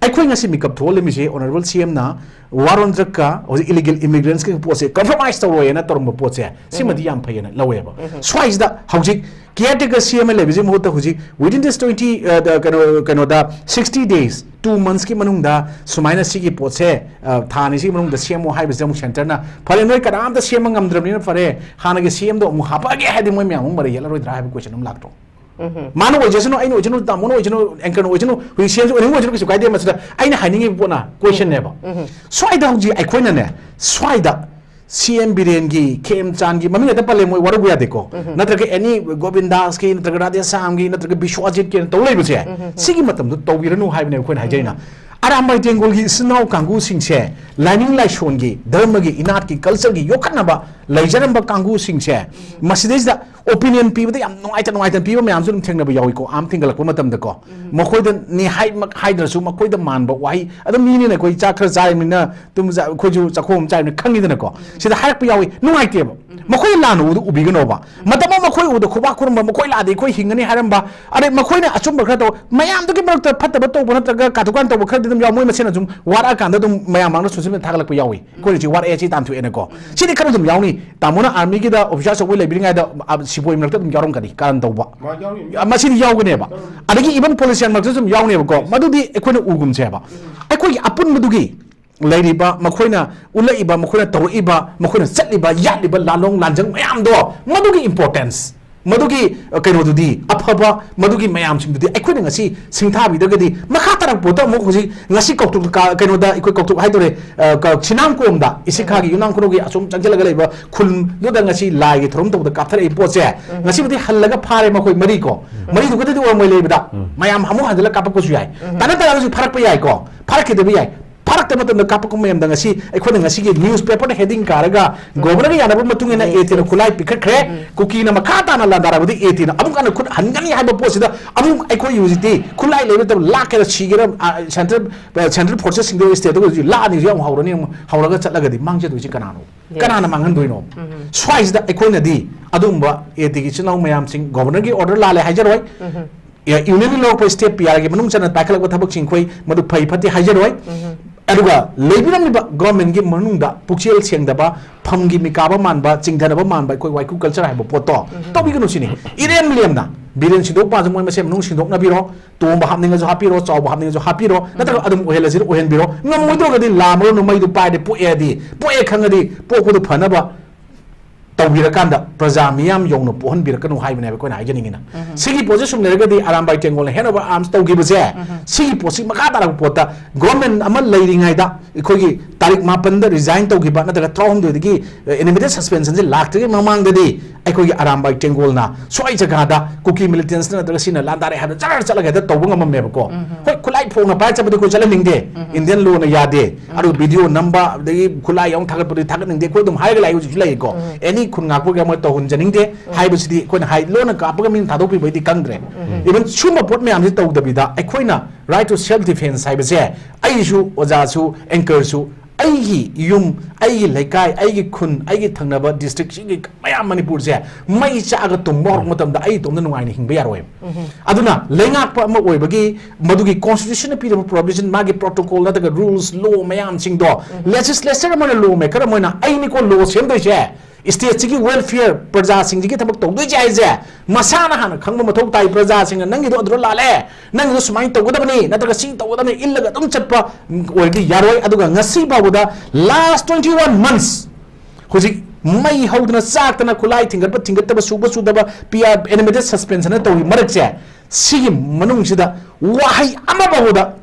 ꯑꯩꯈꯣꯏ ꯉꯁꯤ ꯃꯤꯀꯞ ꯊꯣꯛꯍꯜꯂꯝꯃꯤꯁꯦ honourable C Mꯅ war on drugꯀ ꯍꯧꯖꯤꯛ illegal immigrants ꯀꯤ ꯄꯣꯠꯁꯦ compromise ꯇꯧꯔꯣꯏꯅ ꯇꯧꯔꯝꯕ ꯄꯣꯠꯁꯦ, ꯁꯤꯃꯗꯤ ꯌꯥꯝ ꯐꯩꯌꯦꯅ ꯂꯧꯋꯦꯕ꯫ ꯁ꯭ꯋꯥꯏꯁꯤꯗ ꯍꯧꯖꯤꯛ caretaker C M ꯑꯃ ꯂꯩꯕꯁꯤ ꯃꯍꯨꯠꯇ ꯍꯧꯖꯤꯛ within this twenty, ꯑ, ꯀꯩꯅꯣ, ꯀꯩꯅꯣꯗ, sixty days, two monthsꯀꯤ ꯃꯅꯨꯡꯗ ꯁꯨꯃꯥꯏꯅ ꯁꯤꯒꯤ ꯄꯣꯠꯁꯦ, ꯑ, ꯊꯥ ꯑꯅꯤꯁꯤꯒꯤ ꯃꯅꯨꯡꯗ ꯁꯦꯝꯃꯣ ꯍꯥꯏꯕꯁꯤꯗ ꯑꯃꯨꯛ centreꯅ, "ꯐꯔꯦ, ꯅꯣꯏ ꯀꯅꯥꯝꯇ ꯁꯦꯝꯕ ꯉꯝꯗ꯭ꯔꯕꯅꯤꯅ ꯐꯔꯦ, ꯍꯥꯟꯅꯒꯤ C Mꯗꯣ ꯑꯃꯨꯛ ꯍꯥꯞꯄꯛꯑꯒꯦ" ꯍꯥꯏꯗꯤ ꯃꯣꯏ ꯃꯌꯥꯝ ꯑꯃꯨꯛ ꯃꯔꯩ ꯌꯦꯠꯂꯔꯣꯏꯗ꯭ꯔꯥ ꯍꯥꯏꯕ question ꯑꯃ ꯂꯥꯛꯇ꯭ꯔꯣ? ꯃꯥꯅ ꯑꯣꯏꯖꯁꯅꯨ, ꯑꯩꯅ ꯑꯣꯏꯖꯅꯨ, ꯇꯥꯃꯣꯅ ꯑꯣꯏꯖꯅꯨ, anchorꯅ ꯑꯣꯏꯖꯅꯨ, ꯍꯧꯖꯤꯛ C Mꯁꯨ ꯑꯣꯏꯅꯤꯡꯕ ꯑꯣꯏꯖꯅꯨ, ꯀꯩꯁꯨ ꯀꯥꯏꯗꯦ꯫ ꯃꯁꯤꯗ ꯑꯩꯅ ꯍꯥꯏꯅꯤꯡꯉꯤꯕ ꯄꯣꯠꯅ questionꯅꯦꯕ꯫ ꯁ꯭ꯋꯥꯏꯗ ꯍꯧꯖꯤꯛ ꯑꯩꯈꯣꯏꯅꯅꯦ, ꯁ꯭ꯋꯥꯏꯗ C M ꯕꯤꯔꯦꯟꯒꯤ, ꯈꯦꯝꯆꯥꯟꯒꯤ ꯃꯃꯤꯡ ꯍꯦꯛꯇ ꯄꯜꯂꯦ, ꯃꯣꯏ ꯋꯥꯔꯧꯕ ꯌꯥꯗꯦꯀꯣ꯫ ꯅꯠꯇ꯭ꯔꯒ any ꯒꯣꯕꯤꯟꯗꯥꯁꯀꯤ, ꯅꯠꯇ꯭ꯔꯒ ꯔꯥꯙꯦꯁ꯭ꯌꯥꯝꯒꯤ, ꯅꯠꯇ꯭ꯔꯒ ꯕꯤꯁ꯭ꯋꯥꯖꯤꯠꯀꯤ ꯇꯧ ꯂꯩꯕꯁꯦ, ꯁꯤꯒꯤ ꯃꯇꯝꯗꯣ ꯇꯧꯕꯤꯔꯅꯨ ꯍꯥꯏꯕꯅꯦ ꯑꯩꯈꯣꯏꯅ ꯍꯥꯏꯖꯔꯤꯅ꯫ ꯑꯔꯥꯝꯕꯥꯏ ꯇꯦꯡꯒꯣꯜꯒꯤ ꯏꯆꯤꯟ ꯏꯅꯥꯎ ꯀꯥꯡꯕꯨꯁꯤꯡꯁꯦ ꯂꯥꯏꯅꯤꯡ ꯂꯥꯏꯁꯣꯟꯒꯤ, ꯙꯔꯃꯒꯤ, ꯏꯅꯥꯠꯀꯤ, cultureꯒꯤ ꯌꯣꯛꯈꯠꯅꯕ ꯂꯩꯖꯔꯝꯕ ꯀꯥꯡꯕꯨꯁꯤꯡꯁꯦ ꯃꯁꯤꯗꯩꯁꯤꯗ opinion ꯄꯤꯕꯗ ꯌꯥꯝ ꯅꯨꯡꯉꯥꯏꯇ ꯅꯨꯡꯉꯥꯏꯇꯅ ꯄꯤꯕ ꯃꯌꯥꯝꯁꯨ ꯑꯗꯨꯝ ꯊꯦꯡꯅꯕ ꯌꯥꯎꯏꯀꯣ, ꯑꯥꯝ ꯊꯤꯡꯒꯠꯂꯛꯄ ꯃꯇꯝꯗꯀꯣ꯫ ꯃꯈꯣꯏꯗ ꯅꯤ ꯍꯥꯏꯃꯛ ꯍꯥꯏꯗ꯭ꯔꯁꯨ ꯃꯈꯣꯏꯗ ꯃꯥꯟꯕ ꯋꯥꯍꯩ, ꯑꯗꯨꯝ ꯃꯤꯅꯤꯅ ꯑꯩꯈꯣꯏ ꯆꯥꯛ ꯈꯔ ꯆꯥꯔꯤꯕꯅꯤꯅ ꯇꯨꯝ ꯆꯥ-, ꯑꯩꯈꯣꯏꯁꯨ ꯆꯥꯛꯈꯣꯝ ꯑꯃ ꯆꯥꯔꯤꯕꯅꯤꯅ ꯈꯪꯉꯤꯗꯅꯀꯣ꯫ ꯁꯤꯗ ꯍꯥꯏꯔꯛꯄ ꯌꯥꯎꯏ, ꯅꯨꯡꯉꯥꯏꯇꯦꯕ꯫ ꯃꯈꯣꯏꯅ ꯂꯥꯟꯅ ꯎꯕꯗ ꯎꯕꯤꯒꯅꯣꯕ꯫ ꯃꯇꯝ ꯑꯃ ꯃꯈꯣꯏ ꯎꯕꯗ ꯈꯨꯕꯥꯛ ꯈꯨꯔꯝꯕ, ꯃꯈꯣꯏ ꯂꯥꯛꯑꯗꯤ ꯑꯩꯈꯣꯏ ꯍꯤꯡꯒꯅꯤ ꯍꯥꯏꯔꯝꯕ, ꯑꯗꯩ ꯃꯈꯣꯏꯅ ꯑꯆꯨꯝꯕ ꯈꯔ ꯇꯧ, ꯃꯌꯥꯝꯗꯨꯒꯤ ꯃꯔꯛꯇ ꯐꯠꯇꯕ ꯇꯧꯕ ꯅꯠꯇ꯭ꯔꯒ ꯀꯥꯊꯣꯛ ꯀꯥꯟ ꯇꯧꯕ ꯈꯔꯗꯤ ꯑꯗꯨꯝ ꯌꯥꯎ-, ꯃꯣꯏ ꯃꯁꯦꯟ ꯑꯗꯨꯝ ꯋꯥꯔꯛꯑꯀꯥꯟꯗ ꯑꯗꯨꯝ ꯃꯌꯥꯝ ꯃꯥꯡꯗ social media ꯊꯥꯒꯠꯂꯛꯄ ꯌꯥꯎꯏ꯫ ꯑꯩꯈꯣꯏꯅ ꯍꯧꯖꯤꯛ ꯋꯥꯔꯛꯑꯦ, ꯁꯤ ꯇꯥꯟꯊꯣꯛꯑꯦꯅꯀꯣ꯫ ꯁꯤꯗꯤ ꯈꯔ ꯑꯗꯨꯝ ꯌꯥꯎꯅꯤ꯫ ꯇꯥꯃꯣꯅ armyꯒꯤꯗ officer ꯑꯆꯧꯕ ꯂꯩꯕꯤꯔꯤꯉꯩꯗ, ꯑ, ꯁꯤꯄꯣꯏ ꯃꯔꯛꯇ ꯑꯗꯨꯝ ꯌꯥꯎꯔꯝꯒꯅꯤ ꯀꯥꯔꯟ ꯇꯧꯕ꯫ ꯃꯥ ꯌꯥꯎꯔꯤ꯫ ꯑ, ꯃꯁꯤꯗꯤ ꯌꯥꯎꯒꯅꯦꯕ꯫ ꯑꯗꯒꯤ even politician ꯃꯔꯛꯇꯁꯨ ꯑꯗꯨꯝ ꯌꯥꯎꯅꯦꯕꯀꯣ꯫ ꯃꯗꯨꯗꯤ ꯑꯩꯈꯣꯏꯅ ꯎꯒꯨꯝꯁꯦꯕ꯫ ꯑꯩꯈꯣꯏꯒꯤ ꯑꯄꯨꯟꯕꯗꯨꯒꯤ ꯂꯩꯔꯤꯕ, ꯃꯈꯣꯏꯅ ꯎꯠꯂꯛꯏꯕ, ꯃꯈꯣꯏꯅ ꯇꯧꯔꯛꯏꯕ, ꯃꯈꯣꯏꯅ ꯆꯠꯂꯤꯕ, ꯌꯥꯠꯂꯤꯕ ꯂꯥꯂꯣꯡ ꯂꯥꯟꯖꯪ ꯃꯌꯥꯝꯗꯣ, ꯃꯗꯨꯒꯤ importance ꯃꯗꯨꯒꯤ, ꯑ, ꯀꯩꯅꯣꯗꯨꯗꯤ, ꯑꯐꯕ ꯃꯗꯨꯒꯤ ꯃꯌꯥꯝꯁꯤꯡꯗꯨꯗꯤ ꯑꯩꯈꯣꯏꯅ ꯉꯁꯤ ꯁꯤꯡꯊꯥꯕꯤꯗ꯭ꯔꯒꯗꯤ, ꯃꯈꯥ ꯇꯥꯔꯛꯄ ꯄꯣꯠꯇ ꯑꯃꯨꯛ ꯍꯧꯖꯤꯛ ꯉꯁꯤ ꯀꯧꯇ꯭ꯔꯨꯛ ꯀꯥ-, ꯀꯩꯅꯣꯗ ꯑꯩꯈꯣꯏ ꯀꯧꯇ꯭ꯔꯨꯛ ꯍꯥꯏꯗꯣꯔꯦ, ꯑ, ꯀ-, ꯁꯤꯅꯥꯝ ꯀꯣꯝꯗ ꯏꯁꯤꯛ ꯈꯥꯒꯤ ꯌꯨꯝꯅꯥꯝ ꯈꯨꯅꯧꯒꯤ ꯑꯁꯣꯝ ꯆꯪꯁꯤꯜꯂꯒ ꯂꯩꯕ ꯈꯨꯜꯗꯨꯗ ꯉꯁꯤ ꯂꯥꯏꯒꯤ ꯊꯧꯔꯝ ꯇꯧꯕꯗ ꯀꯥꯞꯊꯔꯛꯏ ꯄꯣꯠꯁꯦ, ꯉꯁꯤꯕꯨꯗꯤ ꯍꯜꯂꯒ ꯐꯥꯔꯦ ꯃꯈꯣꯏ ꯃꯔꯤ ꯀꯣ꯫ ꯃꯔꯤꯗꯨꯒꯗꯤ ꯑꯣꯏꯔꯝꯃꯣꯏ ꯂꯩꯕꯗ, ꯃꯌꯥꯝ ꯑꯃꯨꯛ ꯍꯟꯖꯤꯜꯂꯒ ꯀꯥꯞꯄꯛꯄꯁꯨ ꯌꯥꯏ꯫ ꯇꯥꯟꯅ ꯇꯥꯔꯒꯁꯨ ꯐꯥꯔꯛꯄ ꯌꯥꯏꯀꯣ, ꯐꯥꯔꯛꯈꯤꯗꯕ ꯌꯥꯏ꯫ ꯐꯥꯔꯛꯇꯕ ꯃꯇꯝꯗ ꯀꯥꯞꯄꯛꯄ ꯃꯌꯥꯝꯗ ꯉꯁꯤ ꯑꯩꯈꯣꯏꯅ ꯉꯁꯤꯒꯤ ꯅ꯭ꯌꯨꯁ ꯄꯦꯄꯔꯗ ꯍꯦꯗꯤꯡ ꯀꯥꯔꯒ ꯒꯣꯕꯔꯅꯔꯒ ꯌꯥꯅꯕ ꯃꯇꯨꯡ ꯏꯟꯅ ꯑꯦ ꯇꯤꯅ ꯈꯨꯠꯂꯥꯏ ꯄꯤꯈꯠꯈ꯭ꯔꯦ, ꯀꯨꯀꯤꯅ ꯃꯈꯥ ꯇꯥꯅ ꯂꯥꯟꯗꯥꯔꯕꯗꯤ ꯑꯦ ꯇꯤꯅ ꯑꯃꯨꯛ ꯍꯟꯅ ꯈꯨꯠ ꯍꯟꯒꯅꯤ ꯍꯥꯏꯕ ꯄꯣꯠꯁꯤꯗ ꯑꯃꯨꯛ ꯑꯩꯈꯣꯏ ꯍꯧꯖꯤꯛꯇꯤ ꯈꯨꯠꯂꯥꯏ ꯂꯩꯕ ꯃꯇꯝꯗ ꯂꯥꯛꯀꯦꯔꯥ ꯁꯤꯒꯦꯔꯥ, ꯑ, ꯁꯦꯟꯇ꯭ꯔꯦꯜ, ꯑ, ꯁꯦꯟꯇ꯭ꯔꯦꯜ ꯐꯣꯔꯁꯦꯁꯁꯤꯡꯗꯣ ꯁ꯭ꯇꯦꯠꯇ ꯑꯣꯏꯔꯁꯨ ꯂꯥꯛꯑꯅꯤ ꯍꯧꯖꯤꯛ ꯑꯃꯨꯛ ꯍꯧꯔꯅꯤ, ꯑꯃꯨꯛ ꯍꯧꯔꯒ ꯆꯠꯂꯒꯗꯤ ꯃꯥꯡꯖꯗꯣꯏꯁꯤ ꯀꯅꯥꯅꯣ? ꯀꯅꯥꯅ ꯃꯥꯡꯍꯟꯗꯣꯏꯅꯣ? ꯁ꯭ꯋꯥꯏꯁꯤꯗ ꯑꯩꯈꯣꯏꯅꯗꯤ ꯑꯗꯨꯒꯨꯝꯕ ꯑꯦ ꯇꯤꯒꯤ ꯏꯆꯤꯜ ꯏꯅꯥꯎ ꯃꯌꯥꯝꯁꯤꯡ, ꯒꯣꯕꯔꯅꯔꯒꯤ ꯑꯣꯔꯗꯔ ꯂꯥꯜꯂꯦ ꯍꯥꯏꯖꯔꯣꯏ, ꯌꯨꯅꯤꯌꯟꯅ ꯂꯧꯔꯛꯄ ꯁ꯭ꯇꯦꯠ ꯄꯤ ꯑꯥꯔꯒꯤ ꯃꯅꯨꯡ ꯆꯟꯅ ꯄꯥꯏꯈꯠꯂꯛꯄ ꯊꯕꯛꯁꯤꯡ ꯑꯩꯈꯣꯏ ꯃꯗꯨ ꯐꯩ ꯐꯠꯇꯦ ꯍꯥꯏꯖꯔꯣꯏ꯫ ꯑꯗꯨꯒ ꯂꯩꯕꯤꯔꯝꯂꯤꯕ ꯒꯣꯔꯃꯦꯟꯒꯤ ꯃꯅꯨꯡꯗ ꯄꯨꯛꯆꯦꯜ ꯁꯦꯡꯗꯕ, ꯐꯝꯒꯤ ꯃꯤꯀꯥꯕ ꯃꯥꯟꯕ, ꯆꯤꯡꯊꯅꯕ ꯃꯥꯟꯕ ꯑꯩꯈꯣꯏ ꯋꯥꯏꯀꯨ ꯀꯜꯆꯔ ꯍꯥꯏꯕ ꯄꯣꯠꯇꯣ ꯇꯧꯕꯤꯒꯅꯨ ꯁꯤꯅꯤ꯫ ꯏꯔꯦꯝ ꯂꯦꯝꯅ ꯕꯤꯔꯦꯟ ꯁꯤꯟꯗꯣꯛꯄꯁꯨ ꯃꯣꯏ ꯃꯁꯦꯟ ꯃꯅꯨꯡ ꯁꯤꯟꯗꯣꯛꯅꯕꯤꯔꯣ, ꯇꯣꯝꯕ ꯍꯥꯞꯅꯤꯡꯉꯁꯨ ꯍꯥꯞꯄꯤꯔꯣ, ꯆꯥꯎꯕ ꯍꯥꯞꯅꯤꯡꯉꯁꯨ ꯍꯥꯞꯄꯤꯔꯣ, ꯅꯠꯇ꯭ꯔꯒ ꯑꯗꯨꯝ ꯑꯣꯏꯍꯜꯂꯁꯤꯔ ꯑꯣꯏꯍꯟꯕꯤꯔꯣ꯫ ꯉꯝꯃꯣꯏꯗꯧꯔꯒꯗꯤ ꯂꯥꯝꯃꯔꯣ, ꯃꯩꯗꯨ ꯄꯥꯏꯔꯗꯤ ꯄꯣꯛꯑꯦꯗꯤ, ꯄꯣꯛꯑꯦ ꯈꯪꯉꯗꯤ ꯄꯣꯛꯄꯗꯨ ꯐꯅꯕ ꯇꯧꯕꯤꯔꯀꯥꯟꯗ ꯄ꯭ꯔꯖꯥ ꯃꯤꯌꯥꯝ ꯌꯧꯅ ꯄꯣꯛꯍꯟꯕꯤꯔꯛꯀꯅꯨ ꯍꯥꯏꯕꯅꯦꯕ ꯑꯩꯈꯣꯏꯅ ꯍꯥꯏꯖꯅꯤꯡꯉꯤꯅ꯫ ꯁꯤꯒꯤ ꯄꯣꯠꯁꯦ ꯁꯨꯝ ꯂꯩꯔꯒꯗꯤ ꯑꯔꯥꯝꯕꯥꯏ ꯇꯦꯡꯒꯣꯜꯅ ꯍꯦꯟ ꯑꯣꯚꯔ ꯑꯥꯔꯝꯁ ꯇꯧꯈꯤꯕꯁꯦ, ꯁꯤꯒꯤ ꯄꯣꯠꯁꯤ ꯃꯈꯥ ꯇꯥꯔꯛꯄ ꯄꯣꯠꯇ ꯒꯣꯔꯃꯦꯟ ꯑꯃ ꯂꯩꯔꯤꯉꯩꯗ ꯑꯩꯈꯣꯏꯒꯤ ꯇꯥꯔꯤꯛ ꯃꯥꯄꯟꯗ ꯔꯤꯖꯥꯏꯟ ꯇꯧꯈꯤꯕ ꯅꯠꯇ꯭ꯔꯒ ꯇꯔꯥꯍꯨꯝꯗꯣꯏꯗꯒꯤ ꯑꯦꯅꯤꯃꯦꯇꯦꯠ ꯁꯁꯄꯦꯟꯁꯟꯁꯦ ꯂꯥꯛꯇ꯭ꯔꯤꯉꯩ ꯃꯃꯥꯡꯗꯗꯤ ꯑꯩꯈꯣꯏꯒꯤ ꯑꯔꯥꯝꯕꯥꯏ ꯇꯦꯡꯒꯣꯜꯅ ꯁ꯭ꯋꯥꯏ ꯖꯒꯥꯗ ꯀꯨꯀꯤ ꯃꯤꯂꯤꯇꯦꯟꯁꯅ ꯅꯠꯇ꯭ꯔꯒ ꯁꯤꯅ ꯂꯥꯟꯗꯥꯔꯦ ꯍꯥꯏꯕꯗ ꯖꯔ ꯆꯠꯂꯒ ꯍꯦꯛꯇ ꯇꯧꯕ ꯉꯝꯃꯝꯃꯦꯕꯀꯣ꯫ ꯍꯣꯏ, ꯈꯨꯠꯂꯥꯏ ꯐꯣꯡꯅ ꯄꯥꯏꯔ ꯆꯠꯄꯗꯤ ꯑꯩꯈꯣꯏ ꯆꯠꯍꯟꯅꯤꯡꯗꯦ꯫ ꯏꯟꯗꯤꯌꯟ ꯂꯣꯅ ꯌꯥꯗꯦ꯫ ꯑꯗꯨꯒ ꯚꯤꯗꯤꯑꯣ ꯅꯝꯕ, ꯑꯗꯒꯤ ꯈꯨꯠꯂꯥꯏ ꯌꯥꯎꯅ ꯊꯥꯒꯠꯄꯗꯨꯗꯤ ꯊꯥꯒꯠꯅꯤꯡꯗꯦ꯫ ꯑꯩꯈꯣꯏ ꯑꯗꯨꯝ ꯍꯥꯏꯔꯒ ꯂꯥꯛꯏ ꯍꯧꯖꯤꯛꯁꯨ ꯂꯩꯔꯤꯀꯣ꯫ ꯑꯦꯅꯤ ꯈꯨꯟ ꯉꯥꯛꯄꯒꯤ ꯑꯃ ꯇꯧꯍꯟꯖꯅꯤꯡꯗꯦ ꯍꯥꯏꯕꯁꯤꯗꯤ ꯑꯩꯈꯣꯏꯅ ꯍꯥꯏ, ꯂꯣꯟꯅ ꯀꯥꯞꯄꯒ ꯃꯤꯅ ꯊꯥꯗꯣꯛꯄꯤꯕꯩꯗꯤ ꯈꯪꯗ꯭ꯔꯦ꯫ ꯏꯚꯟ ꯁꯨꯝꯕ ꯄꯣꯠ ꯃꯌꯥꯝꯁꯤ ꯇꯧꯗꯕꯤꯗ ꯑꯩꯈꯣꯏꯅ right to self defense ꯍꯥꯏꯕꯁꯦ, ꯑꯩꯁꯨ, ꯑꯣꯖꯥꯁꯨ, ꯑꯦꯡꯀꯔꯁꯨ, ꯑꯩꯒꯤ ꯌꯨꯝ, ꯑꯩꯒꯤ ꯂꯩꯀꯥꯏ, ꯑꯩꯒꯤ ꯈꯨꯟ, ꯑꯩꯒꯤ ꯊꯪꯅꯕ ꯗꯤꯁꯇ꯭ꯔꯤꯛꯁꯤꯒꯤ ꯃꯌꯥꯝ ꯃꯅꯤꯄꯨꯔꯁꯦ ꯃꯩ ꯆꯥꯛꯑꯒ ꯇꯨꯝꯕ ꯍꯧꯔꯛꯄ ꯃꯇꯝꯗ ꯑꯩ ꯏꯇꯣꯝꯇ ꯅꯨꯡꯉꯥꯏꯅ ꯍꯤꯡꯕ ꯌꯥꯔꯣꯏꯕ꯫ ꯑꯗꯨꯅ ꯂꯩꯉꯥꯛꯄ ꯑꯃ ꯑꯣꯏꯕꯒꯤ ꯃꯗꯨꯒꯤ ꯀꯣꯟꯁꯇꯤꯇ꯭ꯌꯨꯁꯟꯅ ꯄꯤꯔꯕ ꯄ꯭ꯔꯣꯚꯤꯖꯟ, ꯃꯥꯒꯤ ꯄ꯭ꯔꯣꯇꯣꯀꯣꯜ ꯅꯠꯇ꯭ꯔꯒ ꯔꯨꯜꯁ, ꯂꯣ ꯃꯌꯥꯝꯁꯤꯡꯗꯣ, ꯂꯦꯖꯤꯁꯂꯦꯆꯔ ꯑꯃꯅ ꯂꯣ ꯃꯦꯀꯔ ꯑꯃ ꯑꯣꯏꯅ ꯑꯩꯅꯤꯀꯣ ꯂꯣ ꯁꯦꯝꯗꯣꯏꯁꯦ, ꯁ꯭ꯇꯦꯠꯁꯤꯒꯤ ꯋꯦꯜꯐꯤꯌꯔ, ꯄ꯭ꯔꯖꯥꯁꯤꯡꯁꯤꯒꯤ ꯊꯕꯛ ꯇꯧꯗꯣꯏꯁꯦ ꯍꯥꯏꯁꯦ ꯃꯁꯥꯅ ꯍꯥꯟꯅ ꯈꯪꯕ ꯃꯊꯧ ꯇꯥꯏ꯫ ꯄ꯭ꯔꯖꯥꯁꯤꯡꯅ ꯅꯪꯒꯤꯗꯣ ꯑꯗꯨꯗ ꯂꯥꯜꯂꯦ, ꯅꯪꯒꯤꯗꯣ ꯁꯨꯃꯥꯏꯅ ꯇꯧꯒꯗꯕꯅꯤ ꯅꯠꯇ꯭ꯔꯒ ꯁꯤ ꯇꯧꯒꯗꯕꯅꯤ ꯏꯜꯂꯒ ꯑꯗꯨꯝ ꯆꯠꯄ ꯑꯣꯏꯔꯗꯤ ꯌꯥꯔꯣꯏ꯫ ꯑꯗꯨꯒ ꯉꯁꯤ ꯐꯥꯎꯕꯗ last twenty one months ꯍꯧꯖꯤꯛ ꯃꯩ ꯍꯧꯗꯅ ꯆꯥꯛꯇꯅ ꯈꯨꯠꯂꯥꯏ ꯊꯤꯡꯒꯠꯄ ꯊꯤꯡꯒꯠꯇꯕ ꯁꯨꯕ ꯁꯨꯗꯕ ꯄꯤ ꯑꯥꯔ animated suspension ꯇꯧꯔꯤ ꯃꯔꯛꯁꯦ, ꯁꯤꯒꯤ ꯃꯅꯨꯡꯁꯤꯗ ꯋꯥꯍꯩ ꯑꯃꯐꯥꯎꯕꯗ